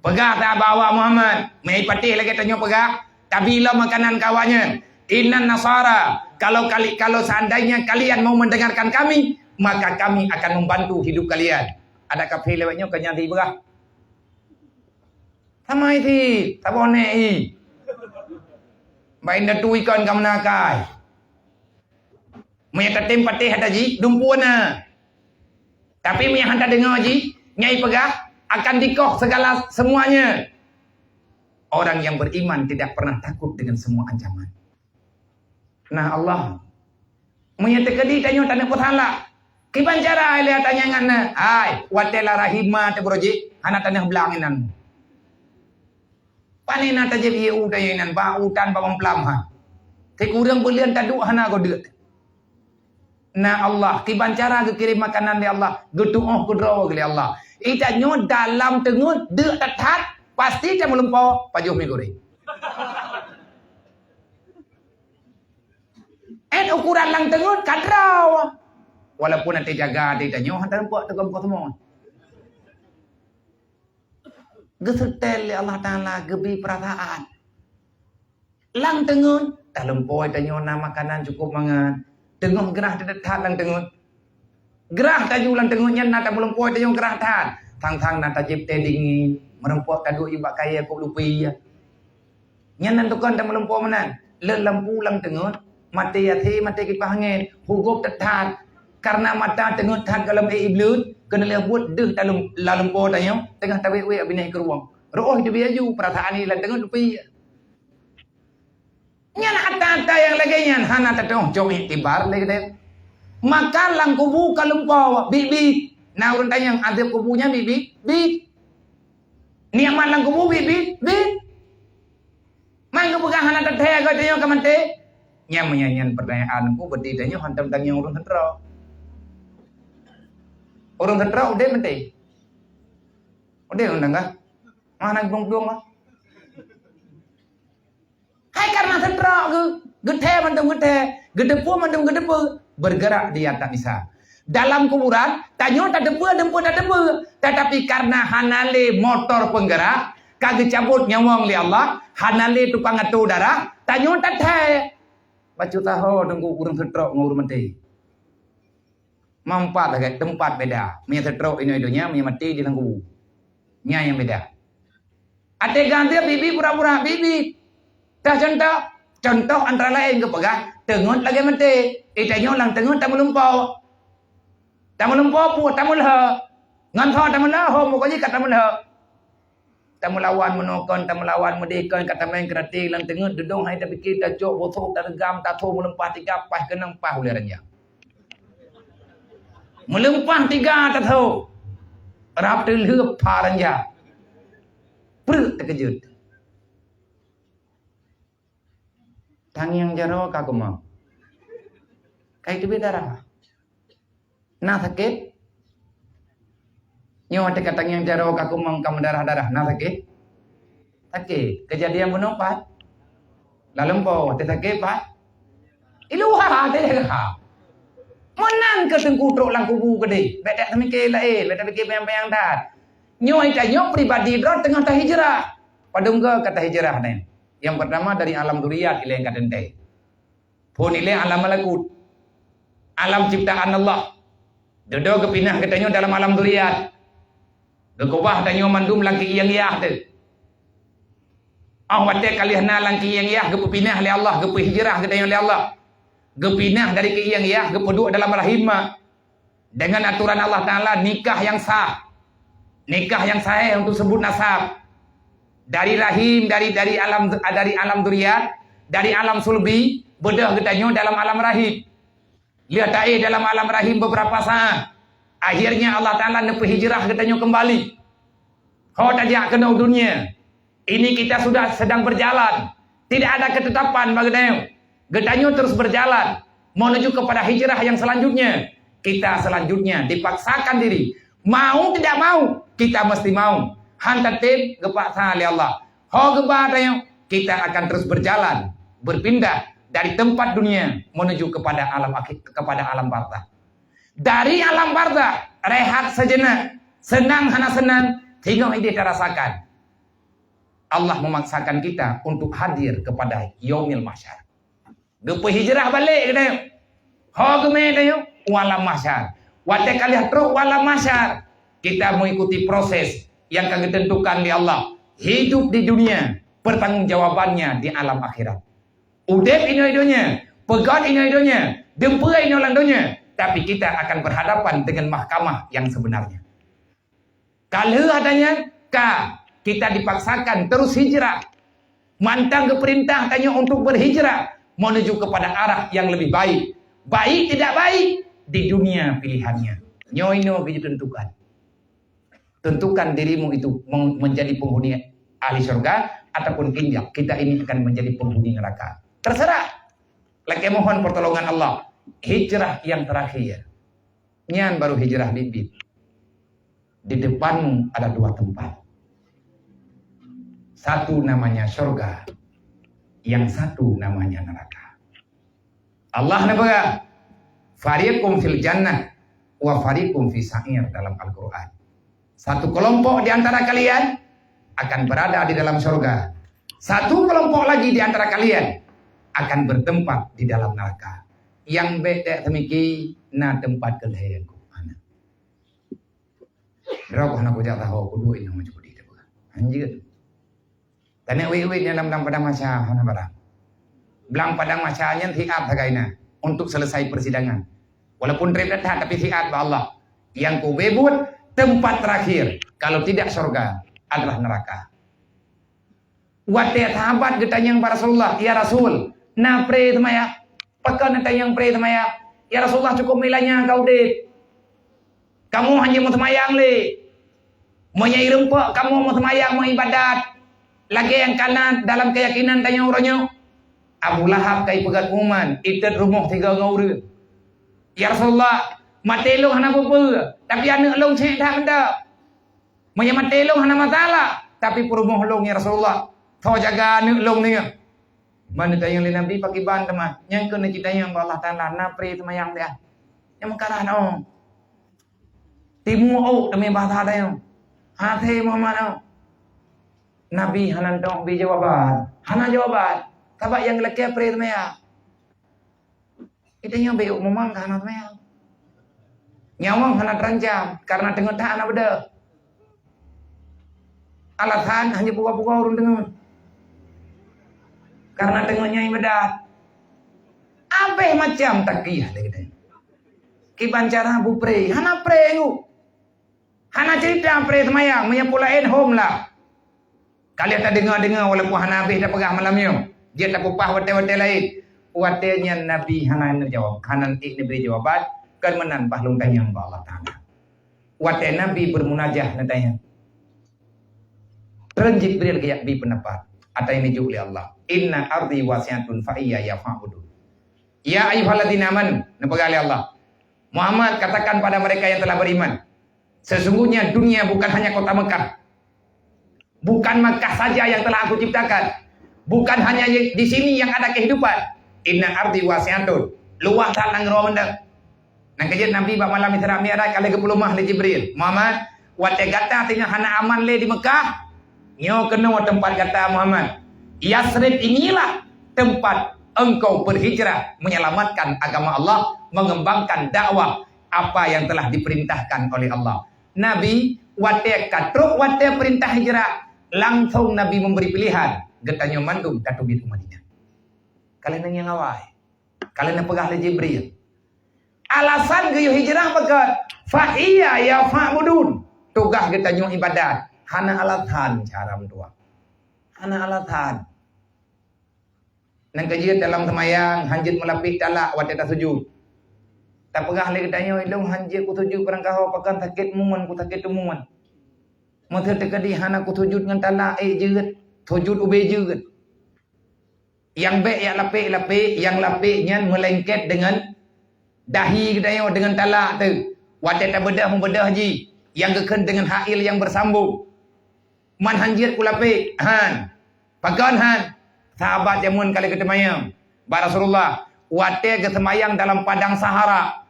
Peugah that bak awak Muhammad, meuipatéh lagée tanyoe peugah, tabi lom makanan keu awaknyan. Innan nasara, kalau kali, kalau seandainya kalian mau mendengarkan kami, maka kami akan membantu hidup kalian. Adak kafé lewat nyoe ka nyang dibeurah. Sama isi, saboh nek i. Baik nda tu ikon ka meunakai. Meunyoe tatem patéh ata jih, dumpeue na. Tapi meunyoe hana tadeungoe jih, nyai peugah akan dikoh segala semuanya. Orang yang beriman tidak pernah takut dengan semua ancaman. Nah Allah, meunyoe teukeudi tanyoe taneuk peusalah, kiban cara ilée tanyoe ngat na? Hai, watée lam rahim ma teubeurojik, hana taneuk blang inan. Pane na tajép ié u tanyoe inan, bak utan bak mamplam ha. Sikureueng buleuen taduek hana godeuk. Na Allah, kiban cara geukirém makanan lé Allah, geutuoh keudroe lé Allah. Itanyoe dalam teungeut deuk that-that, pasti tameulumpo pajoh mi goreng. Ét ukuran lam teungeut ka droe. Walaupun até jaga até tanyoe hana tarumpok teugom kosmos. Geuseutée lé Allah Taala geubi peurasaan. Lam teungeut, talumpoi tanyoe na makanan cukup mangat. Teungoh grah that-that lam teungeut. Grah taju lam teungeut nyan na tameulumpoi tanyoe grah that. Thang-thang na tajép tée dingin, meurumpok taduek bak kayée kok lupi. Nyan nan tukon tameulumpoi meunan. Leuet lampu lam teungeut, maté até, maté kipah angén, hugôb that-that. Karena mata teungeut that gohlom ék ibleuet, keuneulheueh buet deuh talum-, lalumpo tanyoe, teungoh tawét-wét binéh keu ruwong. Reuôh teubiet aju, peurasaan lam teungeut lupi. Nyan ata-ata nyang lagée nyan hana tatueng cok iktibar lé geutanyoe. Maka lam kubu ka lumpo biet-biet. Na ureuëng tanyong, azab kubu nyan biet-biet? Biet. Nikmat lam kubu biet-biet? Biet. Man geupeugah hana teuthée geutanyoe ka maté? Nyan meunyan nyan pertanyaan ku, berarti tanyoe hantom tanyong ureuëng seutrok. Ureuëng seutrok udeb maté? Udeb ureuëng tangga? Mana geuplueng-plueng mah? Hai karena seutrok geu-, geuthée mandum geuthée, geuteupeue mandum geuteupeue, bergerak di atas lisan. Dalam kuburan, tanyoe tateupeue, dumpeue tateupeue, tetapi karena hana lé motor penggerak, ka geucabut nyawöng lé Allah, hana lé tukang atô darah, tanyoe tathée. Bacut taho teungku ureuëng seutrok ngon ureuëng maté. Mampat lagée teumpat beda. Meunyoe seutrok inoe donya, meunyoe maté di lam kubu. Nyan nyang beda. Até gata biet-biet pura-pura biet-biet. Tah contoh, contoh antara laén geupeugah teungeut lagée maté. Itanyoe lam teungeut tameulumpo. Tameulumpo peue? Tameulhö. Ngon soe tameulhö? Ho muka jih ka tameulhö. Tameulawan meunoe kon, tameulawan meudeh kon, ka tameng keuraté lam teungeut, deudong hai tapike, tacok bosok, tareugam, tatho meuleumpah tiga, paih keunong, paih ulèe ranja. Meuleumpah tiga tatho, rab teulheueh pha ranja. Preuk teukeujot. Tangieng jaroe ka kumong. Ka iteubiet darah. Na sakét? Nyoe teuka tangieng jaroe ka kumong ka meudarah-darah. Na sakét? Sakét. Keujadian bunoe pat? Lam lumpoe. Teu sakét pat? Iluha teuka. Meunan keu teungku trok lam kubu keudeh. Bèk that tamike laén, bèk tamike panyang-panyang that. Nyoe tanyoe pribadi droe teungoh tahijrah. Padum goe ka tahijrah nyan. Nyang peurtama dari alam dzurriat ilèe ka teuntèe. Phon ilèe alam malakut. Alam ciptaan Allah. Dudoe geupinah geutanyoe dalam alam dzurriat. Geukeubah tanyoe mandum lam keuieng yah teuh. Óh watèe ka lheueh na lam keuieng yah geupeupinah lé Allah, geupeuhijrah geutanyoe lé Allah. Geupinah dari keuieng yah geupeuduek dalam rahim ma. Dengan aturan Allah Taala, nikah yang sah. Nikah yang sahih untuk sebut nasab. Dari rahim, dari, dari alam, dari alam dzurriat, dari alam sulbi, beudôh geutanyoe dalam alam rahim. Lheueh taéh dalam alam rahim beberapa saat. Akhirnya Allah Taala neupeuhijrah geutanyoe kembali. Ho tajak keunoe dunia. Ini kita sudah sedang berjalan. Tidak ada ketetapan bagi geutanyoe. Geutanyoe terus berjalan menuju kepada hijrah yang selanjutnya. Kita selanjutnya dipaksakan diri. Mau tidak mau, kita mesti mau. Han tatem geupaksa lé Allah. Ho geuba tanyoe, kita akan terus berjalan, berpindah dari tempat dunia menuju kepada alam akhir, kepada alam barzakh. Dari alam barzakh, rehat sejenak, senang hana senang, singoh idéh tarasakan. Allah memaksakan kita untuk hadir kepada yaumil mahsyar. Geupeuhijrah balek geutanyoe. Ho geumé tanyoe u alam mahsyar. Watèe ka lheueh trok u alam mahsyar, kita mengikuti proses yang ka geuteuntukan lé Allah. Hidup di dunia, pertanggungjawabannya di alam akhirat. Udép inoe i donya, peugöt inoe i donya, dumpeue inoe lam donya, tapi kita akan berhadapan dengan mahkamah yang sebenarnya. Ka lheueh ata nyan, ka kita dipaksakan terus hijrah. Mantong geupeurintah tanyoe untuk berhijrah menuju kepada arah yang lebih baik. Baik tidak baik, di dunia pilihannya. Nyoe inoe geujitentukan. Tentukan dirimu itu mau menjadi penghuni ahli surga ataupun tidak. Kita ini akan menjadi penghuni neraka. Terserah. Lakèe mohon pertolongan Allah. Hijrah yang terakhir. Nyan baru hijrah biet-biet. Di depanmu ada dua tempat. Satu namanya surga, yang satu namanya neraka. Allah neupeugah, "Fariqum fil jannah wa fariqum fis sa'ir" dalam Al-Qur'an. Satu kelompok di antara kalian akan berada di dalam surga. Satu kelompok lagi di antara kalian akan bertempat di dalam neraka. Nyang bèk dek teumiki na teumpat keu lhèe nyang keuh hana. Droe hana kujak tahu, kuduek inong meujudi teuh. Hanjeuet. Taneuk wét-wét nyan lam, lam padang mahsyar hana barang. Lam padang mahsyar nyan siat sagai na untuk selesai persidangan. Walaupun trép that, tapi siat bak Allah. Nyang keu ubé buet, tempat terakhir, kalau tidak surga, adalah neraka. Watèe sahabat geutanyong bak Rasulullah, "Ya Rasul, na pré seumayang?" Pakon neutanyong pré seumayang? "Ya Rasulullah, cukup meuilanya ka udép. Kamoe hana meuseumayang lé. Meunyoe irumpok kamoe meuseumayang, meuibadat lagèe nyang kana dalam keuyakinan tanyoe uroe nyoe." Abu Lahab ka ipeugah pengumuman, itot rumoh sigoe ngon ureueng. "Ya Rasulullah, maté lôn hana peue-peue, tapi aneuk lôn cék that mantong. Meunyoe maté lôn hana masalah, tapi peurumoh lôn, ya Rasulullah, tho jaga aneuk lôn nyoe." Ban neutanyong lé Nabi, "Pakriban teuma?" "Nyan keuh neujitanyong bak Allah Taala, na pré seumayang dia?" Nyang meukalah nyoe. Timu ôk teumé bahasa tanyoe. "Hasé Muhammad ôk." Nabi hana tong bi jawaban. Hana jawaban. Sabab nyang lakèe pré seumayang. Geutanyoe beu mumang ka hana seumayang. Nyawöng hana teurancam karena teungeut that hana beudôh. Alasan hana pugoe-pugoe ureueng teungeut. Karena teungeut nyan ibadat. Abéh macam takiah lé geutanyoe. Kiban cara bupré, hana pré ngu. Hana cerita pré seumayang, meunyoe peue laén hom lah. Ka lheueh tadeungoe-deungoe walaupun hana habéh tapeugah malam nyoe. Jeuet tapeugah watée-watée laén. Watée nyan Nabi hana neujaweueb, hana ék neubri jawaban, kon meunan bah lôn tanyong bak Allah Taala. Watée Nabi beumunajah neutanyong, treun Jibril geujak bi peundapat. Ata nyang neujok lé Allah, "Inna ardi wasi'atun fa iyaya fa'budun." "Ya ayyuhalladzina amanu," neupeugah lé Allah, "Muhammad, katakan pada mereka yang telah beriman, sesungguhnya dunia bukan hanya kota Mekah. Bukan Mekah saja yang telah Aku ciptakan. Bukan hanya di sini yang ada kehidupan. Inna ardi wasi'atun." Luwah that nanggroe meunteuk. Nyang keujeuet Nabi bak malam Isra Mi'raj ka lheueh geupeuleumah lé Jibril, "Muhammad, watée gata singoh hana aman lé di Mekah, nyoe keunoe teumpat gata, Muhammad. Yasrib inilah tempat engkau berhijrah, menyelamatkan agama Allah, mengembangkan dakwah apa yang telah diperintahkan oleh Allah." Nabi, watée ka trok watée peurintah hijrah, langsong Nabi memberi pilihan, "Geutanyoe mandum tateubiet u Madinah." Ka lheueh neungieng awai. Ka lheueh neupeugah lé Jibril. Alasan geuyue hijrah pakon? "Fa iyaya fa'budun." Tugaih geutanyoe ibadat. Hana alasan cara meutuah. Hana alasan. Nyang keujeuet dalam seumayang, hanjeuet meulapéh talak watée tasujut. Tapeugah lé geutanyoe, "Ilôn hanjeuet kusujut barangkaho pakon sakét mon, kusakét teumon. Meuseu teukeudi hana kusujut ngon talak, ék jeuet, sujut ubé jeuet." Nyang bék jak lapék-lapék, nyang lapék nyan meulengket deungon dahi geutanyoe deungon talak teuh. Watée tabeudôh-mubeudôh jih, nyang geukheun deungon hail nyang beusambong. "Man hanjeuet kulapék?" "Han." "Pakon han?" Sahabat jameun ka lheueh geuteumayang bak Rasulullah, watée geuseumayang dalam padang Sahara,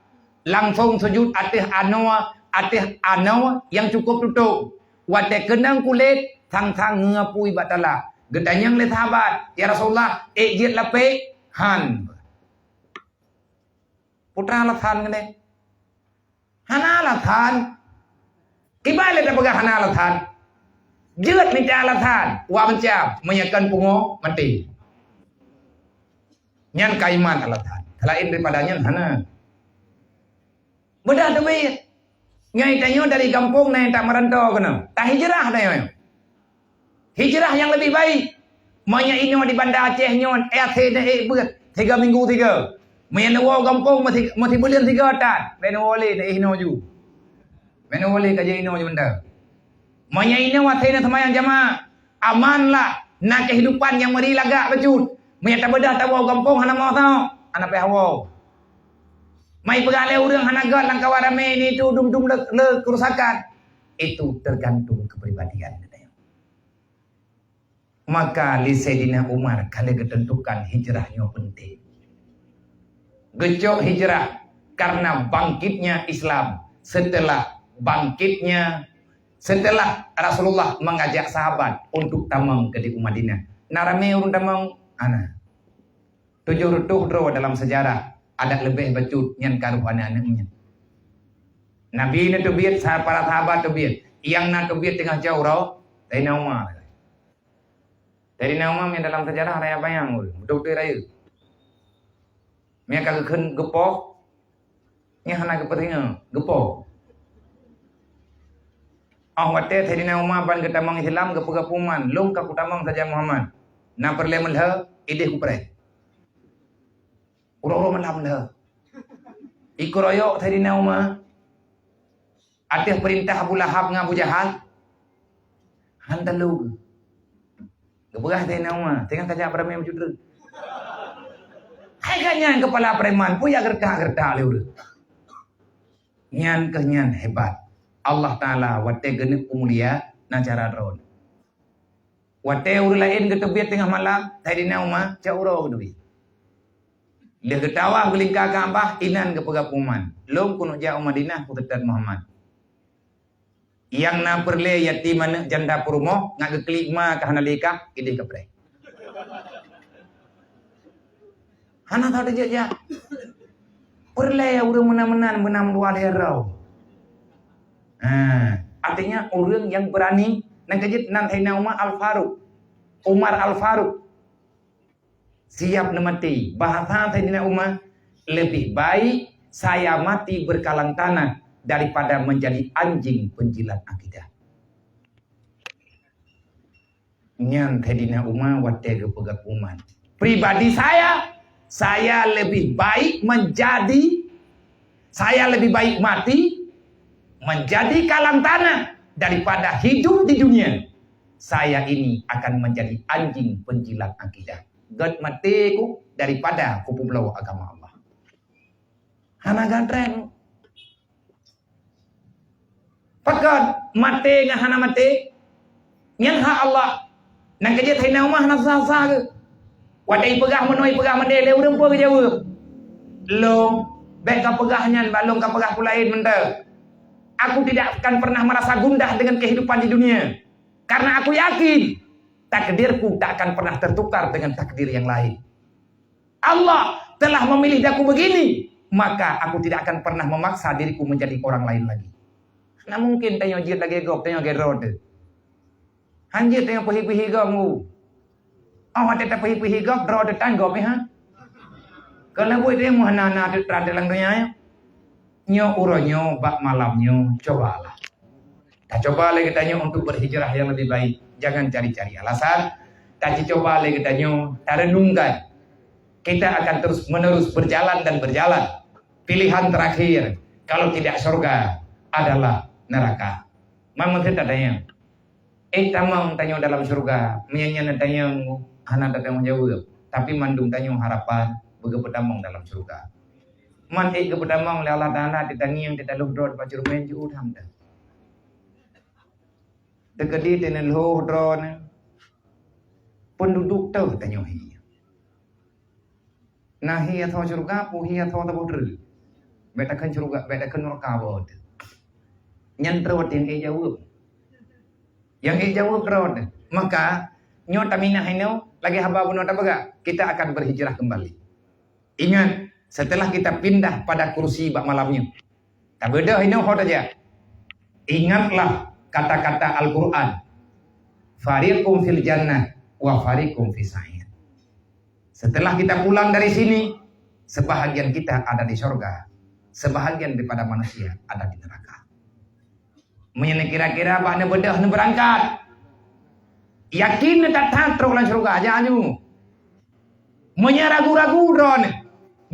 langsong sujut ateueh anoe, ateueh anoe nyang cukôp tutôp. Watée keunong kulét, sang-sang ngon apui bak talak. Geutanyong lé sahabat, "Ya Rasulullah, ék jeuet lapék?" "Han." Peue alasan keunoe? Hana alasan. Kiban lé tapeugah hana alasan? Jeuet mita alasan. Wak meucam, meunyoe kon pungo, maté. Nyan ka iman alasan. Selain daripada nyan, hana. Beudôh teubiet. Nyoe tanyoe dari gampông na nyang tameurantô keunoe. Tahijrah tanyoe. Hijrah nyang leubeh baik. Meunyoe inoe di Banda Aceh nyoe, eh, até na ék beuet, tiga minggu tiga. Meunyoe neuwoe gampông, meusi-, meusibuleuen tiga tan. Bèk neuwoe lé, na éh inoe ju. Bèk neuwoe lé, ka jeuet inoe ju mantong. Meunyoe inoe até na seumayang jamaah, aman lah, na kehidupan nyang meuri lagak bacut. Meunyoe tabeudôh tawoe gampông hana mo tho, hana payah woe. Mai peugah lé ureueng hana göt lam kawan ramé ni tu dum-dum le, le kerusakan. Itu tergantung kepribadian. Maka lé Saidina Umar ka lheueh geuteuntukan hijrah nyoe peunteng. Geucok hijrah karena bangkitnya Islam setelah bangkitnya, setelah Rasulullah mengajak sahabat untuk tamong keudéh u Madinah. Na ramé ureueng tamong? Hana. Tujoh reutôh droe dalam seujarah, adak leubeh bacut nyan ka roh aneuk-aneuk nyan. Nabi na teubiet, sa-, para sahabat teubiet. Nyang na teubiet teungoh jaroe, Saidina Umar. Saidina Umar nyang dalam seujarah raya bayang, beutôi-beutôi rayeuk. Meunyo ka geukheun geupoh, nyan hana geupeuteungoh, geupoh. Óh watée Saidina Umar ban geutamong Islam, geupeugah peuman, "Lôn ka kutamong saja Muhammad. Na peureulée meulhö, idéh kupreh." Uroe-uroe malam dah. Ikeurayok Saidina Umar ateueh peurintah Abu Lahab ngon Abu Jahal. Han talu. Geupeugah Saidina Umar, "Teungoh kajak beurami bacut treuk." Hai ka nyan keupala preman, peue jak geureutak-geureutak lé ureueng. Nyan keuh nyan hebat. Allah Taala watée geuneuk peumulia na cara droe. Watée ureueng laén geuteubiet teungoh malam, Saidina Umar cok uroe geuteubiet. Lheueh geutawaf geulingka Ka'bah, inan geupeugah peuman, "Lôn keuneuk jak u Madinah kuteutap Muhammad. Nyang na peureulée yatim aneuk janda peurumoh, ngat geuklik ma ka hana lé kah, idéh kapreh." Hana teuh jijak-jak. Peureulée ureueng meunan-meunan beunam dua lhée droe. Ha, artinya ureueng nyang beurani, nyang keujeuet nan Saidina Umar Al-Faruq. Umar Al-Faruq siap neumaté. Bahasa Saidina Umar, "Lebih baik saya mati berkalang tanah daripada menjadi anjing penjilat akidah." Nyan Saidina Umar watée geupeugah kuman. Pribadi saya, saya lebih baik menjadi, saya lebih baik mati menjadi kalang tanah daripada hidup di dunia. Saya ini akan menjadi anjing penjilat akidah. Gét maté ku daripada kupeubloe agama Allah. Hana ganteng. Pakon maté ngon hana maté? Nyan hak Allah. Nyang keu jeuet Saidina Umar hana sah-sah geuh. Watée ipeugah meunoe ipeugah meudeh lé ureuëng peue geujaweueb? Lôn, bék kapeugah nyan, bak lôn kapeugah peue laén mantong. Aku tidak akan pernah merasa gundah dengan kehidupan di dunia. Karena aku yakin, takdirku tak akan pernah tertukar dengan takdir yang lain. Allah telah memilih aku begini, maka aku tidak akan pernah memaksa diriku menjadi orang lain lagi. Hana mungkin tanyoe jeuet lagée gob, tanyoe lagée droe teuh. Han jeuet tanyoe peuhi-peuhi gob ngu. Oh, watée tapeuhi-peuhi gob, droe teuh tan gob, ya, ha? Keuneuk buet tanyoe meuhana-hana teuh teuran dalam donya, ya. Nyoe uroe nyoe, bak malam nyoe, cobalah. Tacoba lé geutanyoe untuk berhijrah yang lebih baik. Jangan cari-cari alasan. Tacoba lé geutanyoe tarenungkan. Kita akan terus menerus berjalan dan berjalan. Pilihan terakhir, kalau tidak surga, adalah neraka. Memang kita tanya, eh, tamong tanyoe dalam surga. Meunyoe nyan tanyoe hana tatanggung jaweueb, tapi mandum tanyoe harapan beugeupeutamong dalam surga. Man ék geupeutamong lé Allah Taala, teutangieng teutalôh droe bak ceureumen jiôh tham dah. Teukeudi teuneulhôh droeneuh, peunduduk teuh tanyoe hi. Na hi athoe syeuruga, peue hi athoe saboh treuk. Bék takheun syeuruga, bék takheun nuraka bak teuh. Nyan treuk watée nyang ék jaweueb. Nyang ék jaweueb droeneuh. Maka, nyoe taminah inoe, lagée haba bunoe tapeugah, kita akan berhijrah kembali. Ingat, setelah kita pindah pada kursi bak malam nyoe, tabeudôh inoe ho tajak. Ingatlah kata-kata Al-Quran, "Fariqum fil jannah wa fariqum fis sa'ir." Setelah kita pulang dari sini, sebahagian kita ada di sorga, sebahagian daripada manusia ada di neraka. Meunyoe kira-kira bak neubeudôh neubeurangkat, yakin neuthat-that trok lam syeuruga, jak aju. Meunyoe ragu-ragu droeneuh,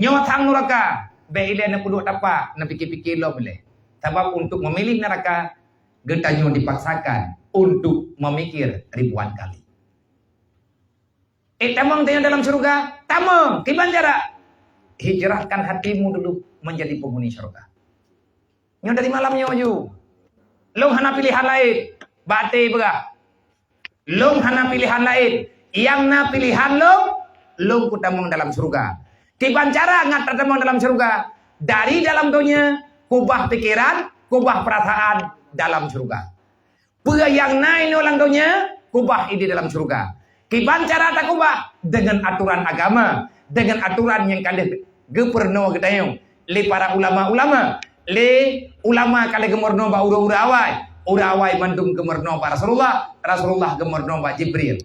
nyoe sang nuraka, bék ilée neupeuduek tapak, neupike-pike lom ilée. Sabab untuk memilih neraka, geutanyoe dipaksakan untuk memikir ribuan kali. Eh, tamong tanyoe dalam syeuruga? Tamong! Kiban cara? Hijrahkan hatimu dulu menjadi penghuni syeuruga. Nyoe dari malam nyoe ju. Lôn hana pilihan laén. Bak até peugah. Lôn hana pilihan laén. Nyang na pilihan lôn, lôn kutamong dalam syeuruga. Kiban cara ngat tatamong dalam syeuruga? Dari dalam donya, kubah pikeran, kubah peurasaan dalam syeuruga. Peue nyang na inoe lam donya, kubah i di dalam syeuruga. Kiban cara takubah? Deungon atoran agama, deungon atoran nyang ka lheueh geupeurunoe geutanyoe lé para ulama-ulama. Lé ulama ka lheueh geumeurunoe bak ureuëng-ureuëng awai, ureuëng awai mandum geumeurunoe bak Rasulullah, Rasulullah geumeurunoe bak Jibril.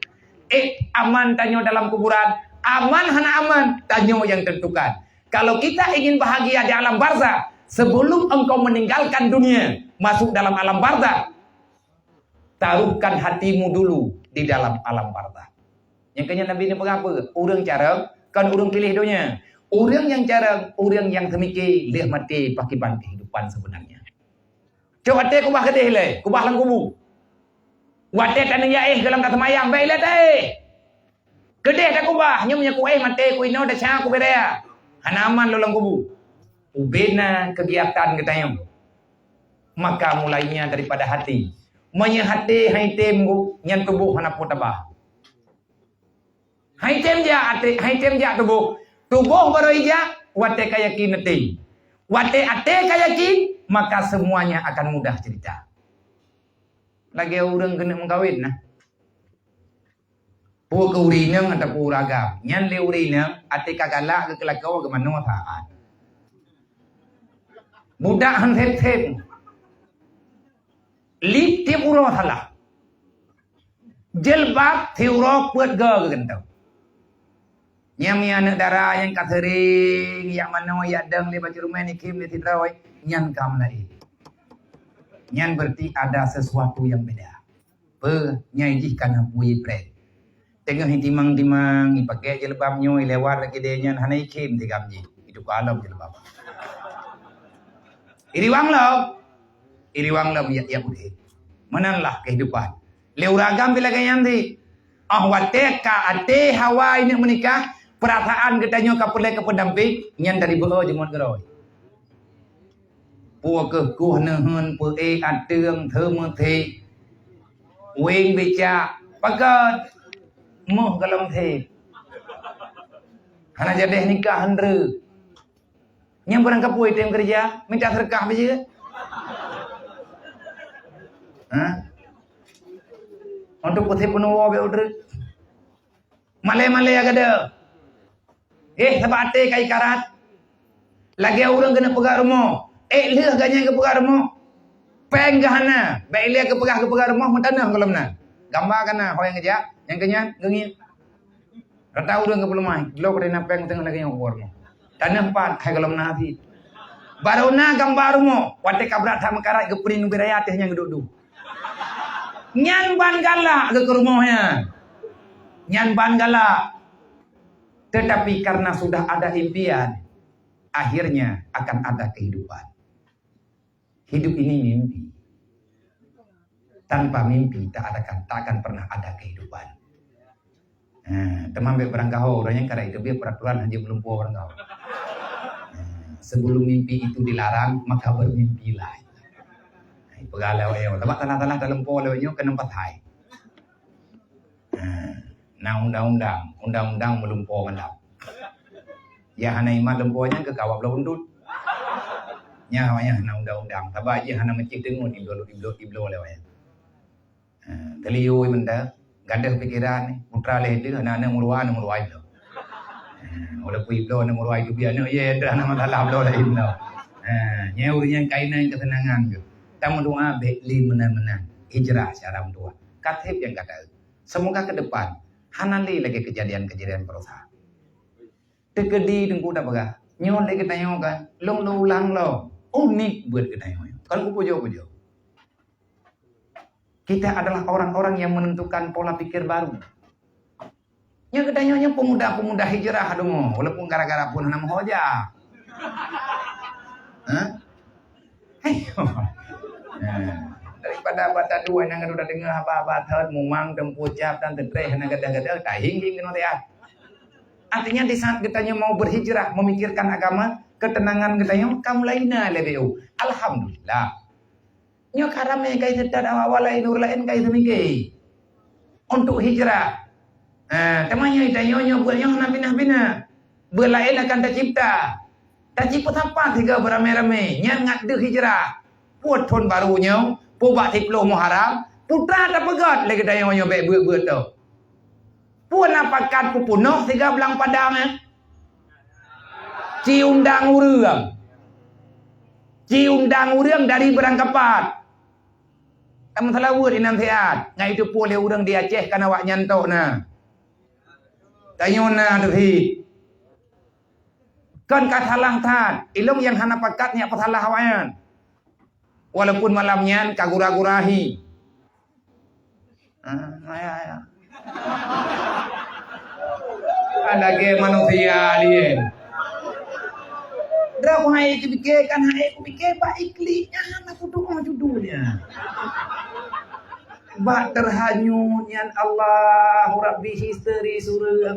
Eh, aman tanyoe dalam kuburan? Aman hana aman, tanyoe nyang tentukan. Kalau kita ingin bahagia di alam barzakh, sebelum engkau meninggalkan dunia, masuk dalam alam barzakh, taruhkan hatimu dulu di dalam alam barzakh. Nyang keu nyan Nabi neupeugah peue? Ureuëng carông kon ureuëng piléh donya. Ureuëng nyang carông, ureuëng nyang teumike lheueh maté pakriban kehidupan sebenarnya. Cok até kubah keudeh ilée, kubah lam kubu. Watée taneuk jak éh gohlom taseumayang, bék ilée taéh. Keudeh takubah, nyoe meunyoe kuéh maté ku inoe desya kubée raya. Hana aman lôn lam kubu. Ubena keugiatan geutanyoe. Maka mulainya daripada hati. Meunyoe hati hai tem, nyan tuboh hana peue tabah. Hai tem jak até, hai tem jak tuboh. Tuboh barô ijak watée ka yakin até. Watée até ka yakin, maka semuanya akan mudah cerita. Lagée ureuëng keuneuk meukawen nah. Peue keu ureuëng inong atawa peue ureuëng agam. Nyan lé ureuëng inong, até ka galak geukeulakoe geumanoe saát. Budak han sép-sép. Lip tieb uroe salah. Jilbab siuroe peuet goe geugantoe. Nyang mi aneuëk dara nyang ka seuring jak manoe jak dong lé bak ceureumen ikhém lé sidroe, nyan ka meulaén. Nyan berarti ada sesuatu yang beda. Peue nyang jih ka na bui preh. Teungoh itimang-timang, ipakè jilbab nyoe, ilewat lagèe nyan, hana ikhém tigam jih. Itu ka lom jilbab. Iriwang lom. Iriwang lom ya, ya udeh. Meunan lah kehidupan. Lé ureueng agam pih lagèe nyan cit. Ah, watèe ka até hawa ineuk meunikah, peurasaan geutanyoe ka peureulèe keu peudampéng, nyan dari beuo jeuet geurôi. Peue keuh kuh neuheun peuék ateueng teumeuthé. Weng bicak, pakat moh golom thé. Hana jadeh nikah hindreuk. Nyang barang kapeue tem keureuja, mita seudeukah beu jeuet. Ha? Untuk peuthé peunuwoe beu udreuk. Malèe-malèe gada. Eh, sabab até ka ikarat. Lagèe ureueng keuneuk peugah rumoh. Eh, lheueh geuh nyan geupeugah rumoh. Pèng geuh hana. Bèk ilèe geupeugah, geupeugah rumoh meutanah gohlom na. Gamba ka na, ho nyang geujak, nyang keunyan, geungieng. Rata ureueng geupeuleumah, bloe keureuna pèng teungoh lagèe nyoe ubor rumoh. Tanah pat, hai gohlom na api. Barô na gamba rumoh, watèe ka brat that meukarat geupeuring ubé raya teuh nyang geuduek-duek. Nyan ban galak geuh keu rumoh nyan. Nyan ban galak. Tetapi karena sudah ada impian, akhirnya akan ada kehidupan. Hidup ini mimpi. Tanpa mimpi tak ada, tak akan pernah ada kehidupan. Ha, teuma bèk barangkaho, ureueng nyang ka raya teubiet peuraturan hanjeuet meulumpoe barangkaho. Ha, sebelum mimpi itu dilarang, maka bermimpilah. Ha, peugah lé awak nyoe, sabab salah-salah talumpoe lé awak nyoe keuneuk pathai. Ha, na undang-undang, undang-undang meulumpoe mandam. Nyang hana imat lumpoe nyan keu kawak bloe buntut. Nyan awak nyan hana undang-undang, sabab jih hana meucéh teungeut ibloe, ibloe, ibloe lé awak nyan. Ha, teuliyue mantong, gadôh pikeran, putra lhèe deuh, aneuk-aneuk meurua, aneuk meurua ibloe. Ha, walaupun ibloe aneuk meurua itu biasa, aneuk ye, dah hana masalah bloe laén bloe. Ha, nyan ureueng nyang kainan keuseunangan geuh. Tameudoa bèk lé meunan-meunan, hijrah syara meutuah. Ka trép nyang gata. Semoga ke depan hana lé lagèe kejadian-kejadian baroesa. Teukeudi Teungku tapeugah, nyoe lé geutanyoe kan, lôn lôn ulang lom, unik buet geutanyoe. Kon kupujoe-pujoe. Kita adalah orang-orang yang menentukan pola pikir baru. Nyoe geutanyoe nyoe pemuda-pemuda hijrah deungoe, walaupun gara-gara phon hana meuho jak. Hah? Ayo. Nah, daripada bak taduek nyang ka tadeungoe haba-haba thot, mumang, teumpo cap, dan teutreh hana gadoh-gadoh, tahieng-hieng keunoe teuh. Artinya, di saat geutanyoe mau berhijrah, memikirkan agama, ketenangan geutanyoe ka mulai na lé B U. Alhamdulillah. Nyoe ka ramé ka iseutôt awak-awak laén, ureueng laén ka iseumiké. Untuk hijrah. Ha, teuma nyoe tanyoe nyoe buet nyoe hana pinah-pinah. Buet laén akan tacipta. Tacipta sapat sigoe beuramé-ramé, nyan ngat deuh hijrah. Peue thon barô nyoe, peue bak siplôh Muharram, putra tapeugöt lé geutanyoe nyoe bèk beuet-beuet tôh. Peue na pakat peupunoh sigoe blang padang, eh? Ci undang ureueng. Ci undang ureueng dari beurangkapat. Tameuseulaweuet inan siat, ngai teupeue lé ureueng di Aceh kan awaknyan tok na. Tanyoe na teuh. Kon ka salah that, ilong nyang hana pakat nyak peusalah awaknyan. Walaupun malam nyan ka gura-gura hi. Ah, ya, ya. Kan lagèe manusia laén. Droe hai kupike kan hai kupike bak iklik nyan hana kutu'oh judulnya. Bak terhanyut nyan Allahu Rabbi history sureueng.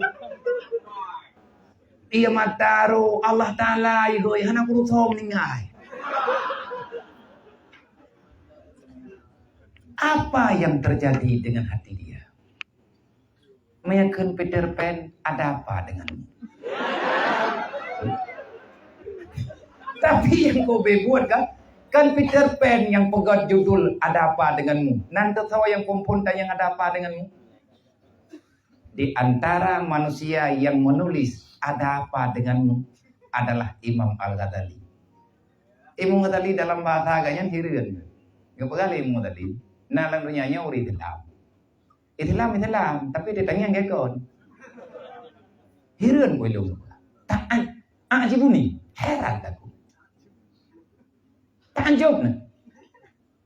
Iya mata roh Allah Taala ihoi hana kurusom ninggai. Apa yang terjadi dengan hati dia? Meunyo kheun Peter Pan, ada apa denganmu? Tapi nyang kobe buet kan, kan Peter Pan nyang peugöt judul Ada Apa Denganmu. Nan teusoe nyang phon-phon tanyong ada apa denganmu? Di antara manusia yang menulis ada apa denganmu adalah Imam Al-Ghazali. Imam Ghazali dalam bahasa agaknya hireuen. Geupeugah lé Imam Ghazali, na lam donya nyoe ureueng Islam. Islam, Islam, tapi ditangieng gekon. Hireuen ulôn. Tak an, ajibuni, heran aku. Tak anjub na.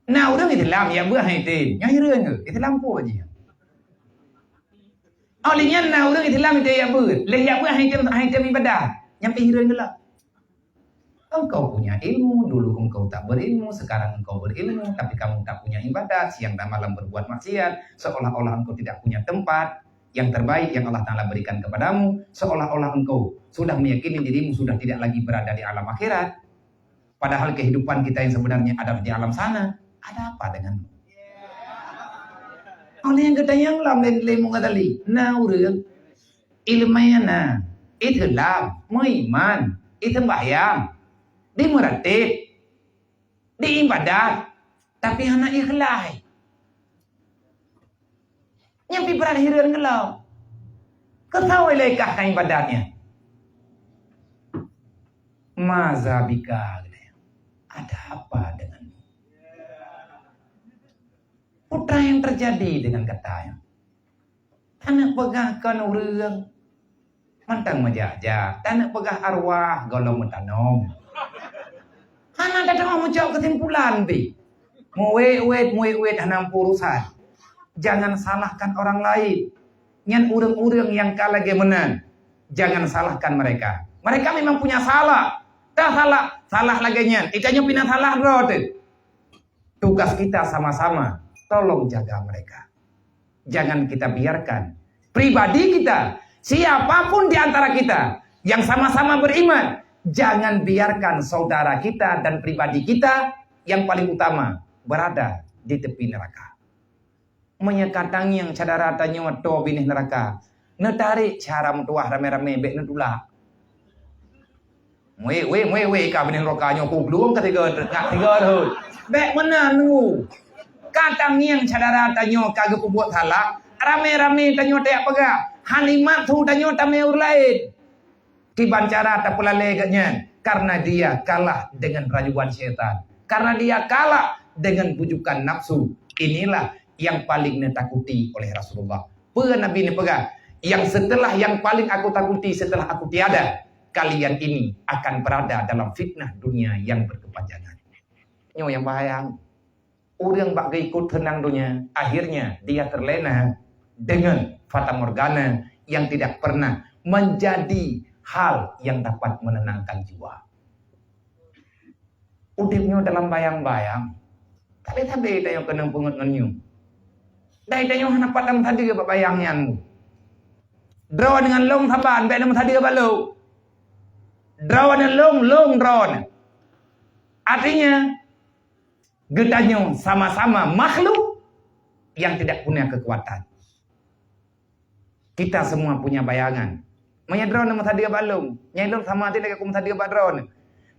Na ureueng Islam ya buah hai tin, nyang hireuen ke? Islam po ji. Oleh nyan na ureuëng Islam itu jak beuet, leh jak beuet hai tem hai tem ibadah, nyang pih hireuen geulak. Engkau punya ilmu, dulu engkau tak berilmu, sekarang engkau berilmu, tapi kamu tak punya ibadah, siang dan malam berbuat maksiat, seolah-olah engkau tidak punya tempat yang terbaik yang Allah Taala berikan kepadamu, seolah-olah engkau sudah meyakini dirimu sudah tidak lagi berada di alam akhirat. Padahal kehidupan kita yang sebenarnya ada di alam sana. Ada apa denganmu? Oleh nyang geutanyong lom lé, lé muka tali, na ureuëng ileumèe na, iseulab, meuiman, iseumbahyang, dimeuratéb, diibadat, tapi hana ikhlaih. Nyang pih brat hireuen geulak. Keusawi lé kah ka ibadat nyan? Maza bika, ada apa denganmu? Peue nyang terjadi dengan gata nyoe? Taneuk peugah kon ureuëng mantong meujak-jak, taneuk peugah arwah gohlom meutanom. Hana tateumé meucok keusimpulan pih. Meuwét-wét, meuwét-wét hana meuurusan. Jangan salahkan orang lain. Nyan ureuëng-ureuëng nyang ka lagée meunan, jangan salahkan mereka. Mereka memang punya salah. Dah salah, salah lagée nyan. Itanyoe pih na salah droe teuh. Tugas kita sama-sama, tolong jaga mereka. Jangan kita biarkan pribadi kita, siapapun di antara kita yang sama-sama beriman, jangan biarkan saudara kita dan pribadi kita yang paling utama berada di tepi neraka. Meunyoe ka tangieng syedara tanyoe toe binéh neuraka, neutarek cara meutuwah ramé-ramé bék neutulak. Wéh, wéh, wéh, wéh, ka binéh neuraka nyoe peuglueng ka tiga, ka tiga rhot. Bék meunan nunggu. Ka tangieng syedara tanyoe ka geupeubuet salah, ramé-ramé tanyoe tajak peugah, hana imat su tanyoe tamé ureuëng laén. Kiban cara tapeulalée geuh nyan, karena dia kalah dengan rayuan syaitan, karena dia kalah dengan bujukan nafsu. Inilah yang paling neutakuti oleh Rasulullah. Peue Nabi neupeugah, "Yang setelah, yang paling aku takuti setelah aku tiada, kalian ini akan berada dalam fitnah dunia yang berkepanjangan." Nyoe nyang bahaya. Ureuëng bak geuikot seunang donya, akhirnya dia terlena dengan fatamorgana yang tidak pernah menjadi hal yang dapat menenangkan jiwa. Udeb nyoe dalam bayang-bayang. Tapi sabe tanyoe keunong peungeut ngon nyoe. Dai tanyoe hana pat meusadeue bak bayang nyan. Droeneuh ngon lôn saban, bék na meusadeue bak lôn. Droeneuh lôn, lôn droeneuh. Artinya, geutanyoe sama-sama makhluk yang tidak punya kekuatan. Kita semua punya bayangan. Meunyoe droeneuh meusadeue bak lôn, nyan lôn sama lagée lôn meusadeue bak droeneuh.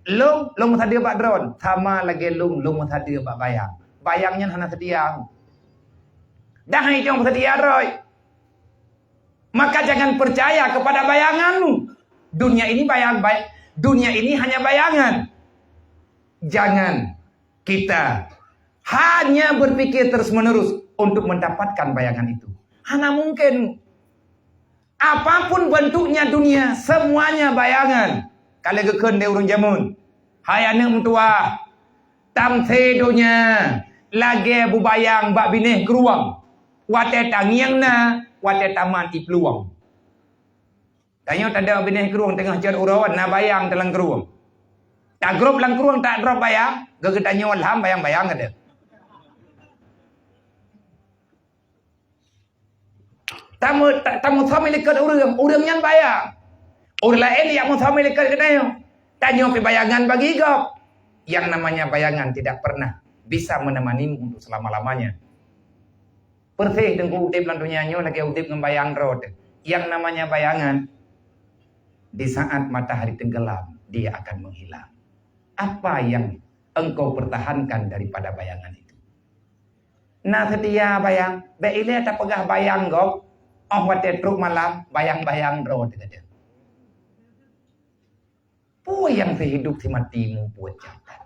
Lôn, lôn meusadeue bak droeneuh, sama lagée lôn, lôn meusadeue bak bayang. Bayang nyan hana seutia. Dah hai cong seutia droe. Maka jangan percaya kepada bayanganmu. Dunia ini bayang, bay-, dunia ini hanya bayangan. Jangan kita hanya berpikir terus-menerus untuk mendapatkan bayangan itu. Hana mungkin. Apapun bentuknya dunia, semuanya bayangan. Ka lheueh geukheun lé ureuëng jameun, "Hai aneuëk meutuwah, tamsé donya lagée bubayang bak binéh krueng. Watée tangieng na, watée tamat iplueng." Tanyoe taduek binéh krueng teungoh cot uroe, na bayang dalam krueng. Tagrôp lam krueng, tadrop bayang, geutanyoe lham bayang-bayang gata. Tamu-, ta-, tameusamé likot ureuëng, ureuëng nyan bayang. Ureuëng laén jak meusamé likot geutanyoe. Tanyoe pih bayangan bagi gob. Yang namanya bayangan tidak pernah bisa menemanimu untuk selama-lamanya. Persis Teungku udeb lam donya nyoe lagée udeb ngon bayang droe teuh. Yang namanya bayangan, di saat matahari tenggelam, dia akan menghilang. Apa yang engkau pertahankan daripada bayangan itu? Na seutia bayang, bék ilée tapeugah bayang gob, óh watée trok malam, bayang-bayang droe teuh. Peue nyang sihidup simati mubuet jahat.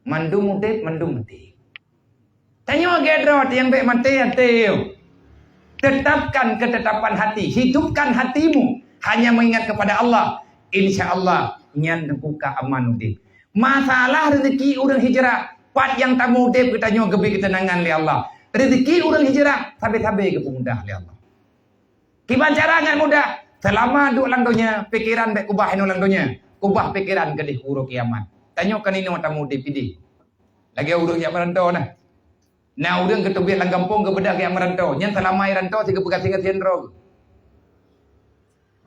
Mandum udeb, mandum maté. Tanyoe lagée droe nyang bék maté até. Tetapkan ketetapan hati, hidupkan hatimu hanya mengingat kepada Allah. Insya Allah, nyan teuka aman udeb. Masalah rezeki ureuëng hijrah, pat nyang tameu udeb geutanyoe geubri keuteunangan lé Allah. Rezeki ureuëng hijrah sabe-sabe geupeumudah lé Allah. Kiban cara nyan mudah. Seulama duek lam donya, pikeran bèk kubah inoe lam donya. Kubah pikeran keudeh uroe kiamat. Tanyoe kan inoe tamu di pidih. Lagèe ureueng jak meurantau nah. Na ureueng geuteubiet lam gampông geubeudôh jak meurantau. Nyan seulama i rantau si geupeugah singoh siendroe.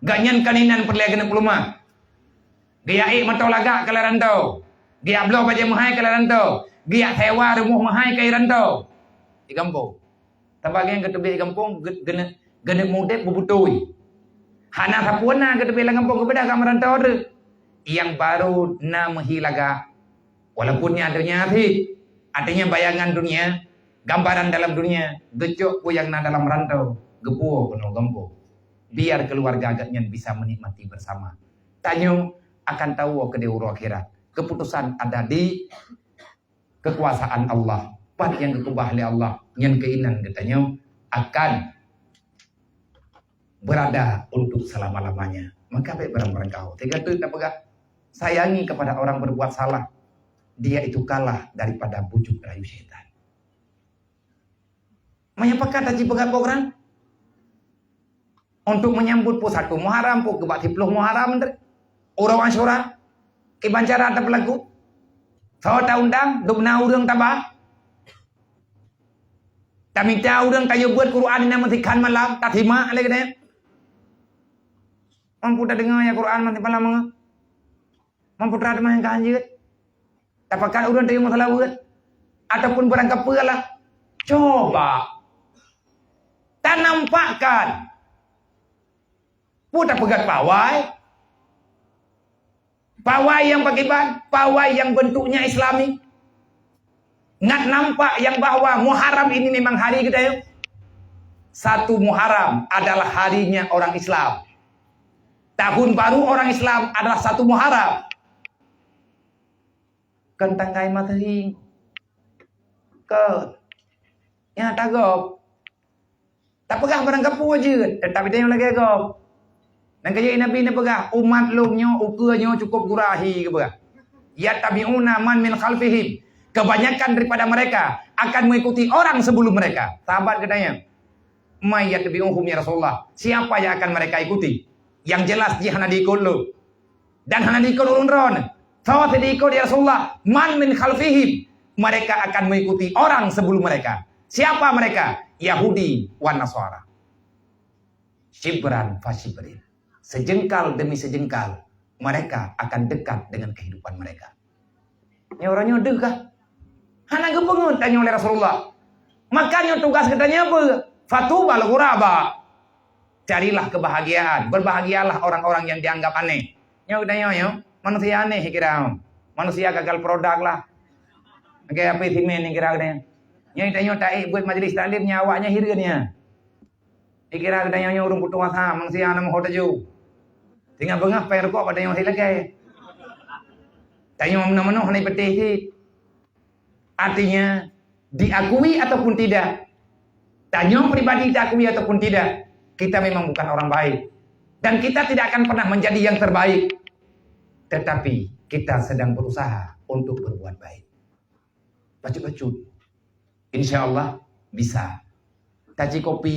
Gobnyan kan inan peureulèe keuneuk peuleumah. Geujak ék moto lagak ka lam rantau. Geujak bloe bajèe meuhai ka lam rantau. Geujak sewa rumoh meuhai ka i rantau. Di gampông. Sabab gobnyan geuteubiet di gampông, geu-, geuneuk, geuneuk mudép beubeutôi. Hana sapeue na geuteubiet lam gampông geubeudôh jak meurantau treuk. Nyang barô na meuhi lagak. Walaupun nyan donya cit. Artinya bayangan dunia, gambaran dalam dunia, geucok peue nyang na dalam rantau, geupuwoe keunoe gampông. Biar keluarga gobnyan bisa menikmati bersama. Tanyoe akan tawoe keudeh uroe akhirat. Keputusan ada di kekuasaan Allah. Pat nyang geukeubah lé Allah, nyan keuinan geutanyoe akan berada untuk selama-lamanya. Maka bèk barang-barang gaul. Teuka teuk tapeugah, sayangi kepada orang berbuat salah, dia itu kalah daripada bujuk rayu syaitan. Meunyoe pakat taji peugah program untuk menyambut peuet satu Muharram, peuet keubah siplôh Muharram, uroe Asyura, kiban cara tapeulaku. Soe taundang, dum na ureueng taba. Tamita ureueng tayue beuet Quran inan meusikhan malam, tasimak lé geutanyoe. Mampu tadeungoe ya Quran meusikhan malam. Mampu tadeungoe nyang ka hanjeuet. Tapakat ureueng tayue meuseulaweuet ataupun barang kapeue lah. Coba tanampakkan. Peue tapeugah pawai? Pawai nyang pakriban? Pawai nyang bentuknya Islami. Ngat nampak nyang bahwa Muharram ini memang hari geutanyoe. Satu Muharram adalah harinya orang Islam. Tahun baru orang Islam adalah satu Muharram. Kon tanggai Masehi. Kon. Nyang tagob. Tapeugah barang kapeue jeuet, teutapi tanyoe lagèe gob. Nyang ka jeuet Nabi neupeugah, "Umat lôn nyoe ukeue nyoe cukup gurah hi," geupeugah. "Yattabi'una man min khalfihim." Kebanyakan daripada mereka akan mengikuti orang sebelum mereka. Sahabat geutanya, "Man yattabi'uhum ya Rasulullah?" Siapa yang akan mereka ikuti? Yang jelas jih hana diikot lôn. Dan hana diikot ureueng droe. Soe diikot ya Rasulullah? "Man min khalfihim." Mereka akan mengikuti orang sebelum mereka. Siapa mereka? Yahudi wan Nasara. Shibran fa shibrin. Sejengkal demi sejengkal, mereka akan dekat dengan kehidupan mereka. Nyoe uroe nyoe deuh kah? Hana geupeungeut tanyoe lé Rasulullah. Maka nyoe tugas geutanyoe apa? Fatubal ghuraba. Carilah kebahagiaan. Berbahagialah orang-orang yang dianggap aneh. Nyoe geutanyoe nyoe, manusia aneh kira. Manusia gagal produk lah. Lagèe api simen kira geutanyoe. Nyoe tanyoe taék buet majlis taklim nyan awaknyan hireuen nyan. Dikira geutanyoe nyoe ureueng putôh asa, manusia na meuho taju. Singoh beungoh péng rukok bak tanyoe hei lakèe. Tanyoe meunoe-meunoe hana ipeuteh cit. Artinya, diakui ataupun tidak, tanyoe pribadi diakui ataupun tidak, kita memang bukan orang baik. Dan kita tidak akan pernah menjadi yang terbaik. Tetapi, kita sedang berusaha untuk berbuat baik. Bacut-bacut. Insya Allah bisa. Taci kopi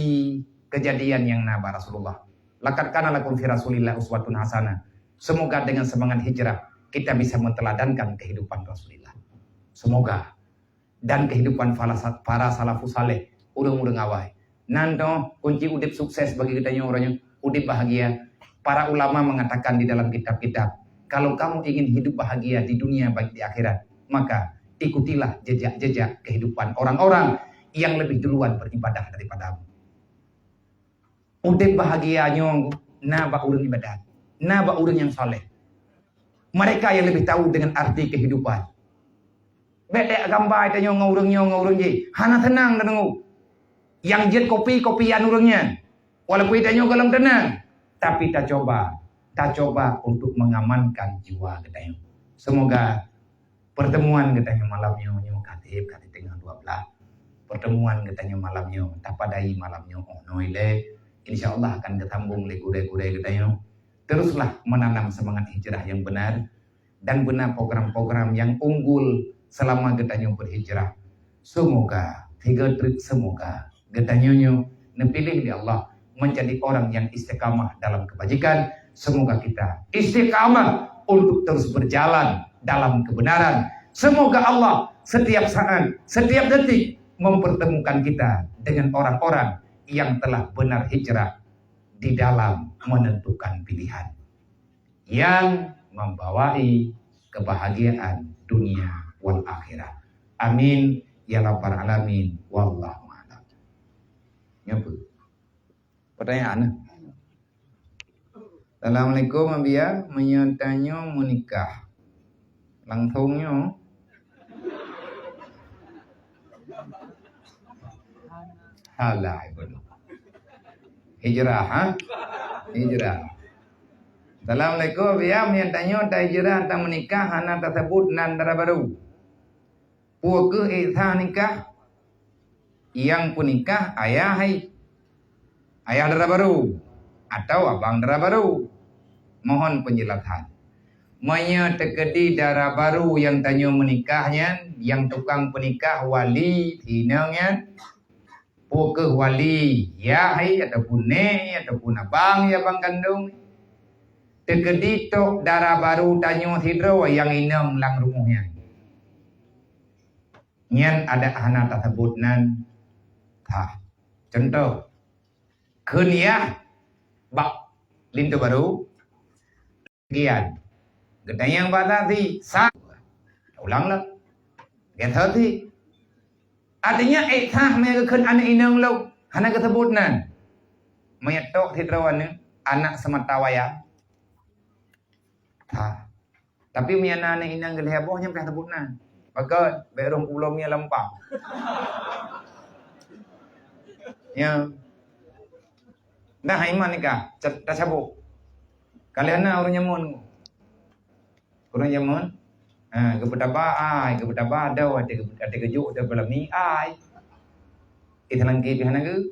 kejadian nyang na bak Rasulullah. Laqad kana lakum fi Rasulillah uswatun hasanah. Semoga dengan semangat hijrah kita bisa menteladankan kehidupan Rasulullah. Semoga. Dan kehidupan para sa-, para salafus saleh, ureueng-ureueng awai. Nan toh kunci udeb sukses bagi geutanyoe uroe nyoe, udeb bahagia. Para ulama mengatakan di dalam kitab-kitab, kalau kamu ingin hidup bahagia di dunia baik di akhirat, maka ikutilah jejak-jejak kehidupan orang-orang yang lebih duluan beribadah daripadamu. Udeb bahagia nyoe na bak ureueng ibadat, na bak ureueng nyang saleh. Mereka yang lebih tahu dengan arti kehidupan. Bèk lé gamba tanyoe ngon ureueng nyoe ngon ureueng jih. Hana seunang tadeungoe. Nyang jeuet kopi, kopian ureueng nyan. Walaupun tanyoe gohlom teunang, tapi tacoba, tacoba untuk mengamankan jiwa geutanyoe. Semoga pertemuan geutanyoe malam nyoe, nyoe ka tieb, ka teungoh dua belas. Pertemuan geutanyoe malam nyoe, tapadai malam nyoe, oh, noe lé. Insya Allah akan geusambong lé gurèe-gurèe geutanyoe. Teruslah menanam semangat hijrah yang benar dan beuna program-program yang unggul selama geutanyoe berhijrah. Semoga, tiga trik semoga, geutanyoe nyoe neupiléh lé Allah menjadi orang yang istiqamah dalam kebajikan. Semoga kita istiqamah untuk terus berjalan dalam kebenaran. Semoga Allah setiap saat, setiap detik mempertemukan kita dengan orang-orang yang telah benar hijrah di dalam menentukan pilihan yang membawai kebahagiaan dunia wal akhirah. Amin ya rabbal alamin. Wallahu a'lam. Nyoe peue? Pertanyaan. Assalamualaikum, Abia. Meunyoe tanyoe meunikah, langsong nyoe? Halah, ibu. Hijrah, ha? Hijrah. Assalamualaikum, Abia. Meunyoe tanyoe tahijrah, tameunikah, hana tasebut nan dara barô. Peue kheueh ék sah nikah? Nyang peunikah ayah hai, ayah dara barô atau abang dara barô? Mohon penjelasan. Meunyoe teukeudi dara barô nyang tanyoe meunikah nyan, nyang tukang peunikah wali si inong nyan, peue kheueh wali, yah hai ataupun nék ataupun abang, ya abang kandông, teukeudi tok dara barô tanyoe sidroe nyang inong lam rumoh nyan. Nyan adak hana tasebut nan sah. Contoh, kheun yah bak linto barô, gian. Geutanyong bak saksi, sah. Ulang lom. Gét hati. Artinya, ék sah meunyoe geukheun aneuk inong lom, hana geusebut nan. Meunyoe tok sidroe aneuk, anak seumata wayang. Sah. Tapi meunyoe na aneuk inong geulhèe boh, nyan payah sebut nan. Pakon, bèk rhung pulo mie lam pang. Ya. Nah, iman nikah, ta-, tasabok. Ka lheueh na ureueng jameun. Ureueng jameun, ha, geupeutaba ai, geupeutaba adoe, watèe geu-, watèe geujok, watèe peulami, ai. Ih, seulangké pih hana geu.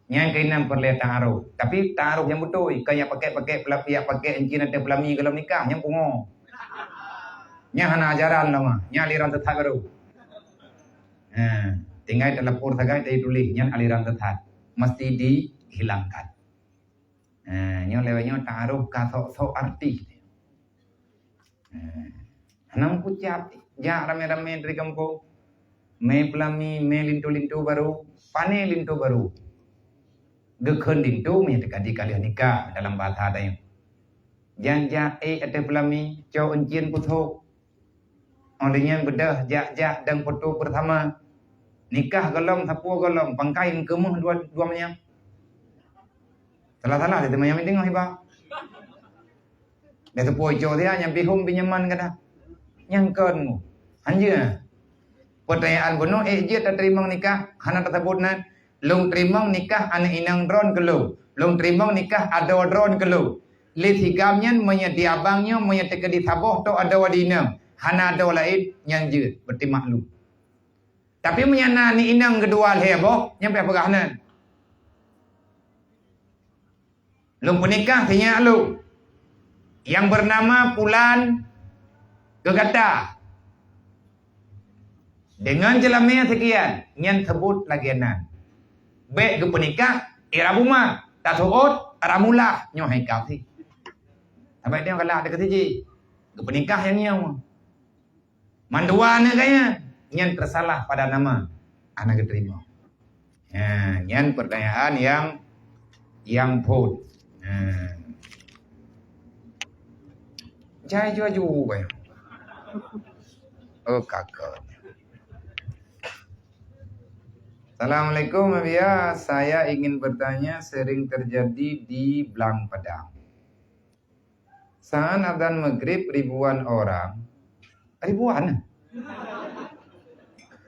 Nyan keunan peureulèe ta'aruf. Tapi ta'aruf nyang beutôi, kon jak pakèk-pakèk peula-, jak pakèk encin ateueh peulami gohlom nikah, nyan pungo. Nyan hana ajaran lom ah. Nyan aliran sesat baru. Ha, tinggai talapor sagai, tatuléh, nyan aliran sesat. Mesti dihilangkan. Ha, nyoe lewat nyoe ta'aruf ka sok-sok artis. Ha, hana meukucab, jak ramé-ramé dari gampông. Mé peulami, mé linto-linto baru, pané linto baru. Geukheun linto meunyoe teuka di ka lheueh nikah dalam bahasa tanyoe. Jan jak ék ateueh peulami, cok euncien pusôk. Óh lheueh nyan beudôh jak-jak dan foto bersama. Nikah gohlom, sapeue gohlom, pangkai eungkeumeung dua, dua manyam. Salah-salah lé teuma nyang meudeungoe iba. Dah teupeue icok dia nyang bihom pinjaman gata. Nyang kon mu. Hanjeuet. Peutanyaan bunoe, ék jeuet tateurimong nikah hana tasabot nan. Lôn teurimong nikah aneuk inong droen keu lôn. Lôn teurimong nikah adoe droen keu lôn. Lé sigam nyan meunyoe di abang nyoe meunyoe teukeudi saboh tok adoe di inong, hana adoe laén, nyan jeuet, berarti maklum. Tapi meunyoe na aneuk inong keudua lhèe boh, nyan payah peugah nan. Lôn peunikah sinyak lôn nyang beunama Pulan keu gata deungon jeulamé seukian, nyan seubut lagèe nan. Bèk geupeunikah i Rabumat, taseuôt Ramulah, nyoe hai ka sih. Sabab dia galak dekat siji. Geupeunikah nyang nyoe. Mandua aneuk gaya nyan tersalah pada nama aneuk geuteurimong. Ha, nyan pertanyaan yang, yang phôn. Ha. Jai ju-aju bae. Oh, kakak. Assalamualaikum, Abia. Saya ingin bertanya, sering terjadi di Blang Padang. Saat azan maghrib, ribuan orang, ribuan?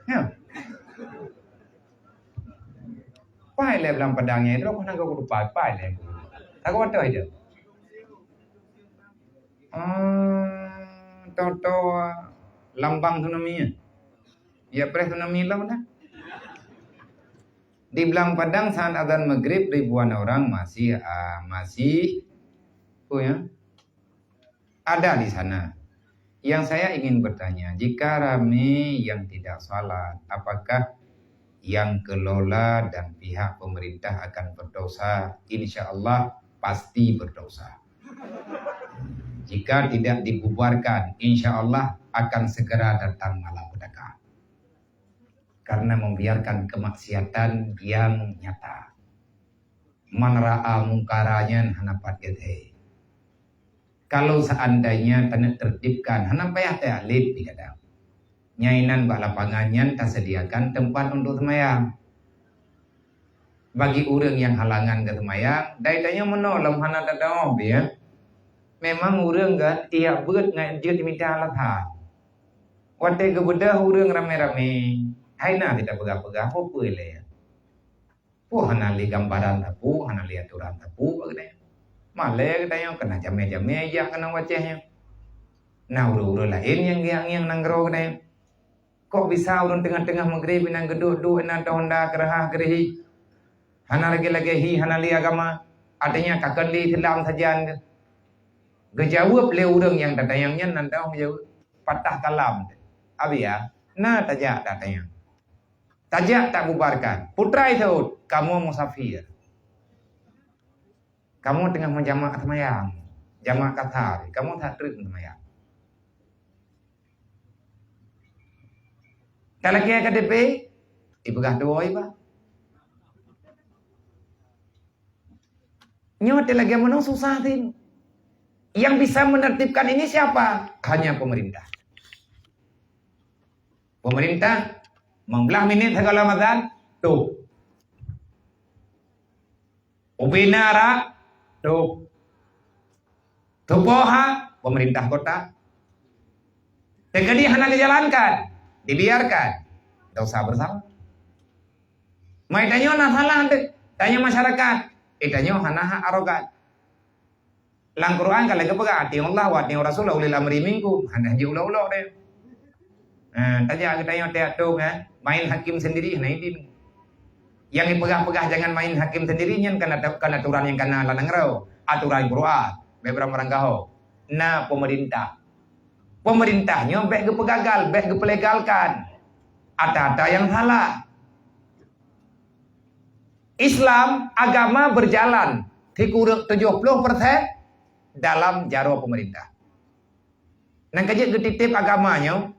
Ya. Pai lé Blang Padang nyan, droe keuh nanggroe keudroe pai, pai lé. Takot watèe aja. Ah, tahu-tahu lambang tsunami ya. Ya, preh tsunami lah dah. Di Blang Padang saat azan maghrib ribuan orang masih, ah, masih, oh ya, ada di sana. Yang saya ingin bertanya, jika ramai yang tidak salat, apakah yang kelola dan pihak pemerintah akan berdosa, insya Allah pasti berdosa. Jika tidak dibubarkan, insya Allah akan segera datang malapetaka. Karena membiarkan kemaksiatan yang nyata. Man ra'a mungkara nyan hana pat gét he. Kalau seandainya taneuk tertibkan, hana payah takleb di gadang. Nyainan bak lapangan nyan tasediakan tempat untuk seumayang. Bagi ureuëng nyang halangan keu seumayang, dai tanyoe meunoe lom hana tadong, ya. Memang ureuëng kan, tiap beuet ngai jeuet mita alasan. Watée geubeudôh ureuëng ramé-ramé, hai na teupeugah-peugah, peue-peue lé. Peue hana lé gambaran teupeu, hana lé atoran teupeu bak geutanyoe. Malée geutanyoe keunan jamé-jamé jak keunan wacéh nyoe. Na ureuëng-ureuëng laén nyang geuangieng nanggroe geutanyoe. Kok bisa ureuëng teungoh-teungoh meugreb inan geuduek-duek inan honda keureuhah keureuhi? Hana lagée-lagée hi, hana lé agama. Artinya ka kon lé Islam sajan geuh. Geujaweueb lé ureuëng nyang tatanyong nyan nan teuh jaweueb. Patah kalam. Abi ya, na tajak tatanyong. Tajak tabubarkan. Putra Daud, kamoe musafir. Kamoe teungoh meujamak seumayang. Jamak kasar. Kamoe that treuk seumayang. Talakée K T P, ipeugah tuwoe iba. Nyoe talakée meunoe susah tin. Yang bisa menertibkan ini siapa? Hanya pemerintah. Pemerintah, meublah minit sagoe Ramadan, tuh. Ubena rak, tuh. Tupoh ha, pemerintah kota. Teukeudi hana dijalankan, dibiarkan, dosa bersama. Mai tanyoe na salah deh, tanyoe masyarakat, eh tanyoe hana hak arogan. Lam Quran ka lagée peugah, "Atiullah wa atiur rasul wa ulil amri minkum." Hana jiulok-ulok deh. Nah, tajak geutanyoe tiap tu kan, main hakim sendiri hana idin. Yang dipeugah-peugah jangan main hakim sendiri nyan kan ada, kan aturan yang kana lam nanggroe, aturan Quran, bek barang-barang gaho. Na pemerintah. Pemerintah nyoe bek geupeugagal, bek geupeulegalkan. Ata-ata yang salah. Islam agama berjalan sikureueng tujuh puluh persen dalam jaroe pemerintah. Nang ka jeuet geutitip agama nyoe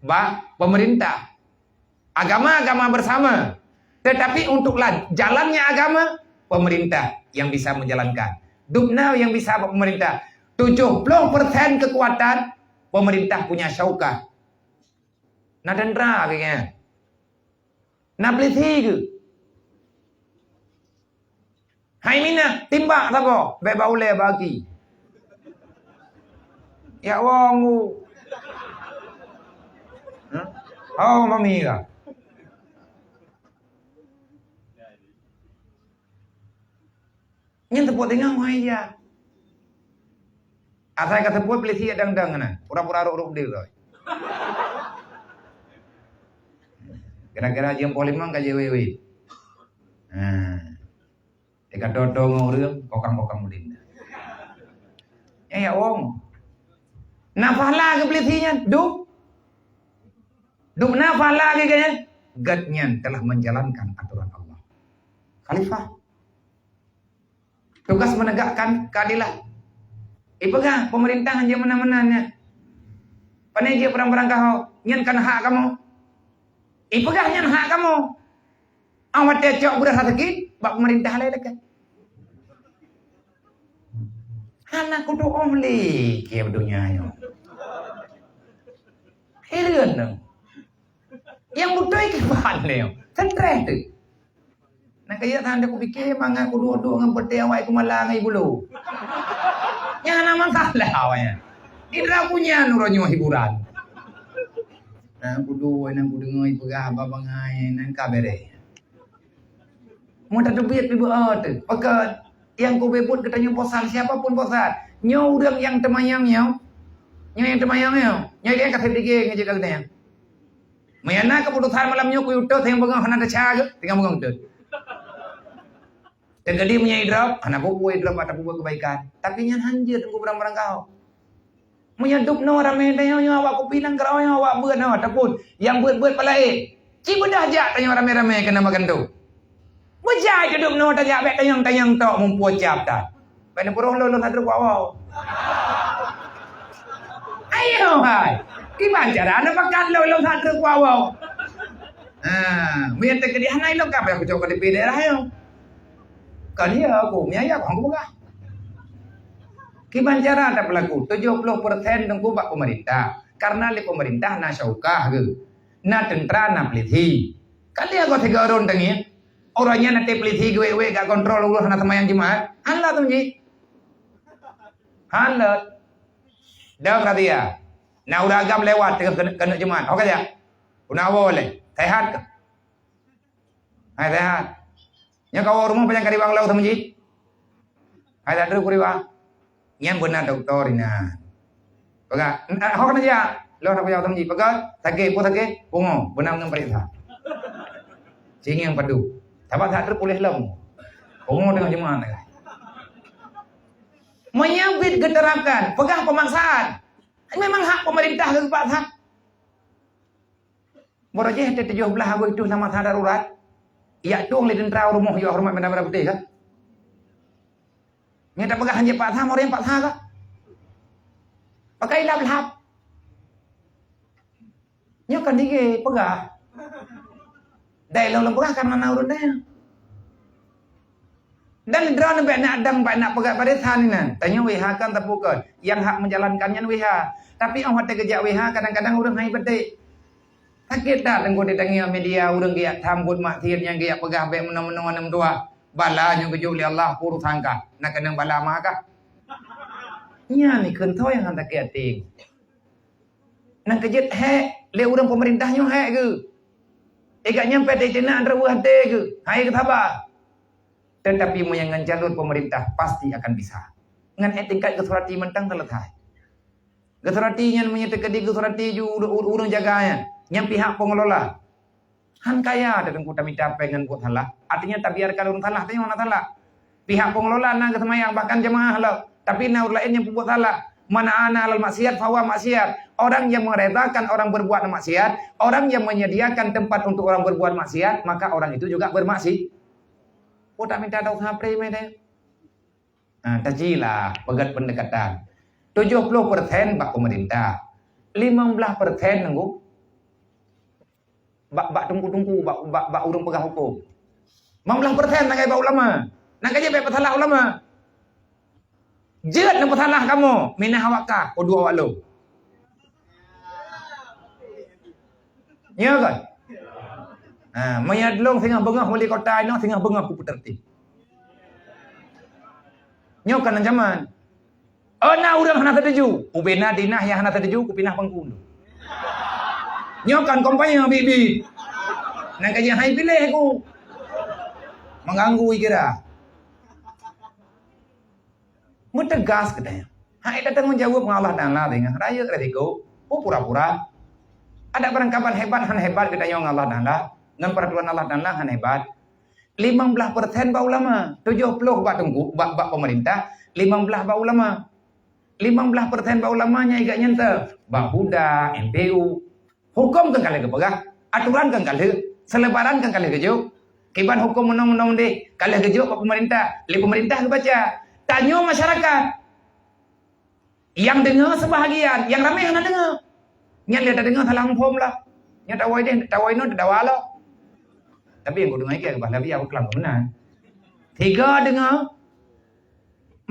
bak pemerintah. Agama-agama bersama. Tetapi untuk la-, jalannya agama, pemerintah yang bisa menjalankan. Dubna yang bisa pemerintah. Tujuh puluh persen kekuatan pemerintah punya syaukah. Na tentara kayaknya. Na polisi ke? Hai mina, timbak saboh, bek bak ulée bagi. Ya wong u. Hah? Oh, mami ka. Nyan teupeue teungoh hai ya. Asai ka teupeue polisi ya dang-dang na. Pura-pura rok-rok deh kau. Kira-kira jeuem poh limong ka jeue-weue. Nah. Teuka toto ngon ureueng, kokang-kokang ulin. Ya, ya, wong. Na pahala keu polisi nyan, dum. Dum na pahala keu gobnyan. Gobnyan telah menjalankan aturan Allah. Khalifah. Tugas menegakkan keadilan. Ipeugah pemerintah nyang meunan-meunan nyan. Pane jeuet barang-barang gaho, nyan kan hak kamoe. Ipeugah nyan hak kamoe. Awai tacok beurasa sakét, bak pemerintah laén dekat. Hana kudoe lé keu donya nyoe. Hireuen dong. Nyang beutôi kiban lé nyoe. Stres tu. Nah, kaya tanda kupikir mangat kudoe-doe ngon peuté awai kumala ngon ibulu. Nyan hana masalah awai nyan. Indra punya nurun nyoe hiburan. Nah, kudoe, nah, kudeungoe ipeugah haba bangai, nah, ka bereh. Meu tateubiet pih beuôt teuh. Pakon nyang kubeuet geutanyoe bosan, siapa pun bosan. Nyoe ureuëng nyang teumayang nyoe, nyoe nyang teumayang nyoe, nyoe dia ka seudige ngon jeuet geutanyoe. Meunyo na keuputosan malam nyoe kuyue teuh, nyang beungoh hana teuca geuh, tinggai beungoh teuh. Teukeudi meunyo idrop, hana peue-peue idrop bak tapeubuet keubaikan. Tapi nyan hanjeuet teungku barang-barang gaho. Meunyoe dub noe ramé tanyoe nyoe awak kupi nanggroe nyoe awak beuet nyoe ataupun nyang beuet-beuet palaén. Ci beudôh jak tanyoe ramé-ramé keunan bak kantô. Beujai teudôk noe tajak bèk tanyong-tanyong tok muphom cap that. Bèk neupeurong lôn, lôn that treuk kuak woe. Ayo hai. Kiban cara neupakat lôn, lôn that treuk kuak woe. Ha, meunyo teukeudi hana ilôn ka payah kucok K T P daerah nyoe. Kon ya aku, meunyo ya aku hana kupeugah. Kiban cara tapeulaku, tujoh ploh persen teungku bak pemerintah. Karena lé pemerintah na syaukah geuh. Na teuntra, na pulisi. Ka lheueh goe sigoe rôn teungieng. Uroe nyan até pulisi geuwèk-wèk gak kontrol ureueng hana seumayang Jumat. Han lôt teumeuji. Han lôt. Dong razia. Na ureueng agam lewat teungoh keuneuk, keuneuk Jumat. Ho ka jak? Una woe lé. Sehat kah? Hai sehat. Nyoe kawoe rumoh pajan ka riwang lom teumeuji. Hai tak trok kuriwang. Nyan beuna dokto inan. Peugah, "Hok na jak." Lôn hana peujaweueb teumeuji. Peugah, "Sakét, peue sakét?" "Pungo." Beuna ngon peuriksa. Singieng padub. Saban that trok puléh lom. Pungo teungoh Jumat. Meunyo bit geuterapkan, peugah pemaksaan. Memang hak pemerintah geupaksa. Baroe jih teuh tujoh blaih Agustus na masa darurat. Jak tueng lé teuntra u rumoh, jak horeumat banda-banda putéh ka. Nyan tapeugah hanjeuet paksa, meureueng paksa ka. Pakai lap-lap. Nyoe kan dige peugah. Dai lôn-lôn peugah karena na ureueng dai. Dan droeneuh bèk nak dang, bèk nak peugah barisan inan. Tanyoe W H kan tapeukeun. Nyang hak menjalankan nyan W H. Tapi 'oh watèe geujak W H, kadang-kadang ureueng hai beutôi. Sakét that teungku ditangieng media, ureueng geujak tham buet maksiet nyang geujak peugah bèk meunoe-meunoe aneuk meutuah. Bala nyoe geujok lé Allah, peue urusan kah? Na keunong bala ma kah? Nyan ikheun soe nyang han sakét até. Nyang keujeuet hék lé ureueng peumeurintah nyoe hék geuh. Ikat nyan pèt iteunak reuweuh até geuh, hai geusaba. Tetapi meunyo ngon jalur peumeurintah pasti akan bisa. Ngon ék tingkat geusurati mantong teuleusai. Geusurati nyan meunyo teukeudi geusurati ju ureueng, ureueng jaga nyan, nyan pihak pengelola. Han kaya teungku tamita péng ngon buet salah, artinya tabiarkan ureueng salah, tanyoe na salah. Pihak pengelola na geuseumayang, bahkan jeumaáh lom, tapi na ureueng laén nyang peubuet salah. Man a'ana 'alal maksiat fahuwa maksiat. Orang yang meredakan orang berbuat maksiat, orang yang menyediakan tempat untuk orang berbuat maksiat, maka orang itu juga bermaksi-, oh, tamita dosa pré mé deh. Ha, tajilah peugét pendekatan. Tujoh ploh persen bak pemerintah. Limong blaih persen nunggu bak, bak teungku-teungku, bak, bak, bak ureueng peugah huköm. Limong blaih persen nangkai bak ulama. Nangkai jeuet bèk peusalah ulama. Jeuet neupeusalah kamoe, minah awak kah, peudua awak lôn. Nyo kan? Ha, meunyo lôn singoh beungoh wali kota inoe, singoh beungoh kupeuteureutib. Nyoe kan ancaman. Oh, na ureueng hana setuju. Ubena dinah nyang hana setuju, kupinah bangku. Nyoe kan kampanye bibi. Nangkai jih hai piléh ku. Mengganggu kira. Meuteugas geutanyoe. Hai tatanggung jaweueb ngon Allah Taala deungon rayeuk resiko. Oh, pura-pura. Ada barangkaban hebat han hebat geutanyoe ngon Allah Taala, ngon peraturan Allah Taala han hebat. Limong blaih persen bak ulama, tujoh ploh bak teungku, bak, bak pemerintah, limong blaih bak ulama. Limong blaih persen bak ulama nyan igat nyan teuh, bak huda, M P U. Huköm kan ka lheueh geupeugah, aturan kan ka lheueh, seulebaran kan ka lheueh geujok. Kiban huköm meunong-meunong deh, ka lheueh geujok bak pemerintah, lé pemerintah geubaca. Tanyoe masyarakat, nyang deungoe seubahagian, nyang ramé hana deungoe. Nyan lé tadeungoe salah muphom lah. Nyoe tawai deh, tawai nyoe tadawa lah. Tapi nyang kudeungoe keu bah Nabi Abu Kalam meunan. Tiga deungoe,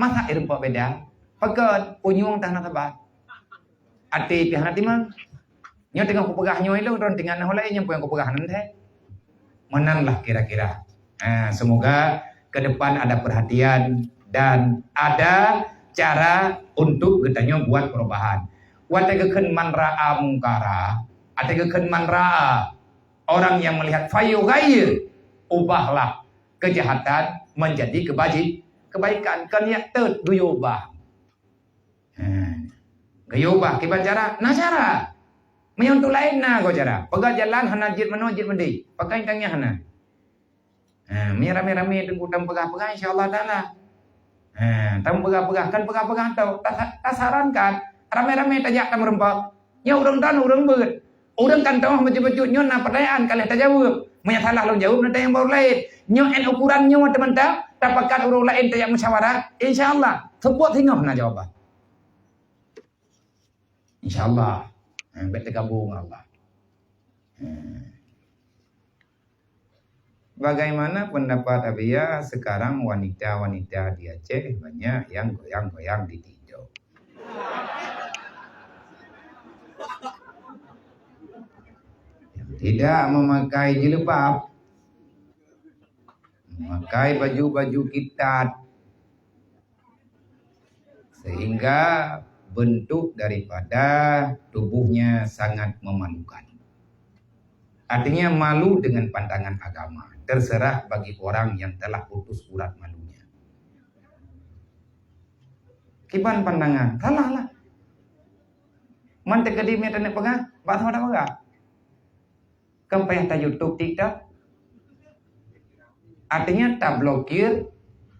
masa ireumpok beda, pakon punyueng tah na sabat. Até pih hana timang. Nyoe teungoh kupeugah nyoe lôn, droe tinggai na ulèe nyang peue nyang kupeugah nan thèe. Meunan lah kira-kira. Ha, semoga ke depan ada perhatian dan ada cara untuk geutanyoe buat perubahan. Watèe geukheun man ra'a mungkara, watèe geukheun man ra'a, orang yang melihat, falyughayyir, ubahlah kejahatan menjadi kebaji-, kebaikan. Kon jak teuet geuyue ubah. Ha. Geuyue ubah kiban cara? Na cara. Meunyoe untuk laén na goe cara. Peugah jalan hana jeuet meunoe jeuet meudéh. Pakai tangiah hana. Ha, meunyoe ramé-ramé teungku tameupeugah-peugah, insya Allah Taala. Ha, tameupeugah-peugah, kan peugah-peugah tau. Ta-, tasarankan, ramé-ramé tajak tameureumpok. Nyoe ureueng droen ureueng beuet. Ureuëng kan teungoh bacut-bacut nyoe na pertanyaan ka lheueh tajaweueb. Meunyo salah lôn jaweueb, na tanyong baru laén. Nyoe 'an ukuran nyoe teumantong, tapakat ureuëng laén tajak musyawarah, insya Allah, seupôt singoh na jawaban. Insya Allah. Ha, bèk teugabong ngon Allah. Ha. Bagaimana pendapat Abiya sekarang wanita-wanita di Aceh banyak yang goyang-goyang di TikTok? Yang tidak memakai jilbab, memakai baju-baju kitat, sehingga bentuk daripada tubuhnya sangat memalukan. Artinya malu dengan pandangan agama, terserah bagi orang yang telah putus urat malunya. Kiban pandangan, salah lah. Man teukeudi meuet taneuk peugah, bak sama tak peugah. Kan payah ta YouTube, TikTok. Artinya tablokir,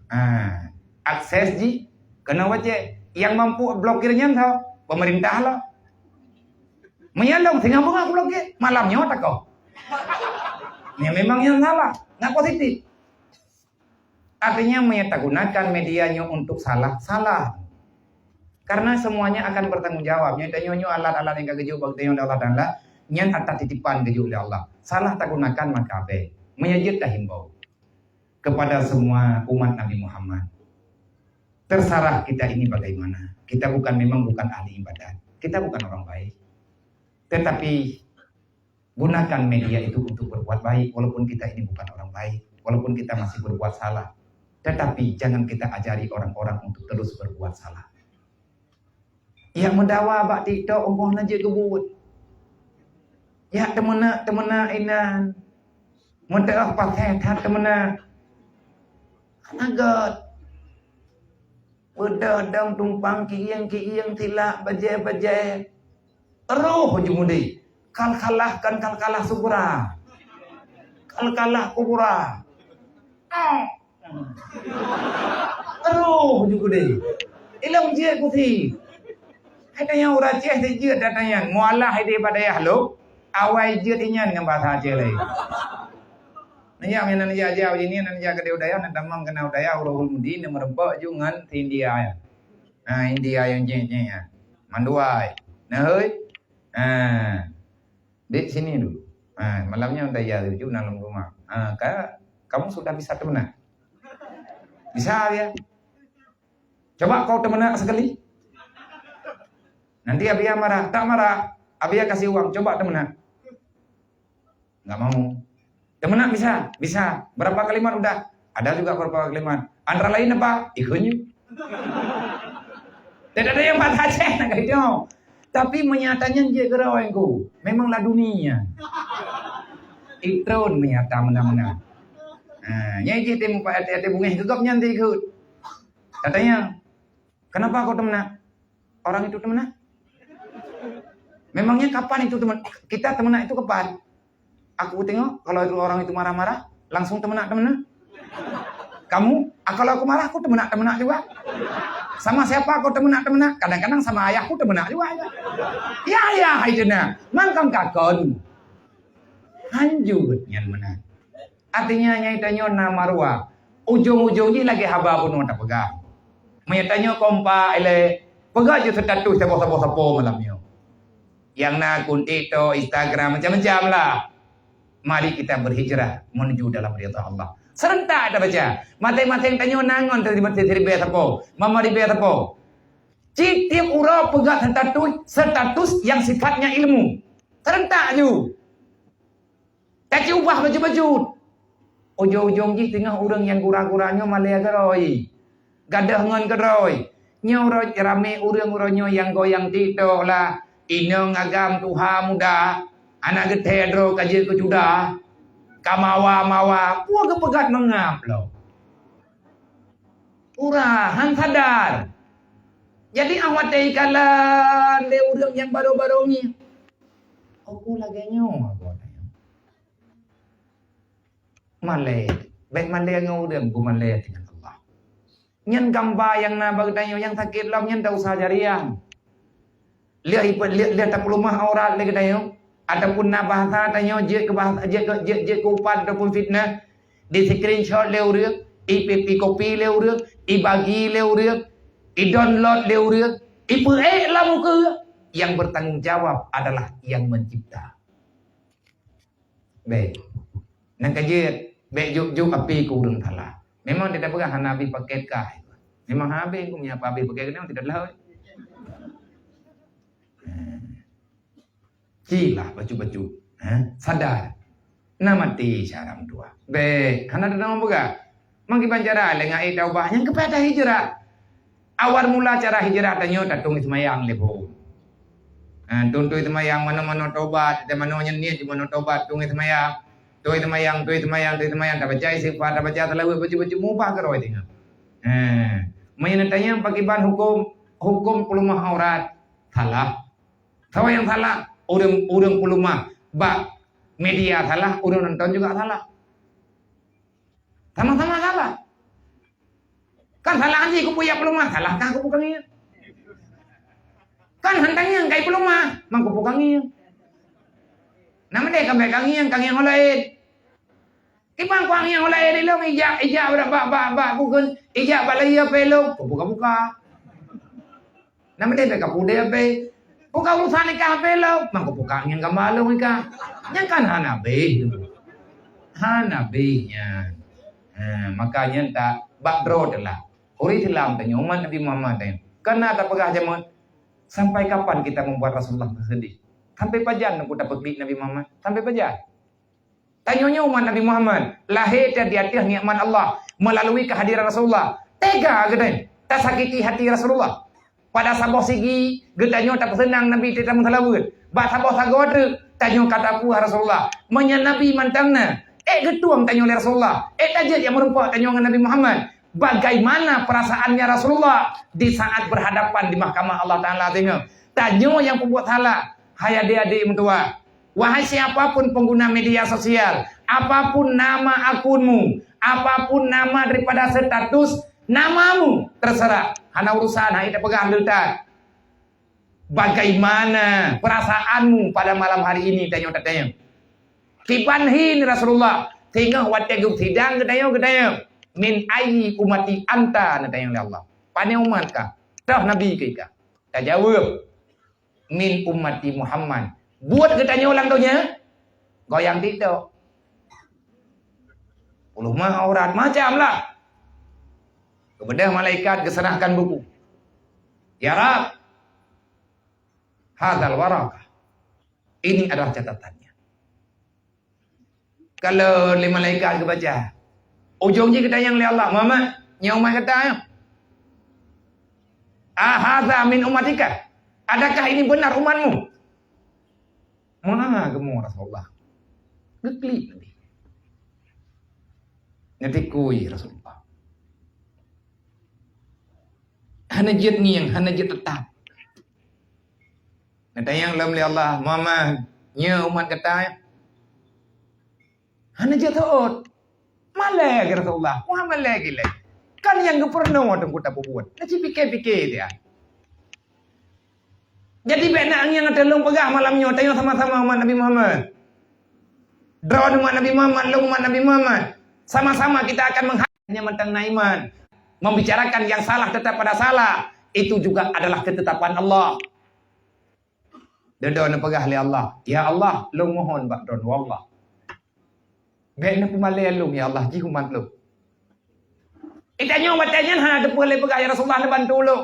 ha, akses jih keunoe wacée. Nyang mampu blokir nyan soe? Pemerintah lah. Meunyo lôn singoh beungoh blokir, malam nyoe takoh. Nyan memang nyang salah, nggak positif. Artinya, meunyo tagunakan media nyoe untuk salah, salah. Karena semuanya akan bertanggung jawab. Nyoe tanyoe nyoe alat-alat nyang ka geujok bak tanyoe lé Allah Taala, nyan atra titipan geujok lé Allah. Salah tagunakan maka abée. Meunyo jeuet tahimbau kepada semua umat Nabi Muhammad. Terserah kita ini bagaimana. Kita bukan, memang bukan ahli ibadat. Kita bukan orang baik. Tetapi gunakan media itu untuk berbuat baik, walaupun kita ini bukan orang baik, walaupun kita masih berbuat salah. Tetapi jangan kita ajari orang-orang untuk terus berbuat salah. Nyang meudawa bak TikTok, umpah na jeuet geubuet. Nyak teumeunak-teumeunak inan. Meuteu'oh paséh that teumeunak. Hana gét. Beudôh dong tumpang kieng-kieng, silak bajée-bajée. Roh ju mudé. Kalkalah, kan kalkalah sugra. Kalkalah kubra. Roh ju gudé. Ilong jeuet kusi. Hai tanyong ureueng Aceh tijeuet dan tanyong. Mualah idéh bak dayah lôn. Awai jeuet inyan ngon bahasa Aceh laén. Neujak meunan neujak-jak uji ni, neujak keudéh u dayah, neutamong keunan u dayah, Uroe Hulmudi, neumeureumpok ju ngon si India nyan. Ha, India nyang jih-jih nyan. Mandua ai. Nah, hei. Ha. Dek sini dulu. Ha, malamnya udah ya ju na lom rumah. Ha, ka, kamu sudah bisa teumeunak? Bisa ya. Coba kau teumeunak sekali. Nanti Abiya marah. Tak marah. Abiya kasih uang. Coba teumeunak. Enggak mau. Teumeunak bisa? Bisa. Berapa kalimat udah? Ada juga beberapa kalimat. Antara lain apa? Ikut nyu. Tidak ada yang bahasa Aceh nak kata. Tapi menyatanya jeuet keudroe ku. Memanglah dunia. Itron menyata mena-mena. Ha, nyai jih teuh mupat até-até bungéh geugop nyan teuh ikut. Katanya, "Kenapa kau teumeunak?" Orang itu teumeunak? Memangnya kapan itu teumeunak? Kita teumeunak itu kapan? Aku tengok, kalau itu orang itu marah-marah, langsung teumeunak-teumeunak. Kamu, ah, kalau aku marah, aku teumeunak-teumeunak juga. Sama siapa kau teumeunak-teumeunak? Kadang-kadang sama ayahku teumeunak juga. Ya, ya, hai teumeunak. Mangkang kakon. Hanjut nyan meunan. Artinya, nyai tanyoe na maruah. Ujong-ujong jih lagée haba bunoe tapeugah. Meunyo tanyoe kompak ilée, peugah jeuet status saboh-saboh sapo malam nyoe. Nyang na akun TikTok, Instagram, macam-macam lah. Mari kita berhijrah menuju dalam ridha Allah. Serentak tabaca. Maséng-maséng tanyoe na ngon siribée sapo, mama ribée sapo. Cit tiep uroe peugah status, status yang sifatnya ilmu. Serentak ju. Taci ubah bacut-bacut. Ujong-ujong jih teungoh ureuëng nyang gura-gura nyoe malée keudroe. Gadôh ngon keudroe. Nyoe uroe ramé ureuëng uroe nyoe nyang goyang TikTok lah. Inong agam tuha muda. Anak geuthée droe ka jeuet keu cuda. Ka mawa-mawa. Peue geupeugah meungab lom. Ureuëng han sadar. Jadi, ah watée ikalon lé ureuëng nyang barô-barô ngieng. Oh, peue lagée nyoe, aku tanya. Malée, bék malée ngon ureuëng, beumalée dengan Allah. Nyan gamba nyang na bak geutanyoe nyang sakét lom nyan dosa jariah. Lheueh ipe-, lheueh, lheueh tapeuleumah aurat lé geutanyoe, Ataupun na bahasa tanyoe jeuet keu bahasa, jeuet keu, jeuet, jeuet keu upat ataupun fitnah, di-screenshot lé ureuëng, i-, i-, i-copy lé ureuëng, ibagi lé ureuëng, i-download lé ureuëng, ipeuék lam ukeue, yang bertanggung jawab adalah yang mencipta. Bèk. Nyang ka jeuet, bèk jok-jok api keu ureuëng salah. Memang tidak peugah hana habéh paket kah. Memang habéh, keu meunyo habéh paket keu nyan tidak lah. Cilah bacut-bacut, ha? Sadar. Na maté cara meutuah. Bèk, hana teudeungoe peugah. Meukiban cara lé ngon taubat nyang keupada hijrah. Awal mula cara hijrah tanyoe tatong seumayang lé phon. Ha, tong tong seumayang manoe-manoe taubat, dan manoe nyan niet manoe taubat, tong seumayang. Tong seumayang, tong seumayang, tong seumayang, tabaca istighfar, tabaca salawat, bacut-bacut mubah keurôi teungoh. Ha, meunyoe tanyong pakiban huköm, huköm peuleumah aurat, salah. Saboh nyang salah, ureuëng, ureuëng peuleumah bak media salah, ureuëng nonton juga salah. Sama-sama salah. Kan salah jih kupeugah peuleumah, salah kah kupeugah ngieng. Kan hana tangieng kai peuleumah, mang kupeugah ngieng. Nama deh kambai kangieng, kangieng ho laén. Kiban kuang nyang ulée di lôn ijak, ijak bak, bak, bak, bak bukon, ijak bak laya pé lôn, kubuka-buka. Nama deh ka pudeh pé. Buka urusan nikah pé lôn, mang kubuka nyang gamba lôn nikah. Nyang kan hana beh tu. Hana beh nyan. Ha, maka nyan tak bak droe teulah. Ureuëng Islam tanyoe umat Nabi Muhammad tanyoe. Kana tapeugah jameun, sampai kapan kita membuat Rasulullah bersedih? Sampai pajan aku tapeubiet Nabi Muhammad? Sampai pajan? Tanyoe nyoe umat Nabi Muhammad, lahé that di ateueh nikmat Allah meulalu keuhadiran Rasulullah. Tega geutanyoe tasakiti hati Rasulullah. Pada saboh sigi geutanyoe tapeuseunang Nabi teuh tameuseulaweuet. Bak saboh sagoe treuk tanyoe ka tapeugah Rasulullah. Meunyoe Nabi mantong na, ék geutueng tanyoe lé Rasulullah. Ék tajeuet nyang meurumpok tanyoe ngon Nabi Muhammad. Bagaimana perasaannya Rasulullah di saat berhadapan di mahkamah Allah Taala teungoh? Tanyoe nyang peubuet salah, hai adék-adék meutuah. Wahai siapapun pengguna media sosial, apapun nama akunmu, apapun nama daripada status namamu, terserah. Hana urusan, hai tapeugah leutat. Bagaimana perasaanmu pada malam hari ini, tanyoe tatanyong. Kiban hi Rasulullah, singoh watée geusidang geutanyoe, geutanyoe, "Min ayyi ummati anta?" neutanyong lé Allah. Pane umat kah? Toh Nabi keu kah? Tajaweueb, "Min ummati Muhammad." Buet geutanyoe lam donya, goyang TikTok. Peuleumah aurat, macam lah. Kemudian malaikat geuserahkan buku. "Ya Rab, hadzal waraqah." Ini adalah catatannya. Kalau lé malaikat geubaca, ujong jih geutanyong lé Allah, "Muhammad, nyoe umat gata nyoe? Ahadza min ummatika? Adakah ini benar umatmu?" Meu'ah geumo Rasulullah. Geuklik Nabi. Neutikui Rasulullah. Hana jeuet ngieng, hana jeuet teutap. Neutanyong lom lé Allah, "Muhammad, nyoe umat gata nyoe?" Hana jeuet seuôt. Malée lagée Rasulullah, Muhammad malée lagée lé. Kan nyang geupeurunoe teungku tapeubuet. Neuci pike-pike dia. Jadi bék na nyang teulong peugah malam nyoe, tanyoe sama-sama umat Nabi Muhammad. Droe umat Nabi Muhammad, lôn umat Nabi Muhammad. Sama-sama kita akan mengha-, hanya mantong na iman. Membicarakan yang salah tetap pada salah, itu juga adalah ketetapan Allah. Dudoe neupeugah lé Allah, "Ya Allah, lôn mohon bak Droeneuh, wallah. Bék neupeumalée lôn, ya Allah, jih umat lôn." Geutanyoe watée nyan hana teupeue lé peugah, "Ya Rasulullah, neubantu lôn."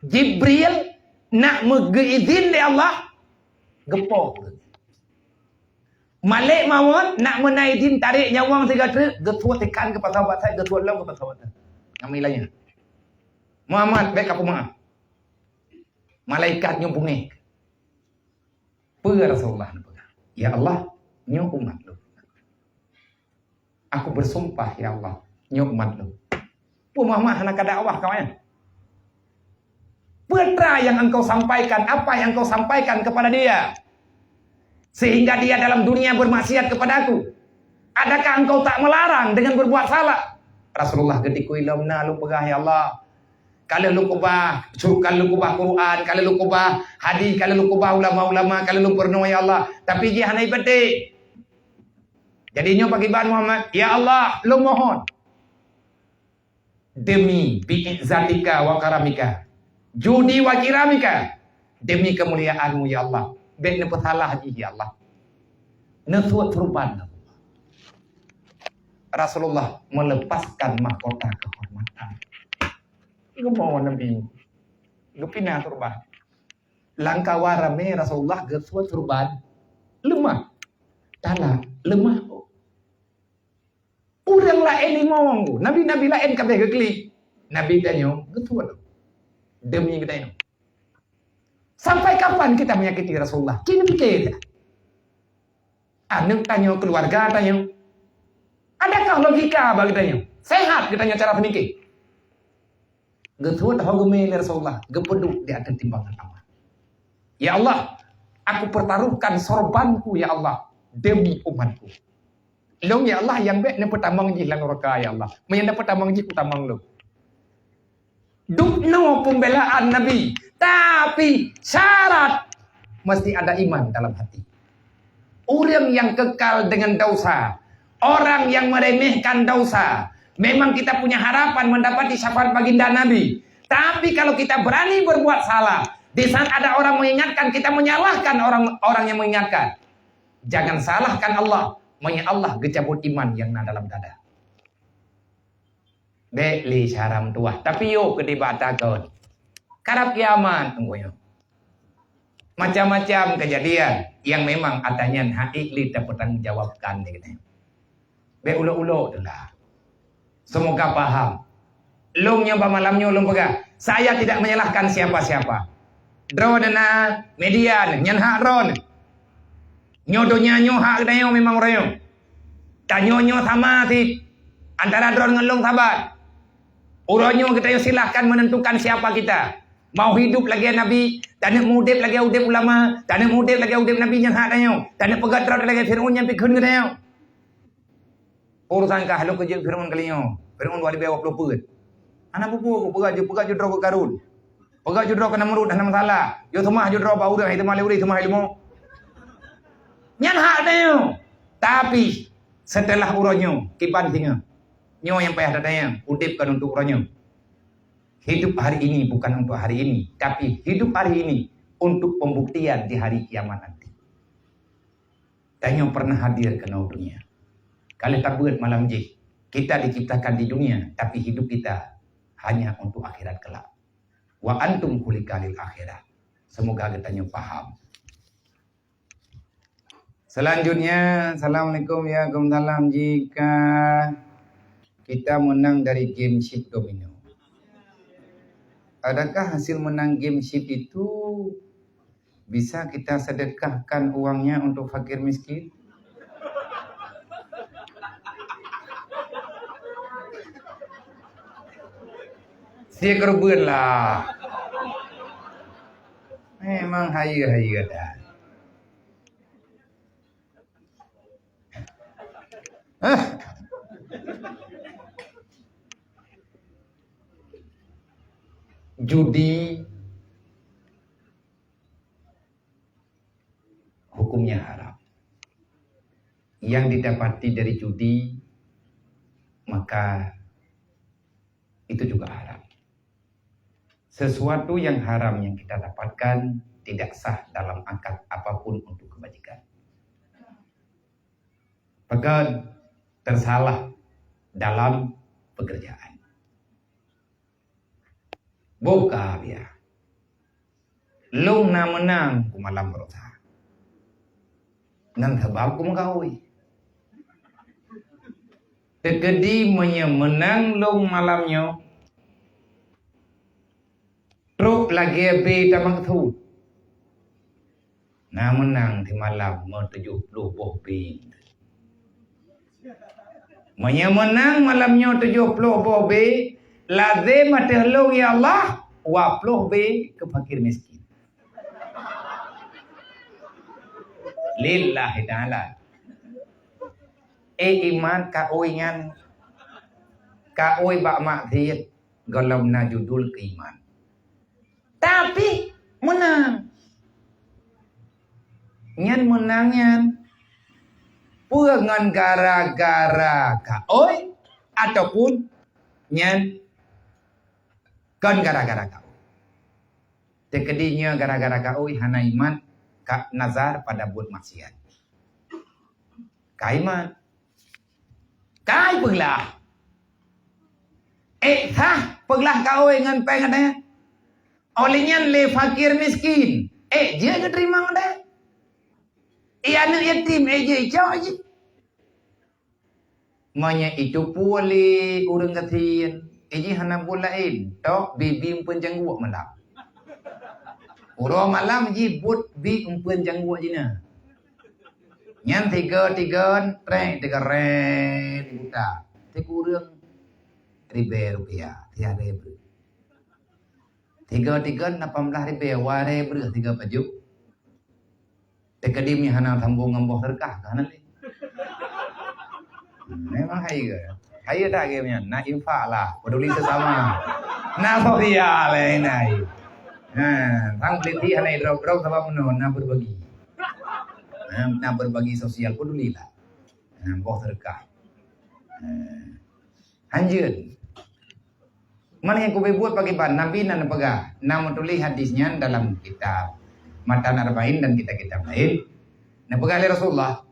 Jibril nak meugeuizin lé Allah, geupoh. Malek mawöt nak meunan izin tarek nyawöng sigoe treuk, geusuet ikan keu pasoe batai, geusuet lom keu pasoe batai. Nyang meulanya. Muhammad, bék ka peumeu'ah. Malaikat nyoe beungéh. Peue Rasulullah neupeugah? "Ya Allah, nyoe umat lôn. Aku bersumpah, ya Allah, nyoe umat lôn." Peue Muhammad hana ka dakwah kawan? Peue tra yang engkau sampaikan, apa yang engkau sampaikan kepada dia, sehingga dia dalam dunia bermaksiat kepada Aku? Adakah engkau tak melarang dengan berbuat salah? Rasulullah geutikui lom na lôn peugah, "Ya Allah, Ka lheueh lôn keubah, su-, ka lheueh lôn keubah Quran, ka lheueh lôn keubah hadis, ka lheueh lôn keubah ulama-ulama, ka lheueh lôn peurunoe, ya Allah. Tapi jih hana jipatéh. Jadi nyoe pakriban Muhammad, "Ya Allah, lôn mohon, demi bi'izzatika wa karamika, judi wa kiramika, demi kemuliaan-Mu, ya Allah, bék neupeusalah jih, ya Allah." Neusuet surban. Rasulullah melepaskan mahkota kehormatan. Geumoe Nabi, geupinah surban. Lam kawan ramé Rasulullah geusuet surban. Leumah. Tala, leumah. Ureuëng laén limong, nabi-nabi laén ka abéh geuklik. Nabi tanyoe geusuet demi geutanyoe. Sampai kapan kita menyakiti Rasulullah? Ci neupike. Aneuk tanyoe, keluarga tanyoe. Adakah logika bagi tanyoe? Sehat geutanyoe cara pemikir? Geusuet ho geumé lé Rasulullah, geupeuduek di ateueh timbangan amal. "Ya Allah, aku pertaruhkan sorbanku, ya Allah, demi umatku." Lôn, ya Allah, nyang bék neupeutamong jih lam nuraka, ya Allah. Meunyoe neupeutamong jih, peutamong lôn. Dubnoe pembelaan Nabi, tapi syarat mesti ada iman dalam hati. Ureuëng yang kekal dengan dosa, orang yang meremehkan dosa, memang kita punya harapan mendapati syafaat baginda Nabi. Tapi kalau kita berani berbuat salah, di saat ada orang mengingatkan, kita menyalahkan orang, orang yang mengingatkan. Jangan salahkan Allah, meunyoe Allah geucabut iman nyang na dalam dada. Bék lé cara meutuwah, tapi yôh keudéh bak takot. Karab kiamat teungku nyoe. Macam-macam kejadian yang memang ata nyan hana ék lé tapeutanggung jawabkan lé geutanyoe. Bék ulok-ulok teulah. Semoga paham. Lôn nyoe bak malam nyoe lôn peugah, saya tidak menyalahkan siapa-siapa. Droeneuh na media nyan hak droeneuh. Nyoe donya nyoe hak geutanyoe memang uroe nyoe. Tanyoe nyoe sama cit antara droeneuh ngon lôn sabat. Uroe nyoe geutanyoe silahkan menentukan siapa kita. Mau hidup lagée Nabi, taneuk meuudeb lagée udeb ulama, taneuk meuudeb lagée udeb Nabi nyan hak tanyoe. Taneuk peugah droe lagée Fir'aun nyang pikheun geutanyoe. Urusan kah lôn keu jeuet Fir'aun kali nyoe. Fir'aun dua ribée dua puluh peuet. Hana peue-peue, peugah ju-, peugah ju droe keu Karun. Peugah ju droe keu Namrud, hana masalah. Yo seumah ju droe bak ureuëng, hai seumah lé ureuëng, seumah ilmu. Nyan hak tanyoe. Tapi setelah uroe nyoe, kiban singoh. Nyoe nyang payah tatanyong, udeb kon untuk uroe nyoe. Hidup hari ini bukan untuk hari ini, tapi hidup hari ini untuk pembuktian di hari kiamat nanti. Tanyoe pernah hadir keunoe dunia. Ka lheueh tabeuet malam jih, kita diciptakan di dunia, tapi hidup kita hanya untuk akhirat kelak. Wa antum khuliqa lil akhirah. Semoga geutanyoe paham. Selanjutnya, assalamualaikum, ya, waalaikumsalam. Jika kita menang dari game sheet domino, adakah hasil menang game sheet itu bisa kita sedekahkan uangnya untuk fakir miskin? Sie keureubeuen lah. Memang hayeue-hayeue dah. Hah. Judi hukumnya haram. Yang didapati dari judi, maka itu juga haram. Sesuatu yang haram yang kita dapatkan tidak sah dalam akad apapun untuk kebajikan. Peugah tersalah dalam pekerjaan. Boh ka biya. Lôn na meunang keu malam baroesa. Ngon sabab keu meukawen. Teukeudi meunyoe meunang lôn malam nyoe, trok lagée B tameukeusut. Na meunang simalam meutujoh ploh boh B. Meunyoe meunang malam nyoe tujoh ploh boh B, lazem ateueh lôn, ya Allah, dua ploh B keu fakir miskin. Lillahi ta'ala. Eh, iman ka ui nyan, ka ui bak maksiet. gohlom na judul keiman. Tapi meunang. Nyan meunang nyan peue ngon gara-gara kaôi ataupun nyan kon gara-gara kaôi. Teukeudi nyoe gara-gara kaôi hana iman ka nazar pada buet maksiat. Ka iman. Kai peuglah. Ék sah peuglah kaôi ngon péng gata? Óh lheueh nyan lé fakir miskin, ék jeuet geuteurimong gata? Ék aneuëk yatim, ék jeuet icok jih? Meunyoe itupeue lé ureuëng gasien, ék jih hana buet laén, tok bibi eumpeuen jangguek malam. Uroe malam jih buet bi eumpeuen jangguek jih na. Nyan tiga-tiga trek tiga rek di buta. Sikureueng ribèe rupiah, tiga ribèe. Tiga-tiga lapan belas ribèe, dua ribèe tiga pajoh. Teukeudi mi hana sambong ngon boh seudeukah ka hana lé. Memang hai ke? Hai tak ke nyan? Nak infak lah, peduli sesama. Nak sosial eh, nai. Ha, sang peliti hana drop-drop sabab meunoe, nak berbagi. Ha, nak berbagi sosial, pedulilah. Ha, boh seudeukah. Ha. Hanjeuet. Mana nyang kubeue buet pakriban? Nabi na neupeugah, na meutuléh hadis nyan dalam kitab Matan Arba'in dan kitab-kitab laén. Neupeugah lé Rasulullah,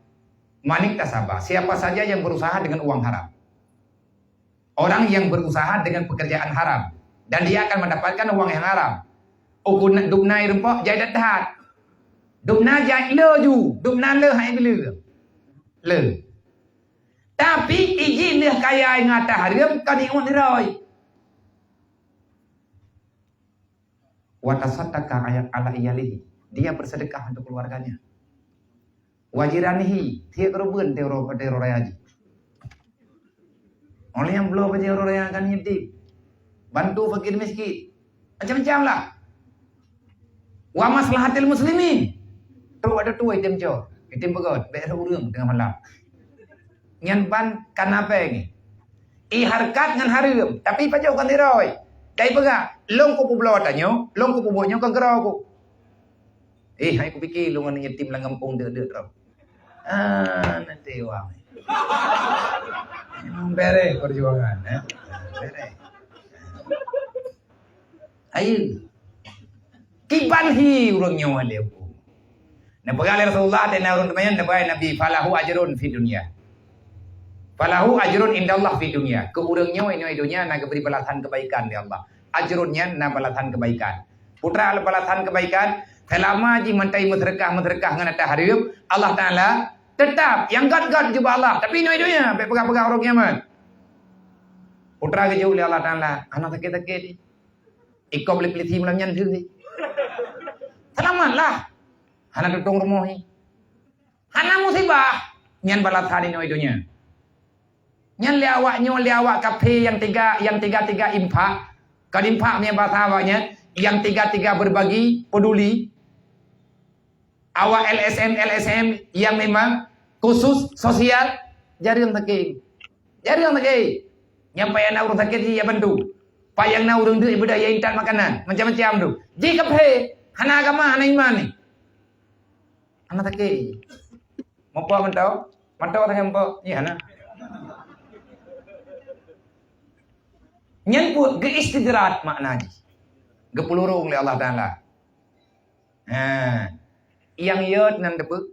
"Man iktasaba, siapa saja yang berusaha dengan uang haram." Orang yang berusaha dengan pekerjaan haram dan dia akan mendapatkan uang yang haram. Uku na-, dubna rumpok jai that-that. Dubna jai le ju, dubna le hai le. Le. Tapi iji lheueh kaya ngon hareuem ka niut niroi. Wa tasaddaqa ala iyalihi. Dia bersedekah untuk keluarganya. Wa jiranihi, tiek reubeuen tero tero raya jih. Oleh nyang bloe bajée uroe raya kan nyeudip. Bantu fakir miskin. Macam-macam lah. Wa maslahatil muslimin. Trok ada tuai item cok, item peugöt, bèk ureueng teungoh malam. Nyan ban kana péng. I hareukat ngon hareuem, tapi pajoh kon tiroi. Dai peugah, lôn kupeubloe tanyoe, lôn kupeubeuet nyoe kon keudroe ku. Eh, hai kupike lôn ngon yatim lam gampông deuek-deuek droe. Ah, nanti wang. Memang bereh perjuangan, eh. Bereh. Ayo. Kiban hi ureueng nyoe lé hukum. Neupeugah lé Rasulullah, teuh na ureueng teumanyong, neupeugah Nabi, "Falahu ajrun fid dunya. Falahu ajrun indallah fid dunya." Keu ureueng nyoe inoe donya na geubri balasan kebaikan lé Allah. Ajrun nyan na balasan kebaikan. Putra balasan kebaikan, selama jih mantong meuseudeukah-meuseudeukah ngon ata hareuem, Allah Taala teutap nyang gét-gét jubah Allah, tapi inoe donya bèk peugah-peugah uroe kiamat. Putra geujok lé Allah Taala, hana sakét-sakét. Ikop lé polisi malam nyan deuh. Selamatlah. Hana tutong rumoh nyan. Hana musibah. Nyan balasan inoe donya. Nyan lé awak nyoe, lé awak kafé nyang teuga, nyang teuga-teuga infak. Kon infak meunyoe basa awak nyan, nyang teuga-teuga berbagi, peduli. Awak L S M, L S M nyang memang khusus sosial, jareueng sakét. Jareueng sakét. Nyang payah na ureueng sakét jih ya bantu. Payah na ureueng deuek ibadah ya intat makanan, macam-macam tu. Jih kafé, hana agama, hana iman ni. Hana sakét. Meupo mantong? Mantong tangai meupo? Iya na. Nyan pun geuistidraj makna jih. Geupelurong lé Allah Taala. Ha. Nyang yot nan depe.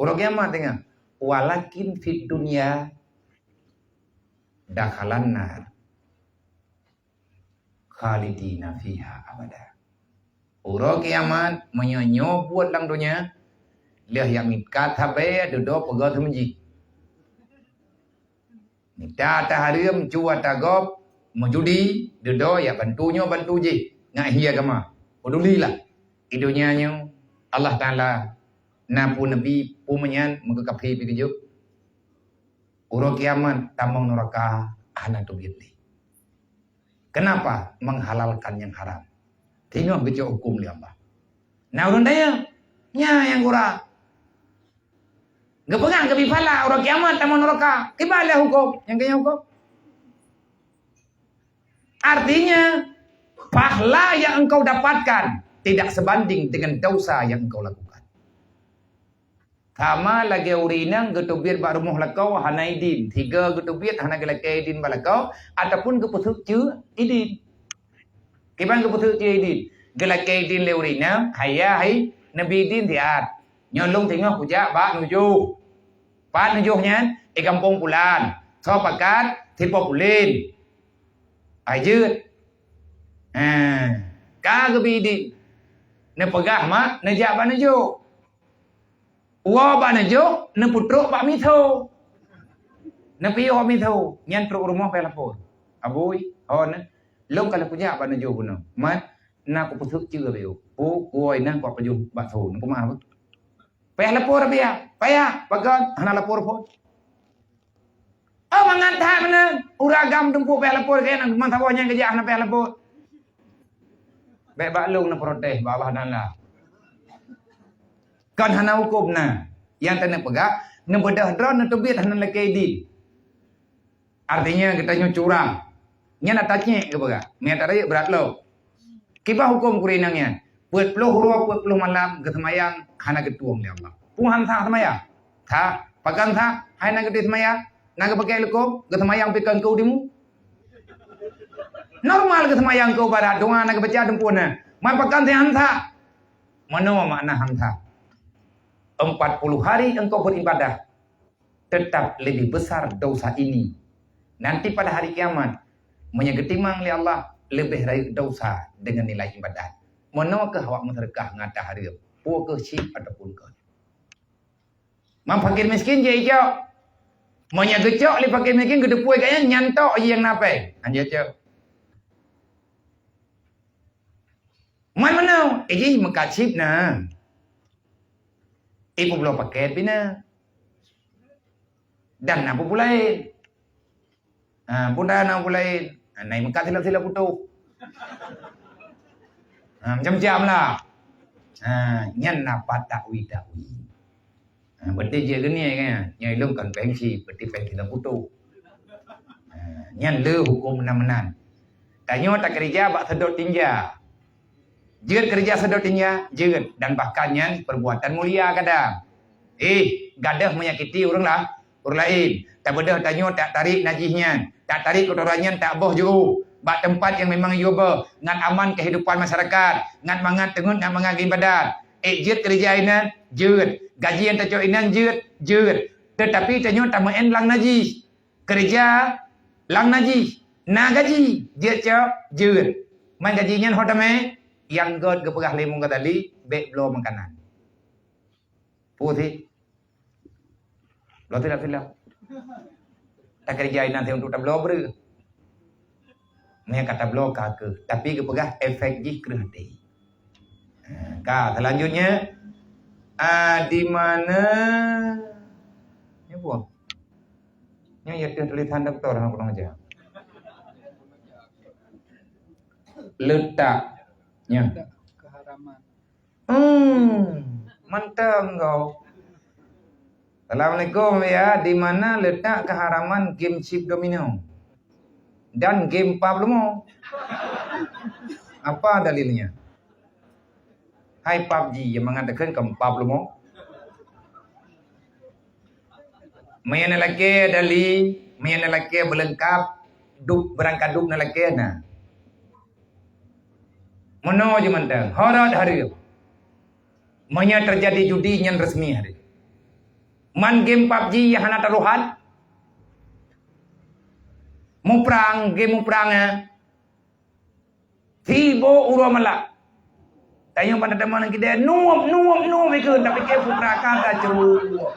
Uroe kiamat teungoh. Walakin fid dunya dakhalan nar. Khalidina fiha abada. Uroe kiamat, meunyoe nyoe buet lam donya, lheueh jak mikat sabe, dudoe peugöt seumeujih. Mita ata hareuem, cu ata gob, meujudi, dudoe jak bantu nyoe, bantu jih, ngat hi agama. Pedulilah. Di donya nyoe, Allah Taala na peue neubi, peue meunyan, meukeukafé pih geujok. Uroe kiamat tamong nuraka hana teubiet lé. Kenapa? Menghalalkan nyang haram. Teungoh geucok huköm lé Allah. Na ureuëng tanya, nya nyang gura. Geupeugah geubi phala uroe kiamat tamong nuraka. Kiban lé huköm, nyang keu nyan huköm. Artinya, pahala yang engkau dapatkan tidak sebanding dengan dosa yang engkau lakukan. Sama lagée ureuëng inong geuteubiet bak rumoh lakoe hana idin, tiga geuteubiet hana geulakée idin bak lakoe, ataupun geupeuseuk cue idin. Kiban geupeuseuk cue idin, geulakée idin lé ureuëng inong, hai yah hai, neubi idin siat. Nyoe lôn singoh kujak bak nujoh. Pat nujoh nyan? Di gampông pulan. Soe pakat? Si Pop Ulin. Ai jeuet. Ha, ka geubi idin. Neupeugah mak, neujak bak nujoh. Woe bak nujoh, neupeutrok bak miseue. Neupiôh bak miseue, nyan trok rumoh payah lapor. Abui, ho na, lôn ka lheueh kujak bak nujoh bunoe. Mat, na kupeuseuk cue bak yôh. Pu, kuwoe inong kupajoh bakso. Neupeugah apa? Payah lapor, payah. Payah, pakon hana lapor phon. Oh, mangat that meunan. Ureuëng agam tumpôk payah lapor keu inong, teuma saboh nyan geujak hana payah lapor. Bék bak lôn neuprotes bak Allah Taala. Kon hana huköm na. Nyang teuneupeugah, neubeudôh droe neuteubiet hana lakée idin. Artinya geutanyoe curang. Nyan ata cék geupeugah. Meunyo ata rayeuk brat lom. Kiban huköm keu ureuëng inong nyan? Peuet ploh uroe, peuet ploh malam geuseumayang hana geutueng lé Allah. Peue han sah seumayang? Sah. Pakon sah? Hai na geuteubiet seumayang, na geupaké leukom, geuseumayang pih kon keu dimu. Normal geuseumayang keu barat, doa na geubaca dum peue na. Man pakon sah han sah? Meunoe makna han sah? Empat puluh hari engkau beribadah, tetap lebih besar dosa ini. Nanti pada hari kiamat, meunyo geutimang lé Allah, leubeh rayeuk dosa deungon nilai ibadat. Meunoe keuh awak meuseudeukah ngon ata hareuem, peue keuh chip ataupun kon. Man fakir miskin jicok. Meunyo geucok lé fakir miskin, geuteupeue keu nyan, nyan tok nyang na péng. Nyan jicok. Man meunoe, eh, jih meukat chip na. Eh, peubloe paket pih na. Dan na peue-peue laén. Ha, peue na peue laén. Ha, na meukat silap-silap putôh. Ha, macam-macam lah. Ha, nyan na pat takwi-takwi. Ha, berarti jeuet geunie kan? Nyan ilong kan péng chip, berarti péng silap putôh. Ha, nyan le huköm meunan-meunan. Tanyoe takeurija bak seudot tinja. Jeuet keurija seudot tinja, jeuet, dan bahkan nyan perbuatan mulia kadang. Eh, gadôh menyakiti ureuëng lah, ureuëng laén. Tabeudôh tanyoe tak tarék najih nyan, tak tarék keutoran nyan tak boh jiôh bak teumpat nyang memang jiyue boh, ngat aman kehidupan masyarakat, ngat mangat teungeut, ngat mangat geuibadat. Eh, jeuet keurija inan, jeuet. Gaji nyang tacok inan, jeuet, jeuet. Teutapi tanyoe tameu'en lam najih. Keureuja lam najih, na gaji, jeuet cok, jeuet. Man gaji nyan ho tamè, nyang gét geupeugah lé Imam Ghazali, bék bloe makanan. Peue sit? Bloe silap-silap. Takeureuja inan sit untuk tabloe breueh. Meunyo ka tabloe ka keuh, tapi geupeugah efek jih kreueh até. Ka, selanjutnya, ah, di mana, nyoe peue? Nyoe ya tulisan doktor hana kurang ajar. Letak. Nyoe. Keharaman. Hmm, mantap kau. Assalamualaikum ya, di mana letak keharaman game chip domino dan game pub leumo? Apa dalilnya? Hai pub ji yang mengatakan ke pub leumo? Meunyo na lakée dali, meunyo na lakée beulengkap, dub beurangkat dub na lakée na. Meunoe jih mantong, horot hareuem. Meunyo teujadi judi nyan resmi hareuem. Man game pub ji nyang hana taluhat. Muprang, game muprang, eh. Sibo uroe malam. Tanyoe ban tateumé ngon kidée, nueb, nueb, nueb ikeu, tapike putra ka tacok.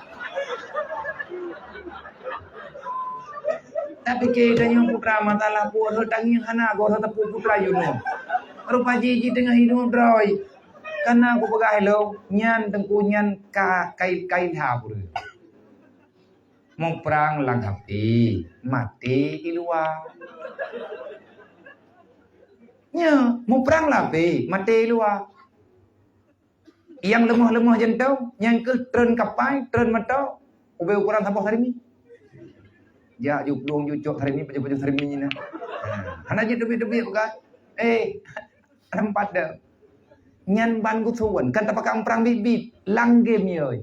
Tapike tanyoe putra masalah peue, rhot tangieng hana, goh rhot teupeu putra yue nueb. Rupa jih jiteungoh hidup droe. Kana kupeugah ilong, nyan teungku nyan ka kai, kai lha peue. Muprang lam api, maté i luwa. Nyo, muprang lam api, maté i luwa. Nyang leumoh-leumoh jantung, nyan keuh treun kapai, treun moto, ubé ukoran saboh sarimi. Jak ju plueng ju cok sarimi, pajoh-pajoh sarimi nyan. Hana jiteubiet-teubiet bukan? Eh, tempat dah. Nyan ban gusuen, kan tapakat muprang bit-bit. Lam game ye.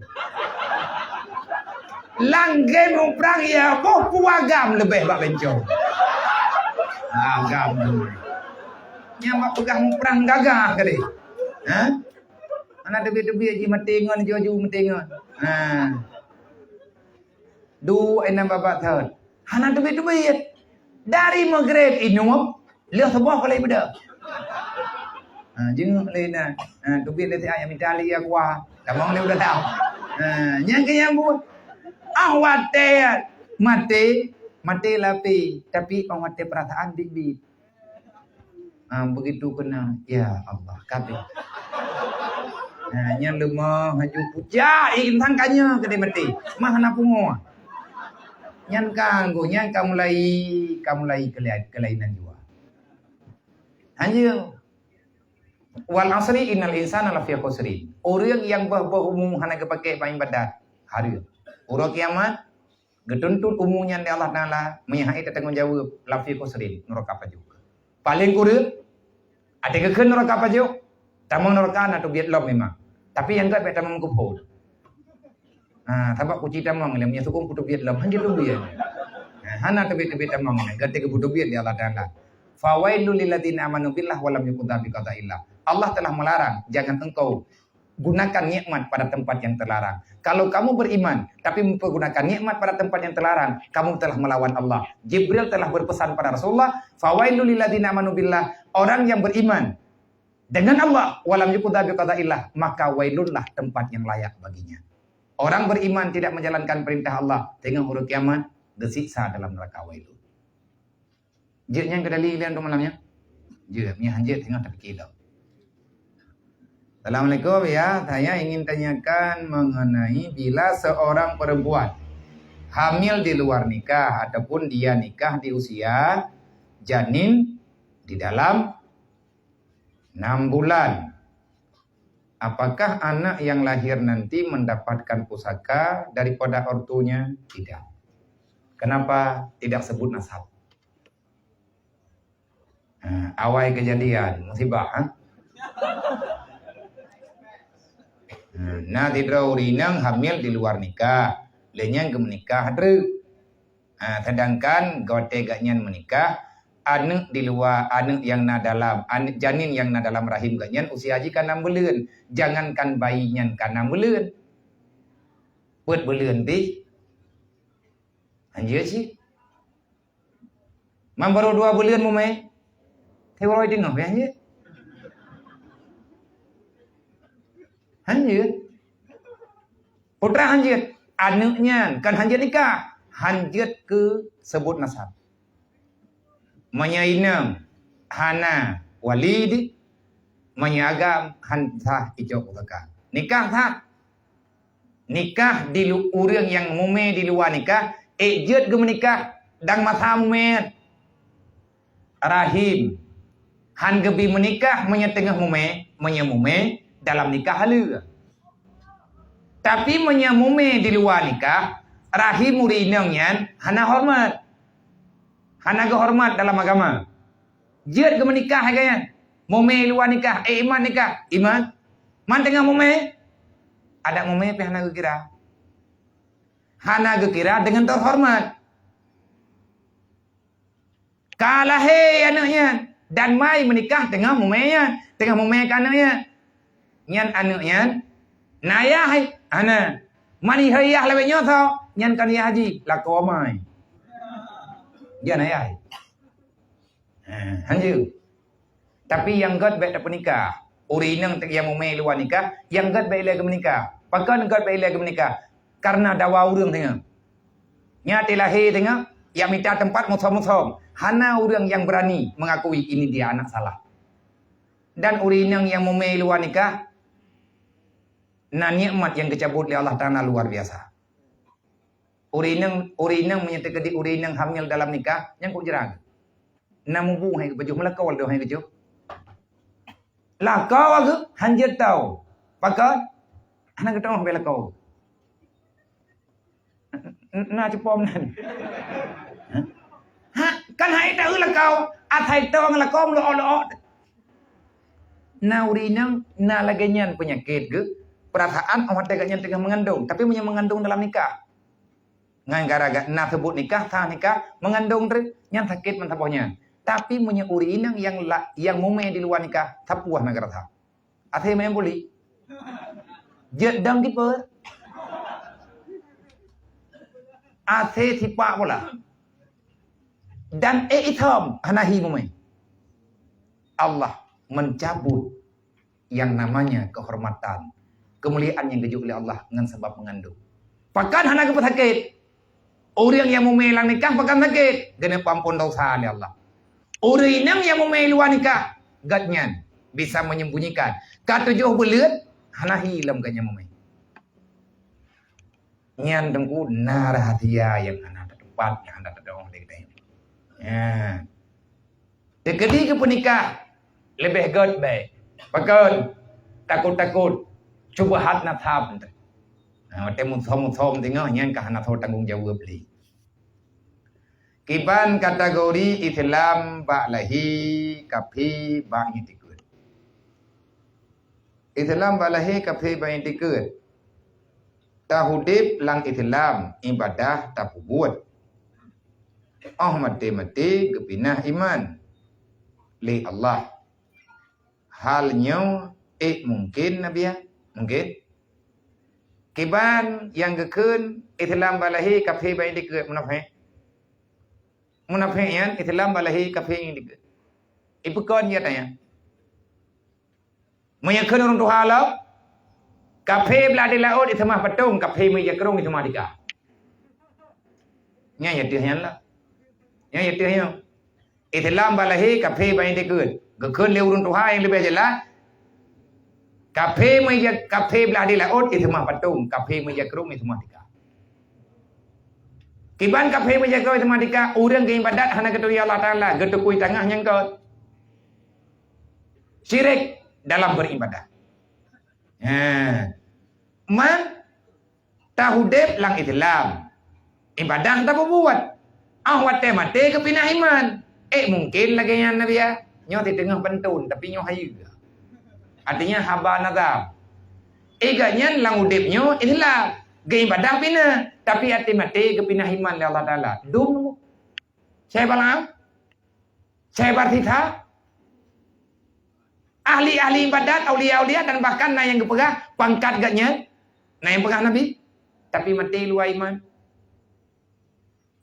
Lam game muprang ye, boh peue agam leubeh bak bencong. Agam. Nyan bak peugah muprang gagah kali. Ha? Hana teubiet-teubiet jih maté ngon, jih aju maté ngon. Ha. Duek inan babah thon. Hana teubiet-teubiet. Dari Maghrib inong, lheueh suboh ka lheueh beudôh. Ha, jeuet lé na. Ha, teubiet lé siat nyang mita lé ya kuah. Tamong lé udah tahu. Ha, nyang keu nyang buet. Ah, watèe maté, maté lapé, tapi ah, watèe peurasaan bit-bit. Ah, begitu kena, ya Allah, kabeh. Nah, nyan leumah laju pucak, eh, intan kanya keu dia maté. Mah hana pungo. Nyan ka anggo, nyan ka mulai, ka mulai kelai-, kelainan jua. Hanya, "Wal asri innal insana lafi khusrin." Ureueng nyang boh-boh umu hana geupaké bak ibadat, hareuem. Uroe kiamat, geutuntut umu nyan lé Allah Taala, meunyo hana tatanggong jaweueb, lafi khusrin, nuraka pajoh. Paleng kureueng, até geukheun nuraka pajoh, tamong nuraka na teubiet lom memang. Tapi nyang gèt bèk tamong meukeupôt. Ha, sabab kuci tamong lé, meunyo sukong ku teubiet lom, han jiteubiet. Ha, hana teubiet-teubiet tamong lé, gèt geupeubiet lé Allah Taala. "Fawailul lilladzina amanu billah wa lam yuqda biqadaillah." Allah telah melarang, jangan engkau gunakan nikmat pada tempat yang terlarang. Kalau kamu beriman, tapi mempergunakan nikmat pada tempat yang terlarang, kamu telah melawan Allah. Jibril telah berpesan pada Rasulullah, "Fawailul lilladzina amanu billah." Orang yang beriman dengan Allah, "Walam yuqda biqadaillah," maka wailunlah tempat yang layak baginya. Orang beriman tidak menjalankan perintah Allah, tengok uroe kiamat, geusiksa dalam neraka wailun. Jeuet nyan keu dalil ilèe untuk malam nyan? Jeuet, meunyo han jeuet, singoh tapike lom. Assalamualaikum, ya. Saya ingin tanyakan mengenai bila seorang perempuan hamil di luar nikah ataupun dia nikah di usia janin di dalam enam bulan. Apakah anak yang lahir nanti mendapatkan pusaka daripada ortunya? Tidak. Kenapa? Tidak sebut nasab. Ha, awai kejadian, musibah, ha? Ha, na sidroe ureueng inong hamil di luar nikah, lheueh nyan geumeunikah treuk. Ha, sedangkan watèe gobnyan meunikah, aneuk di luwa, aneuk nyang na dalam, aneuk janin nyang na dalam rahim gobnyan usia jih ka nam buleuen. Jangankan bayi nyan ka nam buleuen. Peuet buleuen pih. Hanjeuet cit. Man barô dua buleuen mumè. Teuwai teungoh pih hanjeuet. Hanjeuet. Putra hanjeuet. Aneuk nyan kan hanjeuet nikah. Hanjeuet keu seubut nasab. Meunyoe inong hana walid, meunyoe agam han sah icok pusaka. Nikah sah. Nikah di lu-, ureueng nyang mumè di luwa nikah, ék jeuet geumeunikah dan masa mumè. Rahim. Han geubi meunikah meunyoe teungoh mumè, meunyoe mumè dalam nikah haleue. Tapi meunyoe mumè di luwa nikah, rahim ureueng inong nyan hana horeumat. Hana geuhoreumat dalam agama. Jeuet geumeunikah lagèe nyan. Mumè luwa nikah, eh, imat nikah, imat. Man teungoh mumè, adak mumè pih hana geukira. Hana geukira deungon teuhoreumat. Ka lahé aneuk nyan dan mai meunikah teungoh mumè nyan, teungoh mumè keu aneuk nyan. Nyan aneuk nyan na yah, hana. Man yah lawét nyoe tho, nyan kan yah jih, lakoe amai. Dia na yah. Ha, hanjeuet. Tapi nyang gèt bèk tapeunikah. Ureueng inong nyang mumè luwa nikah, nyang gèt bèk ilèe geumeunikah. Pakon gèt bèk ilèe geumeunikah? Karena dawa ureueng teungoh. Nyan teulahé teungoh, nyang mita teumpat musom-musom. Hana ureueng nyang beurani mengakui ini dia anak salah. Dan ureueng inong nyang mumè luwa nikah, na nikmat nyang geucabut lé Allah Taala luar biasa. Ureueng inong, ureueng inong meunyoe teukeudi ureueng inong hamil dalam nikah, nyan kok jeuet. Na mubu hai geupajoh, meulakoe lé hai geucok. Lakoe geuh hanjeuet tau. Pakon? Hana geutanyoe bèk lakoe. N-, n-, na cupom nan. Ha? Ha? Kan hai tahu lakau, asai tong lakau lo-lo. Na ureueng inong na lagée nyan peunyakét geuh, peurasaan oh watée geuh nyan teungoh meungandong, tapi meunyoe meungandong dalam nikah. Ngan gara-gara na seubut nikah, sah nikah, meungandong treuk, nyan sakét meusaboh nyan. Tapi meunyoe ureueng inong nyang la-, nyang mumé di luwa nikah, sapeue na geurasa. Asai main buli. Jeuet dong kiper. Asai sipak bola. Dan ék itom hana hi mumé. Allah mencabut yang namanya kehormatan, kemuliaan yang geujok lé Allah ngon sabab meungandong. Pakon hana geupeusakét? Ureueng nyang mumé lam nikah pakon sakét? Geuneupeue ampôn desya lé Allah. Ureueng inong nyang mumé luwa nikah, gobnyan bisa menyembunyikan. Ka tujoh buleuen hana hi lom gobnyan mumé. Nyan teungku na rahasia nyang hana tatupat, nyang hana tadong lé geutanyoe. Nyan. Teukeudi geupeunikah, leubeh gét bèk. Pakon? Takot-takot syubhat nasab. Nah, watée musom-musom teungoh nyan ka hana soe tanggong jaweueb lé. Kiban kategori Islam bak lahé, kafé bak itikeuet. Islam bak lahé, kafé bak itikeuet. Taudeb lam Islam, ibadah tapeubuet. Oh maté-maté geupinah iman lé Allah. Hal nyoe ék mungken, Nabi, ya? Mungken? Kiban nyang geukheun Islam bak lahé, kafé bak itikeuet, munafék? Munafék nyan Islam bak lahé, kafé bak itikeuet. Ipeukon jih tanya. Meunyoe kheun ureueng tuha lom, kafé blah di laôt iseumah patong, kafé meuija krueng iseumah tika. Nyan ya teuh nyan lah. Nyan ya teuh nyoe. Islam bak lahé, kafé bak itikeuet. Geukheun lé ureueng tuha nyang leubeh jeulaih, kafé meuija, kafé blah di laôt iseumah patong, kafé meuija krueng iseumah tika. Kiban kafé meuija krueng iseumah tika, ureueng geuibadat hana geuturi Allah Taala, geutukui tangah nyang kot. Syirik dalam beribadah. Ha. Man taudeb lam Islam. Ibadah tapeubuet. Ah watée maté geupinah iman. Ék mungken lagée nyan, Nabi, ya? Nyoe siteungoh pantôn, tapi nyoe hayeue. Artinya haba nazam. Iga nyan lam udeb nyoe Islam. Geuibadah pinah, tapi até maté geupinah iman lé Allah Taala. Dum. Syekh Balaam? Syekh Barsita? Ahli-ahli ibadat, aulia-aulia, dan bahkan na nyang geupeugah pangkat geuh nyan, na nyang peugah nabi, tapi maté luwa iman.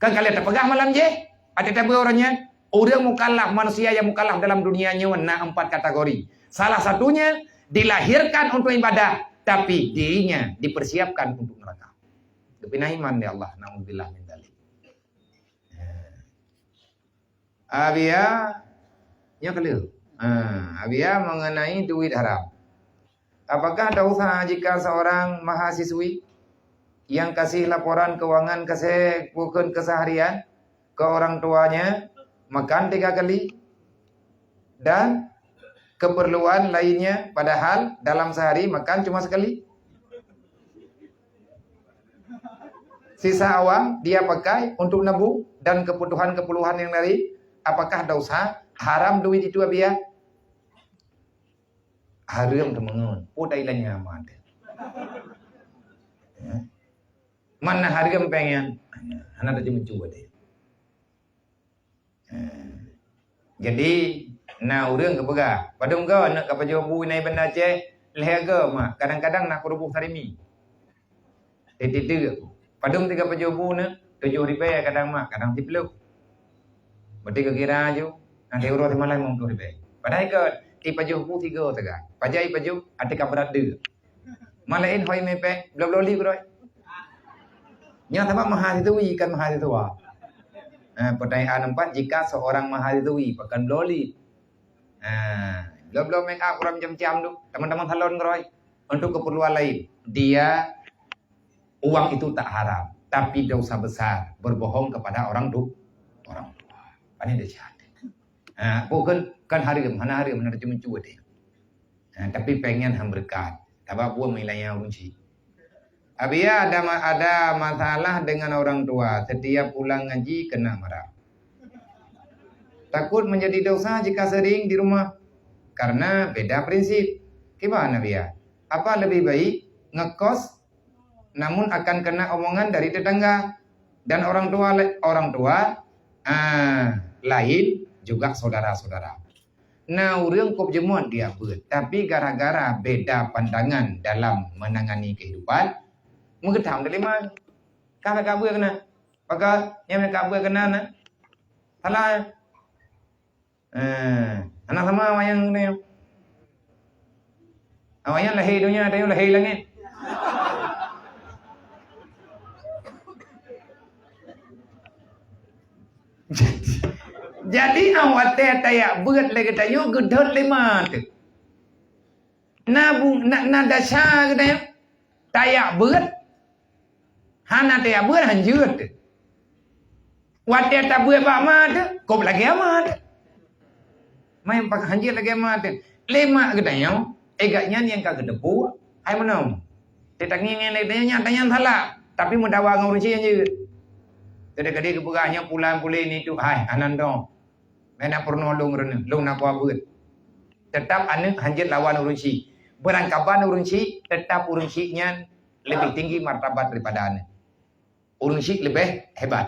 Kan ka lheueh tapeugah malam jih, até tabeuet uroe nyan, ureueng mukallaf, manusia nyang mukallaf dalam dunia nyoe na empat kategori. Salah satunya dilahirkan untuk ibadah, tapi dirinya dipersiapkan untuk neraka. Geupinah iman lé Allah, naudzubillah min dzalik. Abia, nyoe ka lheueh. Ha, abia mengenai duit haram. Apakah dosa jika seorang mahasiswi yang kasih laporan keuangan kese-, bukan keseharian ke orang tuanya, makan tiga kali, dan keperluan lainnya, padahal dalam sehari makan cuma sekali? Sisa awang dia pakai untuk nabung dan kebutuhan-keperluan yang lain. Apakah dosa? Haram duit itu, Abia? Haram teuma ngon. Peue dai lanya amat. Ya. Mana haram pengen? Hana ada jumpa deh. Eh, jadi, na ureueng geupeugah, "Padum go neuk ka pajoh bu inan Banda Aceh, lhèe go mak, kadang-kadang na keuruboh sarimi." Teuteuk, "Padum tiga pajoh bu neuk?" "Tujoh ribèe kadang mak, kadang siplôh." Berarti geukira aju, nanti uroe simalam limong ploh ribèe. Padahai ka tipajoh bu tiga teuga. Pajoh ipajoh, até ka brat deuk. Malaén hôi mepek, bloe-bloe li keudroe. Nyan sabab mahasiswi, kan mahasiswa. Eh, pertanyaan empat, jika seorang mahasiswi pakai bloe li. Eh, bloe-bloe make up, urang macam-macam tu. Teman-teman salon keudroe. Untuk keperluan lain. Dia, uang itu tak haram. Tapi dosa besar. Berbohong kepada orang tu. Orang tua. Pane dia jahat. Ha, bukan, kan haram. Mana haram? Mana cuma cuba dia. Ha, tapi pengen han berkat. Tabak buah meulanya ureueng cit. Abia ada ma-, ada masalah dengan orang tua. Setiap pulang ngaji kena marah. Takut menjadi dosa jika sering di rumah karena beda prinsip. Kiban Nabiya? Apa lebih baik ngekos namun akan kena omongan dari tetangga dan orang tua le-, orang tua, ah, lain juga saudara-saudara. Na ureuëng kop jeumot dia beuet, tapi gara-gara beda pandangan dalam menangani kehidupan, meugeutang teurimong. Ka ka beuet keunan. Maka nyang ka beuet keunan na. Salah. Eh, hana sama awaknyan nyoe. Awaknyan lahé donya, tanyoe lahé langét. Jadi, awak teh tajak beuet lé geutanyoe geudhôt lé ma teuh. Na bu-, na, na desya geutanyoe tajak beuet, hana tajak beuet hanjeuet. Watée tabeuet bak ma teuh, kop lagée ma teuh. Main pak hanjeuet lagée ma teuh. Lé ma geutanyoe, eh, gobnyan nyang ka geuteupeue, hai meunan. Teutangieng lé geutanyoe nyang tanyan salah, tapi meudawa ngon ureuëng chik hanjeuet. Kadang-kadang geupeugah nyoe pulan puléh ni tu, hai, anan dong. Meunan peurunoe lôn reuneueh, lôn na kuabeuet. Teutap aneuëk hanjeuet lawan ureuëng chik. Beurangkaban ureuëng chik, teutap ureuëng chik nyan leubeh tinggi martabat daripada aneuëk. Ureuëng chik leubeh hebat.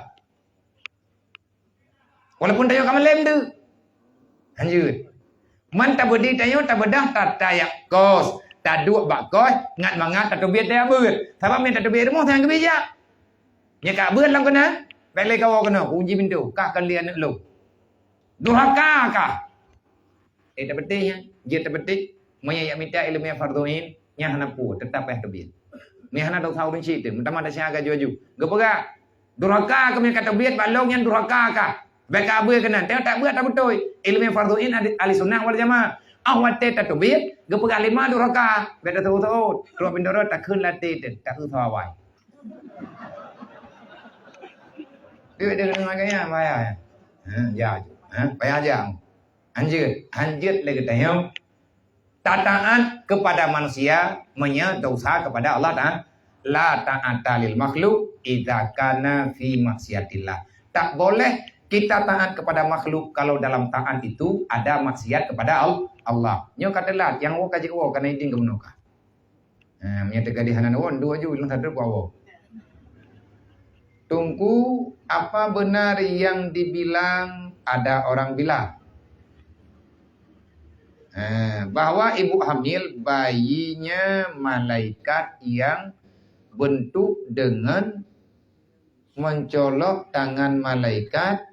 Walaupun tanyoe ka malém tu. Hanjeuet. Man tabeuet di tanyoe tabeudah ta-, tajak kos, taduek bak kos, ngat mangat tateubiet tajak beuet. Sabab meunyo tateubiet rumoh sang geubijak. Nyo ka beuet lam keunan, bèk lé kawoe keunoe, kunci pintoe, kah kon lé aneuëk lôn. Durhaka kah. Eh, tapeuteh nyan, jeuet tapeuteh. Meunyo jak mita iéleumé fardhu ain, nyan hana peue, teutap payah teubiet. Meunyo hana dosa ureuëng chik teuh, meutamah desya ka aju-aju. Geupeugah, durhaka kah meunyo ka teubiet bak lôn nyan durhaka kah. Bèk ka beuet keunan, teutab beuet tabeutôi. Iéleumé fardhu ain ahli, ahli sunnah wal jamaah. Ah watée tateubiet, geupeugah lé ma durhaka, bèk tateuôt-teuôt. Trok bindoro takheun lam até teuh, taeu sawa awai. Duek deungon gaya, payah. Ha, ya. Ha, payah aja. Hanjeuet, hanjeuet lé geutanyoe. Taat kepada manusia meunyo dosa kepada Allah Taala. La ta'ata lil makhluk idza kana fi maksiatillah. Tak boleh kita taat kepada makhluk kalau dalam taat itu ada maksiat kepada Al-, Allah. Nyoe ka teulat, nyang woe ka jeuet woe, ka na idin keunoe ka. Ha, meunyo teuka di hana woe, dua ju lôn sadar ku Allah. Teungku, apa benar yang dibilang ada orang bilang? Ha, bahwa ibu hamil bayinya malaikat yang bentuk dengan mencolok tangan malaikat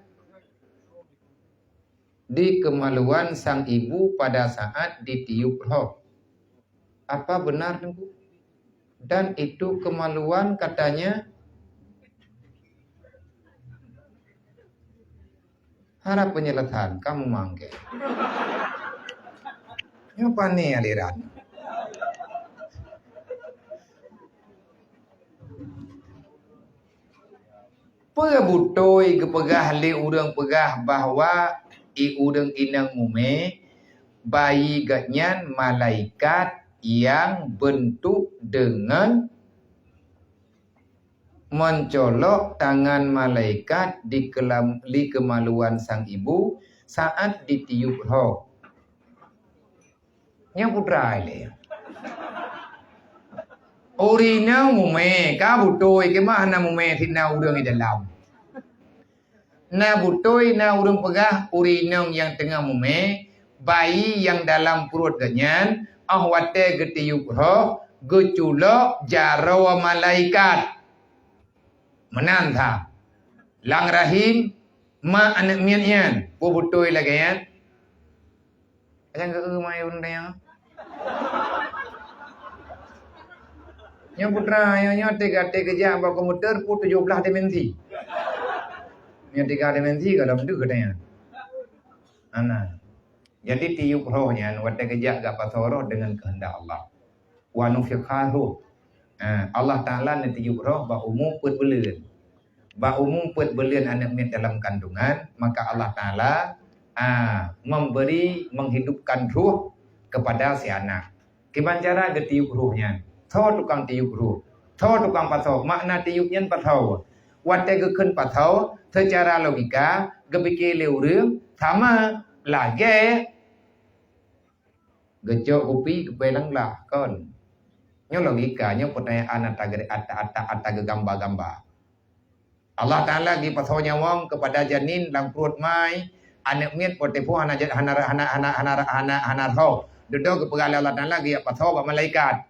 di kemaluan sang ibu pada saat ditiup roh. Apa benar, Teungku? Dan itu kemaluan katanya. Harap penjelasan kamu mangke. Nyoe pane aliran. Peue beutôi geupeugah lé ureuëng peugah bahwa i ureuëng inong mumé, bayi geuhnyan malaikat nyang beuntuk deungon meucolok tangan malaikat di keulam-, di keumaluan sang ibu saat ditiup roh. Nyang putra ilée. Ureuëng inong mumé, ka beutôi keumah na mumé sit na ureuëng di dalam. Na beutôi na ureuëng peugah ureuëng inong nyang teungoh mumé, bayi nyang dalam pruet geuhnyan, óh watée geutiup roh, geuculok jaroe malaikat. Meunan that. Lam rahim ma aneuëk miet nyan, peue beutôi lagée nyan? Nyang geu-eu ma ureuëng tanyoe. Nyoe putra, nyoe, nyoe teuga-teuga geujak bak komputer peuet tujoh blaih dimensi. Nyoe tiga dimensi ka lom deuh katanya. Ana. Jadi tiup roh nyan watée geujak gak pasoe roh deungon keuheundak Allah. Wa nufikha ruh. Ha, Allah Taala neutiup roh bak umu peuet buleuen. Bak umu peuet buleuen aneuëk miet dalam kandungan, maka Allah Taala, ha, memberi, menghidupkan ruh kepada si anak. Kiban cara geutiup roh nyan? Soe tukang tiup roh? Soe tukang pasoe? Makna tiup nyan pasoe. Watée geukheun pasoe, seucara logika, geupike lé ureuëng, Sama lagèe geucok kupi geupèe lam glah, kon. Nyoe logika, nyoe peutanyaan ata geu-, ata, ata, ata geugamba-gamba. Allah Taala geupasoe nyawöng keupada janin lam pruet mai, aneuk miet po teupeu hana ja-, hana, hana, hana, hana, hana, hana rhoh. Dudoe geupeugah lé Allah Taala geujak pasoe bak malaikat.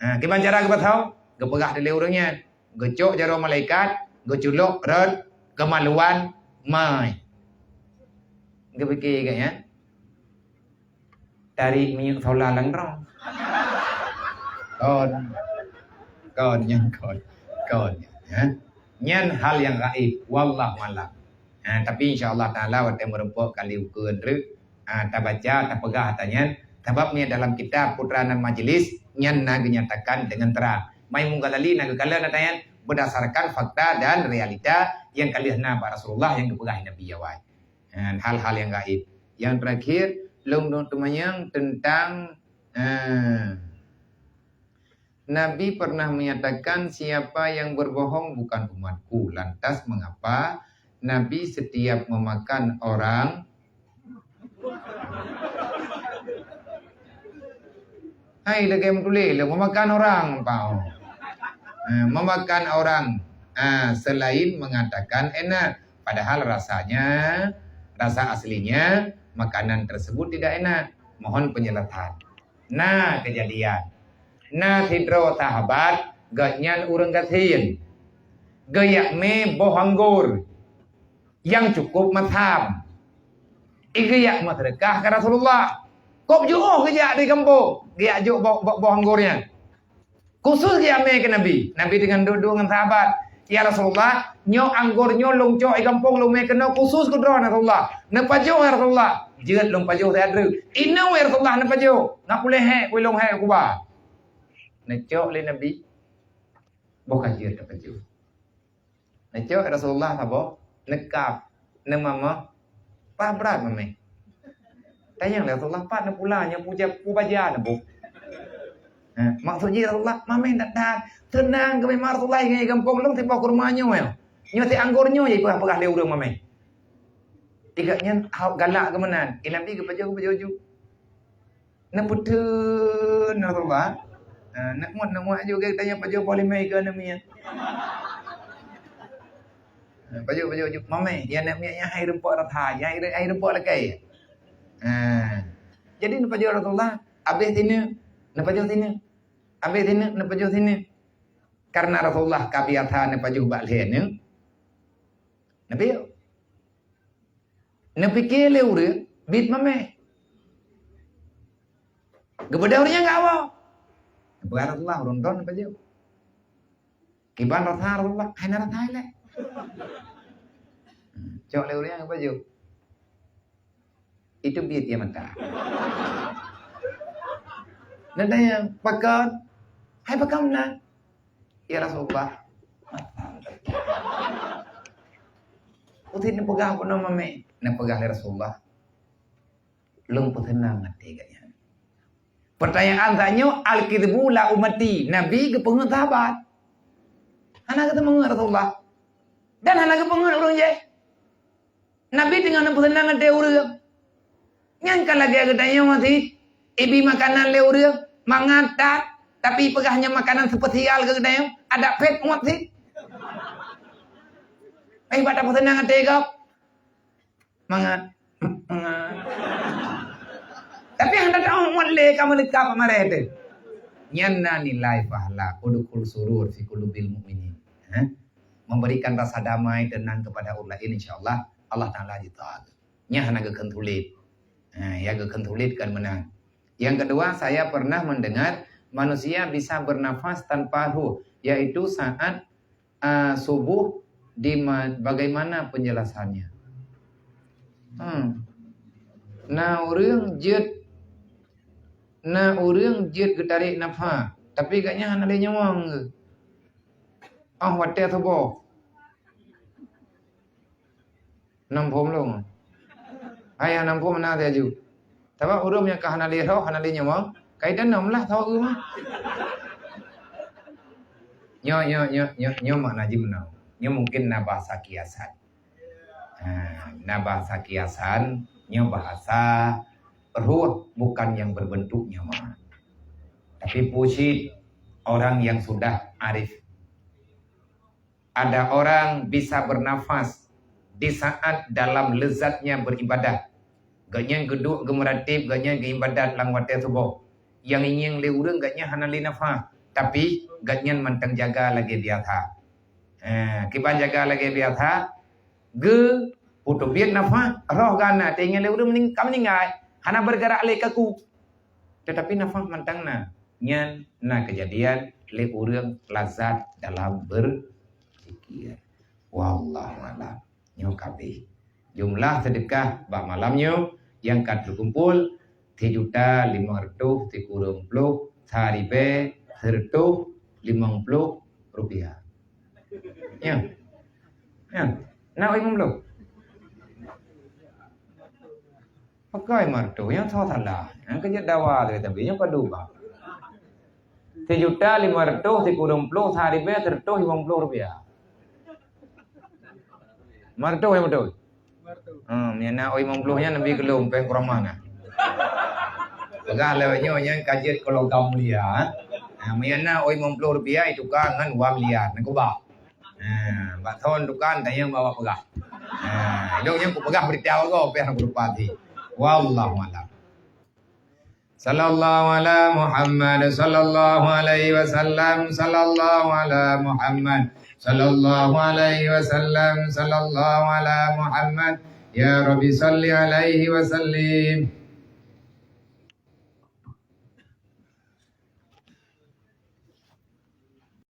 Ha, kiban cara geupasoe? Geupeugah lé ureueng nyan, geucok jaroe malaikat, geuculok rot keumaluan mai. Geupike geuh nyan, tarék minyeuk sola lam droe. Kon. Kon nyan kon. Kon nyan, ha. Nyan hal nyang gaib. Wallahu a'lam. Ha, tapi insya Allah Taala watèe meureumpok kali ukeue treuk, ha, tabaca, tapeugah ata nyan. Sabab nyan dalam kitab Putra dan Majelis nyan na geunyatakan dengan terang. Mai Mughazali na geukalon ata nyan berdasarkan fakta dan realita nyang ka lheueh na bak Rasulullah nyang geupeugah Nabi awai. Ha, hal-hal nyang gaib. Nyang terakhir, lôn teumanyong tentang, ha, Nabi pernah menyatakan, "Siapa yang berbohong bukan umatku." Lantas mengapa Nabi setiap memakan orang, hai lagèe meutuléh lé, memakan orang, pao. Eh, memakan orang, ah, selain mengatakan enak, padahal rasanya, rasa aslinya makanan tersebut tidak enak. Mohon penjelasan. Na keujadian. Na sidroe sahabat, gobnyan ureueng gasien. Geujak mé boh anggor nyang cukup masam. Geujak meuseudeukah keu Rasulullah. Kôp jiôh geujak di gampông, geujak jok boh, boh, boh anggor nyan. Khusus geujak mé keu Nabi. Nabi teungoh duek-duek ngon sahabat. "Ya Rasulullah, nyoe anggor nyoe lôn cok di gampông lôn mé keunoe khusus keu droe, ya Rasulullah. Neupajoh, ya Rasulullah." "Jeuet lôn pajoh siat treuk." "Inoe, ya Rasulullah, neupajoh." "Ngat puléh hék, kuilông hék kuba." Neucok lé Nabi. Boh ka jeuet neupajoh. Neucok Rasulullah saboh, neukab, neumamah, paih brat mamèh. Tanyong lé Rasulullah, "Pat neupula nyoe, puja, pubaja neuboh?" Ha, maksud jih Rasulullah, "Mamèh that-that. Seunang keuh memang Rasulullah ingat gampông lôn siboh kurma nyoe. Nyoe si anggor nyoe," jipeugah-peugah lé ureueng mamèh. Tiga nyan hok galak keu meunan. Nabi geupajoh, geupajoh ju. Neupeuteun Rasulullah. Ha, neuk muet, neuk muet aju geutanyoe pajoh boh limai keu aneuk miet. Ha, pajoh, pajoh, pajoh. Mamèh, ya aneuk miet nyan hai reumpok rata, ya hai, hai reumpok lakèe. Ha. Jadi neupajoh Rasulullah, abéh sineuk, neupajoh sineuk. Abéh sineuk, neupajoh sineuk. Karena Rasulullah ka biasa neupajoh bak lhèe neuk. Nabi Neupike lé ureueng, bit mamèh. Geubeudôh ureueng nyan geuwoe. Neupeugah Rasulullah, ureueng droen pajoh. Kiban rasa Rasulullah, hai na rasa ilèe. Cok lé ureueng nyan geupajoh. Itu bit ya mata. Neutanyong, "Pakon?" "Hai pakon meunan?" "Ya Rasulullah." Utit neupeugah bunoe mamèh. Neupeugah lé Rasulullah, "Lôn peuseunang até gata nyan." Pertanyaan tanyoe, "Al-kidzbu la ummati." Nabi geupeungeut sahabat. Hana geuteumeungeut Rasulullah. Dan hana geupeungeut ureueng jéh. Nabi teungoh neupeuseunang até ureueng. Nyan ka lagèe geutanyoe sit, ibi makanan lé ureueng, mangat that, tapi peugah nyan makanan spesial keu geutanyoe, adak phet umat sit. Ai bak tapeuseunang até gob. Mangat. Mangat. Tapi hana tahu umat lé ka meuleuka pamarèh teuh. Nyan na nilai pahala, udkhul surur fi qulubil mu'minin. Ha? Memberikan rasa damai, tenang kepada orang lain, insya Allah, Allah Taala jiteuka. Nyan hana geukheun sulet. Ha, ya geukheun sulet kan meunan. Yang kedua, saya pernah mendengar manusia bisa bernafas tanpa ruh, yaitu saat, ah, subuh di ma-, bagaimana penjelasannya? Hmm. Na ureueng jeuet, na ureueng jeuet geutarek nafas, tapi gobnyan hana lé nyawöng geuh. Ah, watèe suboh. Nam phom lôn. Hai, nam phom na laju. Sabab ureueng nyang ka hana lé roh, hana lé nyawöng, ka idanom lah sawa geuh mah. Nyoe, nyoe, nyoe, nyoe, nyoe makna jih meunoe. Nyoe mungkin na bahasa kiasan. Nah, bahasa kiasan, nyoe bahasa roh bukan yang berbentuk nyawa. Tapi puji orang yang sudah arif. Ada orang bisa bernafas di saat dalam lezatnya beribadah. Gobnyan geuduek geumeuratéb, gobnyan geuibadat lam watée suboh. Nyang ingieng lé ureuëng gobnyan hana lé nafas, tapi gobnyan mantong jaga lagée biasa. Eh, kiban jaga lagée biasa, geu putôh biet nafas, roh gana teuingieng lé ureuëng mening-, ka meuninggai, hana bergerak lé kaku. Tetapi nafas mantong na. Nyan na kejadian lé ureuëng lazat dalam berzikir. Wallahu a'lam. Nyoe kabeh. Jumlah sedekah bak malam nyoe nyang ka teukumpul sijuta limong reutôh sikureueng ploh sa ribée sireutôh limong ploh rupiah. Ya. Ya. Na oi limong ploh. Pakai martoh nyang salah-salah. Nyang keu jeuet dawa lagée tapi nyang padub bah. Sijuta limong reutôh sikureueng ploh sa ribée sireutôh limong ploh rupiah. Martoh nyang beutôi. Hmm, nyang na oi limong ploh nyan Nabi geulom péng kuramah na. Peugah lé nyoe nyang ka jeuet keu logam mulia. Ha, meunyo na oi limong ploh rupiah itukar ngon wang liat, ngon kubah. Ha, bak thon tukang tanyong bak peugah. Ha, idong nyang kupeugah berita Allah pih hana kuleupah hati. Wallahu a'lam. Sallallahu ala Muhammad, sallallahu alaihi wasallam, sallallahu ala Muhammad, sallallahu alaihi wasallam, sallallahu ala Muhammad. Ya Rabbi salli alaihi wasallim.